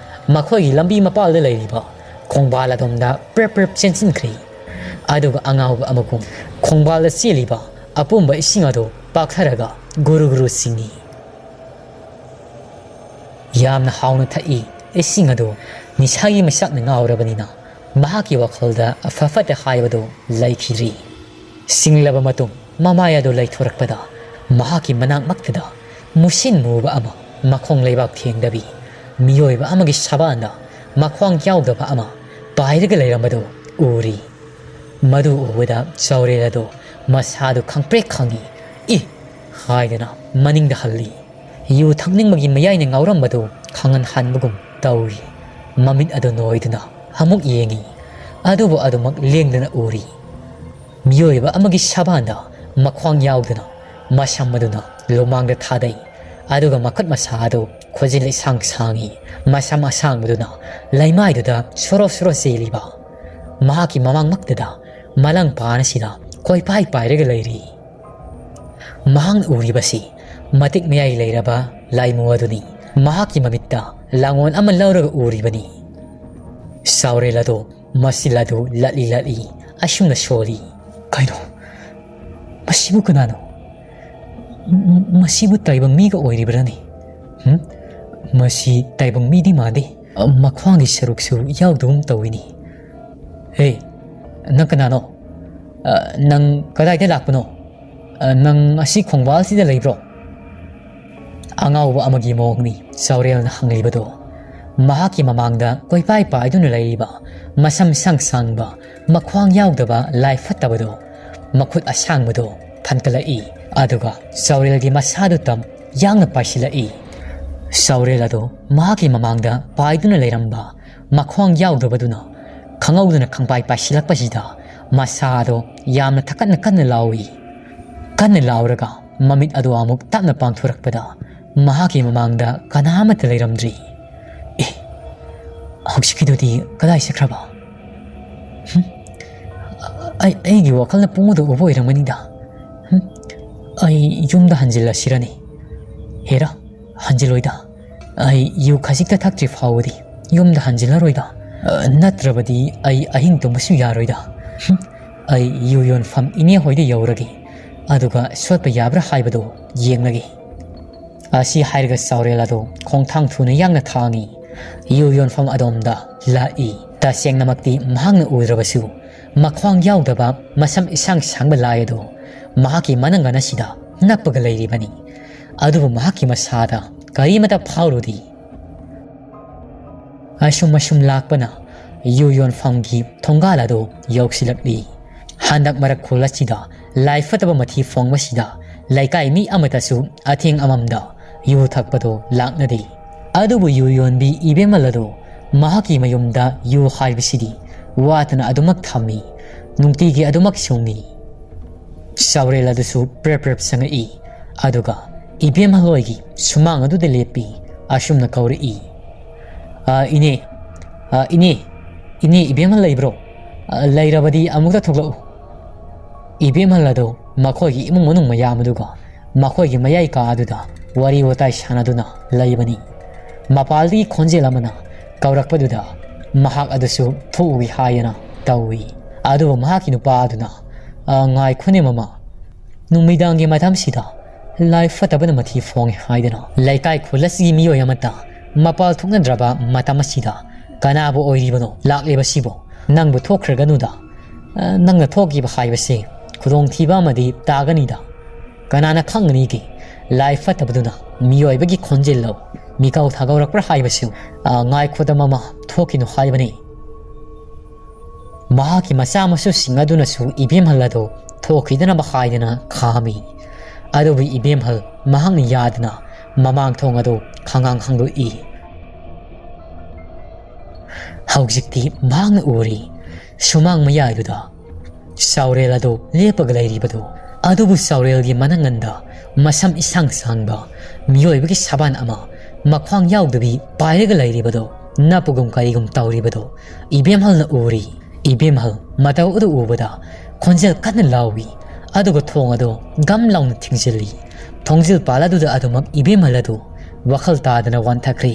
ꯃꯈꯣꯏꯒꯤ ꯂꯝꯕꯤ ꯃꯄꯥꯜꯗ ꯂꯩꯔꯤꯕ ꯈꯣꯡꯕꯥꯜ ꯑꯗꯣꯝꯗ ꯄ꯭ꯔꯞ ꯄ꯭ꯔꯞ ꯆꯦꯟꯁꯤꯟꯈ꯭ꯔꯤ꯫ ꯑꯗꯨꯒ ꯑꯉꯥꯎꯕ ꯑꯃꯒꯨꯝ ꯈꯣꯡꯕꯥꯜꯗ ꯆꯦꯜꯂꯤꯕ ꯑꯄꯨꯝꯕ ꯏꯁꯤꯡ ꯑꯗꯨ ꯄꯥꯛꯊꯔꯒ ꯒꯨꯔꯨ ꯒꯨꯔꯨ ꯆꯤꯡꯏ꯫ ꯌꯥꯝꯅ ꯍꯥꯎꯅ ꯊꯛꯏ꯫ ꯏꯁꯤꯡ ꯑꯗꯨ ꯅꯤꯁꯥꯒꯤ ꯃꯩꯁꯥꯛꯅ ꯉꯥꯎꯔꯕꯅꯤꯅ ꯃꯍꯥꯛꯀꯤ ꯋꯥꯈꯜꯗ ꯑꯐ ꯐꯠꯇ ꯍꯥꯏꯕꯗꯨ ꯂꯩꯈꯤꯗ꯭ꯔꯤ꯫ ꯁꯤꯡꯂꯕ ꯃꯇꯨꯡ ꯃꯃꯥꯏ ꯑꯗꯨ ꯂꯩꯊꯣꯔꯛꯄꯗ ꯃꯍꯥꯛꯀꯤ ꯃꯅꯥꯛꯃꯛꯇꯗ ꯃꯨꯁꯤꯟ ꯃꯨꯕ ꯑꯃ ꯃꯈꯣꯡ ꯂꯩꯕꯥꯛ ꯊꯦꯡꯗꯕꯤ ꯃꯤꯑꯣꯏꯕ ꯑꯃꯒꯤ ꯁꯕꯥꯟꯗ ꯃꯈ꯭ꯋꯥꯡ ꯌꯥꯎꯗꯕ ꯑꯃ ꯄꯥꯏꯔꯒ ꯂꯩꯔꯝꯕꯗꯨ ꯎꯔꯤ꯫ ꯃꯗꯨ ꯎꯕꯗ ꯆꯥꯎꯔꯦꯜ ꯑꯗꯨ ꯃꯁꯥꯗꯨ ꯈꯪꯄ꯭ꯔꯦꯛ ꯈꯪꯉꯤ꯫ "ꯏ!" ꯍꯥꯏꯗꯅ ꯃꯅꯤꯡꯗ ꯍꯜꯂꯤ꯫ ꯌꯨ ꯊꯛꯅꯤꯡꯕꯒꯤ ꯃꯌꯥꯏꯅ ꯉꯥꯎꯔꯝꯕꯗꯨ ꯈꯪꯍꯟ ꯍꯟꯕꯒꯨꯝ ꯇꯧꯏ꯫ ꯃꯃꯤꯠ ꯑꯗꯨ ꯅꯣꯏꯗꯨꯅ ꯑꯃꯨꯛ ꯌꯦꯡꯏ꯫ ꯑꯗꯨꯕꯨ ꯑꯗꯨꯃꯛ ꯂꯦꯡꯗꯅ ꯎꯔꯤ꯫ ꯃꯤꯑꯣꯏꯕ ꯑꯃꯒꯤ ꯁꯕꯥꯟꯗ ꯃꯈ꯭ꯋꯥꯡ ꯌꯥꯎꯗꯅ ꯃꯁꯝ ꯑꯗꯨꯅ ꯂꯨꯃꯥꯡꯗ ꯊꯥꯗꯩ꯫ ꯑꯗꯨꯒ ꯃꯈꯨꯠ ꯃꯁꯥ ꯑꯗꯨ ꯈꯨꯖꯤꯜ ꯏꯁꯥꯡ ꯁꯥꯡꯏ꯫ ꯃꯁꯝ ꯑꯁꯥꯡꯕꯗꯨꯅ ꯂꯩꯃꯥꯏꯗꯨꯗ ꯁꯣꯔꯣ ꯁꯣꯔꯣ ꯆꯦꯜꯂꯤꯕ꯫ ꯃꯍꯥꯛꯀꯤ ꯃꯃꯥꯡꯃꯛꯇꯗ ꯃꯂꯪ ꯄꯥꯟ ꯑꯁꯤꯗ ꯀꯣꯏꯄꯥꯏ ꯄꯥꯏꯔꯒ ꯂꯩꯔꯤ꯫ ꯃꯍꯥꯛꯅ ꯎꯔꯤꯕꯁꯤ ꯃꯇꯤꯛ ꯃꯌꯥꯏ ꯂꯩꯔꯕ ꯂꯥꯏꯃꯨ ꯑꯗꯨꯅꯤ꯫ ꯃꯍꯥꯛꯀꯤ ꯃꯃꯤꯠꯇ ꯂꯥꯡꯑꯣꯟ ꯑꯃ ꯂꯧꯔꯒ ꯎꯔꯤꯕꯅꯤ꯫ ꯆꯥꯎꯔꯦꯜ ꯑꯗꯨ ꯃꯆꯤꯜ ꯑꯗꯨ ꯂꯠꯂꯤ ꯂꯠꯂꯤ ꯑꯁꯨꯝꯅ ꯁꯣꯜꯂꯤ꯫ "ꯀꯩꯅꯣ? ꯃꯁꯤꯕꯨ ꯀꯅꯥꯅꯣ? ꯃ-, ꯃꯁꯤꯕꯨ ꯇꯥꯏꯕꯪ ꯃꯤꯒ ꯑꯣꯏꯔꯤꯕ꯭ꯔꯥꯅꯦ? ꯍꯨꯝ? ꯃꯁꯤ ꯇꯥꯏꯕꯪ ꯃꯤꯗꯤ ꯃꯥꯟꯗꯦ꯫ ꯃꯈ꯭ꯋꯥꯡꯒꯤ ꯁꯔꯨꯛꯁꯨ ꯌꯥꯎꯗꯒꯨꯝ ꯇꯧꯏꯅꯤ꯫ ꯍꯦ, ꯅꯪ ꯀꯅꯥꯅꯣ? ꯑ, ꯅꯪ ꯀꯗꯥꯏꯗ ꯂꯥꯛꯄꯅꯣ? ꯑ, ꯅꯪ ꯑꯁꯤ ꯈꯣꯡꯕꯥꯜꯁꯤꯗ ꯂꯩꯕ꯭ꯔꯣ?" ꯑꯉꯥꯎꯕ ꯑꯃꯒꯤ ꯃꯑꯣꯡꯅꯤ ꯆꯥꯎꯔꯦꯜꯅ ꯍꯪꯂꯤꯕꯗꯨ꯫ ꯃꯍꯥꯛꯀꯤ ꯃꯃꯥꯡꯗ ꯀꯣꯏꯄꯥꯏ ꯄꯥꯏꯗꯨꯅ ꯂꯩꯔꯤꯕ, ꯃꯁꯝ ꯁꯥꯡ ꯁꯥꯡꯕ, ꯃꯈ꯭ꯋꯥꯡ ꯌꯥꯎꯗꯕ ꯂꯥꯏ ꯐꯠꯇꯕꯗꯨ, ꯃꯈꯨꯠ ꯑꯁꯥꯡꯕꯗꯨ ꯊꯥꯡꯒꯠꯂꯛꯏ꯫ ꯑꯗꯨꯒ ꯆꯥꯎꯔꯦꯜꯒꯤ ꯃꯁꯥꯗꯨ ꯇꯝ ꯌꯥꯡꯅ ꯄꯥꯏꯁꯤꯜꯂꯛꯏ꯫ ꯆꯥꯎꯔꯦꯜ ꯑꯗꯨ ꯃꯍꯥꯛꯀꯤ ꯃꯃꯥꯡꯗ ꯄꯥꯏꯗꯨꯅ ꯂꯩꯔꯝꯕ ꯃꯈ꯭ꯋꯥꯡ ꯌꯥꯎꯗꯕꯗꯨꯅ ꯈꯪꯍꯧꯗꯅ ꯈꯪꯄꯥꯏ ꯄꯥꯏꯁꯤꯜꯂꯛꯄꯁꯤꯗ, ꯃꯁꯥ ꯑꯗꯨ ꯌꯥꯝꯅ ꯊꯛꯀꯠꯅ ꯀꯟꯅ ꯂꯥꯎꯏ꯫ ꯀꯟꯅ ꯂꯥꯎꯔꯒ ꯃꯃꯤꯠ ꯑꯗꯨ ꯑꯃꯨꯛ ꯇꯞꯅ ꯄꯥꯡꯊꯣꯔꯛꯄꯗ, ꯃꯍꯥꯛꯀꯤ ꯃꯃꯥꯡꯗ ꯀꯅꯥ ꯑꯃꯠꯇ ꯂꯩꯔꯝꯗ꯭ꯔꯤ꯫ "ꯑꯦ, ꯍꯧꯖꯤꯛꯀꯤꯗꯨꯗꯤ ꯀꯗꯥꯏ ꯆꯠꯈ꯭ꯔꯕ? ꯍꯨꯝ? ꯑꯩ, ꯑꯩꯒꯤ ꯋꯥꯈꯜꯅ ꯄꯨꯡꯎꯗ ꯎꯕ ꯑꯣꯏꯔꯝꯒꯅꯤꯗ꯫ ꯍꯨꯝ? ꯑꯩ ꯌꯨꯝꯗ ꯍꯟꯖꯤꯜꯂꯁꯤꯔꯅꯦ? ꯍꯦꯔꯥ, ꯍꯟꯖꯤꯜꯂꯣꯏꯗ꯫ ꯑꯩ ꯌꯨ ꯈꯖꯤꯛꯇ ꯊꯛꯇ꯭ꯔꯤ ꯐꯥꯎꯕꯗꯤ ꯌꯨꯝꯗ ꯍꯟꯖꯤꯜꯂꯔꯣꯏꯗ꯫ ꯑ, ꯅꯠꯇ꯭ꯔꯕꯗꯤ ꯑꯩ ꯑꯍꯤꯡ ꯇꯨꯝꯕꯁꯨ ꯌꯥꯔꯣꯏꯗ꯫ ꯍꯨꯝ? ꯑꯩ ꯌꯨ ꯌꯣꯟꯐꯝ ꯏꯅꯦ ꯍꯣꯏꯗ ꯌꯧꯔꯒꯦ꯫ ꯑꯗꯨꯒ ꯁꯣꯠꯄ ꯌꯥꯕ꯭ꯔꯥ ꯍꯥꯏꯕꯗꯨ ꯌꯦꯡꯂꯒꯦ꯫" ꯑꯁꯤ ꯍꯥꯏꯔꯒ ꯆꯥꯎꯔꯦꯜ ꯑꯗꯨ ꯈꯣꯡꯊꯥꯡ ꯊꯨꯅ ꯌꯥꯡꯅ ꯊꯥꯡꯏ꯫ ꯌꯨ ꯌꯣꯟꯐꯝ ꯑꯗꯣꯝꯗ ꯂꯥꯛꯏ꯫ ꯇꯁꯦꯡꯅꯃꯛꯇꯤ ꯃꯍꯥꯛꯅ ꯎꯗ꯭ꯔꯕꯁꯨ, ꯃꯈ꯭ꯋꯥꯡ ꯌꯥꯎꯗꯕ ꯃꯁꯝ ꯏꯁꯥꯡ ꯁꯥꯡꯕ ꯂꯥꯏ ꯑꯗꯨ ꯃꯍꯥꯛꯀꯤ ꯃꯅꯪꯒꯟ ꯑꯁꯤꯗ ꯅꯞꯄꯒ ꯂꯩꯔꯤꯕꯅꯤ꯫ ꯑꯗꯨꯕꯨ ꯃꯍꯥꯛꯀꯤ ꯃꯁꯥꯗ ꯀꯔꯤꯃꯇ ꯐꯥꯎꯔꯨꯗꯦ꯫ ꯑꯁꯨꯝ ꯑꯁꯨꯝ ꯂꯥꯛꯄꯅ ꯌꯨ ꯌꯣꯟꯐꯝꯒꯤ ꯊꯣꯡꯒꯥꯜ ꯑꯗꯨ ꯌꯧꯁꯤꯜꯂꯛꯂꯤ꯫ ꯍꯟꯗꯛ ꯃꯔꯛ ꯈꯨꯜ ꯑꯁꯤꯗ ꯂꯥꯏ ꯐꯠꯇꯕ ꯃꯊꯤ ꯐꯣꯡꯕꯁꯤꯗ ꯂꯩꯀꯥꯏ ꯃꯤ ꯑꯃꯠꯇꯁꯨ ꯑꯊꯦꯡ ꯑꯃꯝꯗ ꯌꯨ ꯊꯛꯄꯗꯨ ꯂꯥꯛꯅꯗꯦ꯫ ꯑꯗꯨꯕꯨ ꯌꯨ ꯌꯣꯟꯕꯤ ꯏꯕꯦꯝꯃꯜ ꯑꯗꯨ ꯃꯍꯥꯛꯀꯤ ꯃꯌꯨꯝꯗ ꯌꯨ ꯍꯥꯏꯕꯁꯤꯗꯤ ꯋꯥꯠꯇꯅ ꯑꯗꯨꯃꯛ ꯊꯝꯃꯤ, ꯅꯨꯡꯇꯤꯒꯤ ꯑꯗꯨꯃꯛ ꯁꯨꯡꯏ꯫ ꯁꯥꯎꯔꯦꯜ ꯑꯗꯨꯁꯨ ꯄ꯭ꯔꯦꯞ ꯄ꯭ꯔꯦꯞ ꯁꯪꯉꯛꯏ꯫ ꯑꯗꯨꯒ ꯏꯕꯦꯝꯍꯜ ꯍꯣꯏꯒꯤ ꯁꯨꯃꯥꯡ ꯑꯗꯨꯗ ꯂꯦꯞꯄꯤ꯫ ꯑꯁꯨꯝꯅ ꯀꯧꯔꯛꯏ, "ꯑ, ꯏꯅꯦ, ꯑ, ꯏꯅꯦ, ꯏꯅꯦ, ꯏꯕꯦꯝꯍꯜ ꯂꯩꯕ꯭ꯔꯣ? ꯑ, ꯂꯩꯔꯕꯗꯤ ꯑꯃꯨꯛꯇ ꯊꯣꯛꯂꯛꯎ꯫" ꯏꯕꯦꯝꯍꯜ ꯑꯗꯨ ꯃꯈꯣꯏꯒꯤ ꯏꯃꯨꯡ ꯃꯅꯨꯡ ꯃꯌꯥꯝ ꯑꯗꯨꯒ ꯃꯈꯣꯏꯒꯤ ꯃꯌꯥꯏ ꯀꯥ ꯑꯗꯨꯗ ꯋꯥꯔꯤ ꯋꯥꯇꯥꯏ ꯁꯥꯟꯅꯗꯨꯅ ꯂꯩꯕꯅꯤ꯫ ꯃꯄꯥꯜꯗꯒꯤ ꯈꯣꯟꯖꯦꯜ ꯑꯃꯅ ꯀꯧꯔꯛꯄꯗꯨꯗ ꯃꯍꯥꯛ ꯑꯗꯨꯁꯨ ꯊꯣꯛꯎꯏ ꯍꯥꯏꯗꯅ ꯇꯧꯏ꯫ ꯑꯗꯨꯕꯨ ꯃꯍꯥꯛꯀꯤ ꯅꯨꯄꯥ ꯑꯗꯨꯅ, "ꯑ, ꯉꯥꯏꯈꯣꯅꯦ ꯃꯃꯥ, ꯅꯨꯃꯤꯗꯥꯡꯒꯤ ꯃꯇꯝꯁꯤꯗ ꯂꯥꯏ ꯐꯠꯇꯕꯅ ꯃꯊꯤ ꯐꯣꯡꯉꯦ ꯍꯥꯏꯗꯅ ꯂꯩꯀꯥꯏ ꯈꯨꯜ ꯑꯁꯤꯒꯤ ꯃꯤꯑꯣꯏ ꯑꯃꯠꯇ ꯃꯄꯥꯜ ꯊꯣꯛꯅꯗ꯭ꯔꯕ ꯃꯇꯝ ꯑꯁꯤꯗ ꯀꯅꯥꯕꯨ ꯑꯣꯏꯔꯤꯕꯅꯣ ꯂꯥꯛꯂꯤꯕꯁꯤꯕꯣ? ꯅꯪꯕꯨ ꯊꯣꯛꯈ꯭ꯔꯒꯅꯨꯗ꯫ ꯑ, ꯅꯪꯅ ꯊꯣꯛꯈꯤꯕ ꯍꯥꯏꯕꯁꯦ ꯈꯨꯗꯣꯡꯊꯤꯕ ꯑꯃꯗꯤ ꯇꯥꯒꯅꯤꯗ꯫ ꯀꯅꯥꯅ ꯈꯪꯒꯅꯤꯒꯦ? ꯂꯥꯏ ꯐꯠꯇꯕꯗꯨꯅ ꯃꯤꯑꯣꯏꯕꯒꯤ ꯈꯣꯟꯖꯦꯜ ꯂꯧ ꯃꯤꯀꯥꯎ ꯊꯥꯒꯧꯔꯛꯄ꯭ꯔꯥ ꯍꯥꯏꯕꯁꯨ꯫ ꯑ, ꯉꯥꯏꯈꯣꯗ ꯃꯃꯥ, ꯊꯣꯛꯈꯤꯅꯨ ꯍꯥꯏꯕꯅꯤ꯫" ꯃꯍꯥꯛꯀꯤ ꯃꯆꯥ ꯃꯁꯨꯁꯤꯡ ꯑꯗꯨꯅꯁꯨ ꯏꯕꯦꯝꯍꯜ ꯑꯗꯨ ꯊꯣꯛꯈꯤꯗꯅꯕ ꯍꯥꯏꯗꯅ ꯈꯥꯝꯃꯤ꯫ ꯑꯗꯨꯕꯨ ꯏꯕꯦꯝꯍꯜ ꯃꯍꯥꯛꯅ ꯌꯥꯗꯅ ꯃꯃꯥꯡ ꯊꯣꯡ ꯑꯗꯨ ꯈꯪꯉꯥꯡ ꯈꯪꯗꯣꯛꯏ꯫ ꯍꯧꯖꯤꯛꯇꯤ ꯃꯍꯥꯛꯅ ꯎꯔꯤ, ꯁꯨꯃꯥꯡ ꯃꯌꯥꯏꯗꯨꯗ ꯁꯥꯎꯔꯦꯜ ꯑꯗꯨ ꯂꯦꯞꯄꯒ ꯂꯩꯔꯤꯕꯗꯨ꯫ ꯑꯗꯨꯕꯨ ꯁꯥꯎꯔꯦꯜꯒꯤ ꯃꯅꯪꯒꯟꯗ ꯃꯁꯝ ꯏꯁꯥꯡ ꯁꯥꯡꯕ ꯃꯤꯑꯣꯏꯕꯒꯤ ꯁꯕꯥꯟ ꯑꯃ ꯃꯈ꯭ꯋꯥꯡ ꯌꯥꯎꯗꯕꯤ ꯄꯥꯏꯔꯒ ꯂꯩꯔꯤꯕꯗꯨ ꯅꯞꯄꯒꯨꯝ ꯀꯔꯤꯒꯨꯝ ꯇꯧꯔꯤꯕꯗꯨ ꯏꯕꯦꯝꯍꯜꯅ ꯎꯔꯤ꯫ ꯏꯕꯦꯝꯍꯜ ꯃꯇꯧ ꯑꯗꯨ ꯎꯕꯗ ꯈꯣꯟꯖꯦꯜ ꯀꯟꯅ ꯂꯥꯎꯏ, ꯑꯗꯨꯒ ꯊꯣꯡ ꯑꯗꯨ ꯒꯝ ꯂꯥꯎꯅ ꯊꯤꯡꯖꯤꯜꯂꯤ꯫ ꯊꯣꯡꯖꯤꯜ ꯄꯥꯜ ꯑꯗꯨꯗ ꯑꯗꯨꯃꯛ ꯏꯕꯦꯝꯍꯜ ꯑꯗꯨ ꯋꯥꯈꯜ ꯇꯥꯗꯅ ꯋꯥꯟꯊꯈ꯭ꯔꯦ꯫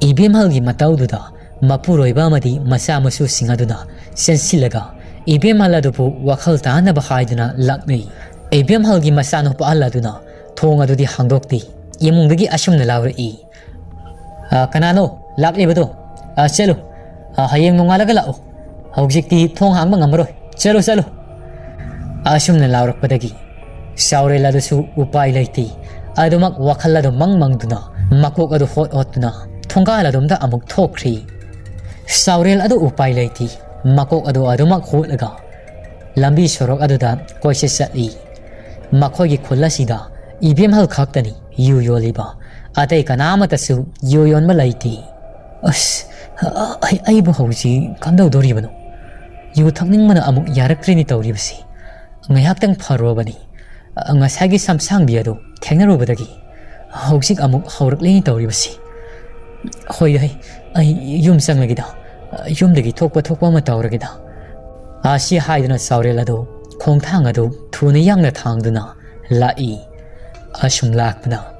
ꯏꯕꯦꯝꯍꯜꯒꯤ ꯃꯇꯧꯗꯨꯗ ꯃꯄꯨꯔꯣꯏꯕ ꯑꯃꯗꯤ ꯃꯆꯥ ꯃꯁꯨꯁꯤꯡ ꯑꯗꯨꯅ ꯆꯦꯟꯁꯤꯜꯂꯒ ꯏꯕꯦꯝꯍꯜ ꯑꯗꯨꯕꯨ ꯋꯥꯈꯜ ꯇꯥꯅꯕ ꯍꯥꯏꯗꯨꯅ ꯂꯥꯛꯅꯩ꯫ ꯏꯕꯦꯝꯍꯜꯒꯤ ꯃꯆꯥꯅꯨꯄꯥ ꯑꯍꯜ ꯑꯗꯨꯅ ꯊꯣꯡ ꯑꯗꯨꯗꯤ ꯍꯥꯡꯗꯣꯛꯇꯦ꯫ ꯏꯃꯨꯡꯗꯒꯤ ꯑꯁꯨꯝꯅ ꯂꯥꯎꯔꯛꯏ, "ꯑ, ꯀꯅꯥꯅꯣ ꯂꯥꯛꯂꯤꯕꯗꯣ? ꯑ, ꯆꯠꯂꯨ꯫ ꯑ, ꯍꯌꯦꯡ ꯅꯣꯡꯉꯥꯜꯂꯒ ꯂꯥꯛꯎ꯫ ꯍꯧꯖꯤꯛꯇꯤ ꯊꯣꯡ ꯍꯥꯡꯕ ꯉꯝꯃꯔꯣꯏ꯫ ꯆꯠꯂꯨ, ꯆꯠꯂꯨ!" ꯑꯁꯨꯝꯅ ꯂꯥꯎꯔꯛꯄꯗꯒꯤ ꯆꯥꯎꯔꯦꯜ ꯑꯗꯨꯁꯨ ꯎꯄꯥꯏ ꯂꯩꯇꯦ꯫ ꯑꯗꯨꯃꯛ ꯋꯥꯈꯜ ꯑꯗꯨ ꯃꯪ ꯃꯪꯗꯨꯅ, ꯃꯀꯣꯛ ꯑꯗꯨ ꯍꯣꯠ ꯍꯣꯠꯇꯨꯅ ꯊꯣꯡꯒꯥꯜ ꯑꯗꯣꯝꯗ ꯑꯃꯨꯛ ꯊꯣꯛꯈ꯭ꯔꯤ꯫ ꯆꯥꯎꯔꯦꯜ ꯑꯗꯨ ꯎꯄꯥꯏ ꯂꯩꯇꯦ꯫ ꯃꯀꯣꯛ ꯑꯗꯨ ꯑꯗꯨꯃꯛ ꯍꯣꯠꯂꯒ ꯂꯝꯕꯤ ꯁꯣꯔꯣꯛ ꯑꯗꯨꯗ ꯀꯣꯏꯆꯠ ꯆꯠꯂꯤ꯫ ꯃꯈꯣꯏꯒꯤ ꯈꯨꯜ ꯑꯁꯤꯗ ꯏꯕꯦꯝꯍꯜ ꯈꯛꯇꯅꯤ ꯌꯨ ꯌꯣꯜꯂꯤꯕ꯫ ꯑꯇꯩ ꯀꯅꯥ ꯑꯃꯠꯇꯁꯨ ꯌꯨ ꯌꯣꯟꯕ ꯂꯩꯇꯦ꯫ ꯑꯁ, ꯑ-, ꯑꯩ-, ꯑꯩꯕꯨ ꯍꯧꯖꯤꯛ ꯀꯝꯗꯧꯗꯣꯔꯤꯕꯅꯣ? ꯌꯨ ꯊꯛꯅꯤꯡꯕꯅ ꯑꯃꯨꯛ ꯌꯥꯔꯛꯇ꯭ꯔꯤꯅꯤ ꯇꯧꯔꯤꯕꯁꯤ꯫ ꯉꯥꯏꯍꯥꯛꯇꯪ ꯐꯔꯨꯔꯕꯅꯤ꯫ ꯑ, ꯉꯁꯥꯏꯒꯤ ꯁꯝꯁꯥꯡꯕꯤ ꯑꯗꯨ ꯊꯦꯡꯅꯔꯨꯕꯗꯒꯤ ꯍꯧꯖꯤꯛ ꯑꯃꯨꯛ ꯍꯧꯔꯛꯂꯦꯅꯦ ꯇꯧꯔꯤꯕꯁꯤ꯫ ꯍꯣꯏ, ꯑꯩ, ꯑꯩ ꯌꯨꯝ ꯆꯪꯂꯒꯦꯗ꯫ ꯌꯨꯝꯗꯒꯤ ꯊꯣꯛꯄ ꯊꯣꯛꯄ ꯑꯃ ꯇꯧꯔꯒꯦꯗ꯫ ꯑꯁꯤ ꯍꯥꯏꯗꯨꯅ ꯆꯥꯎꯔꯦꯜ ꯑꯗꯨ ꯈꯣꯡꯊꯥꯡ ꯑꯗꯨ ꯊꯨꯅ ꯌꯥꯡꯅ ꯊꯥꯡꯗꯨꯅ ꯂꯥꯛꯏ꯫ ꯑꯁꯨꯝ ꯂꯥꯛꯄꯗ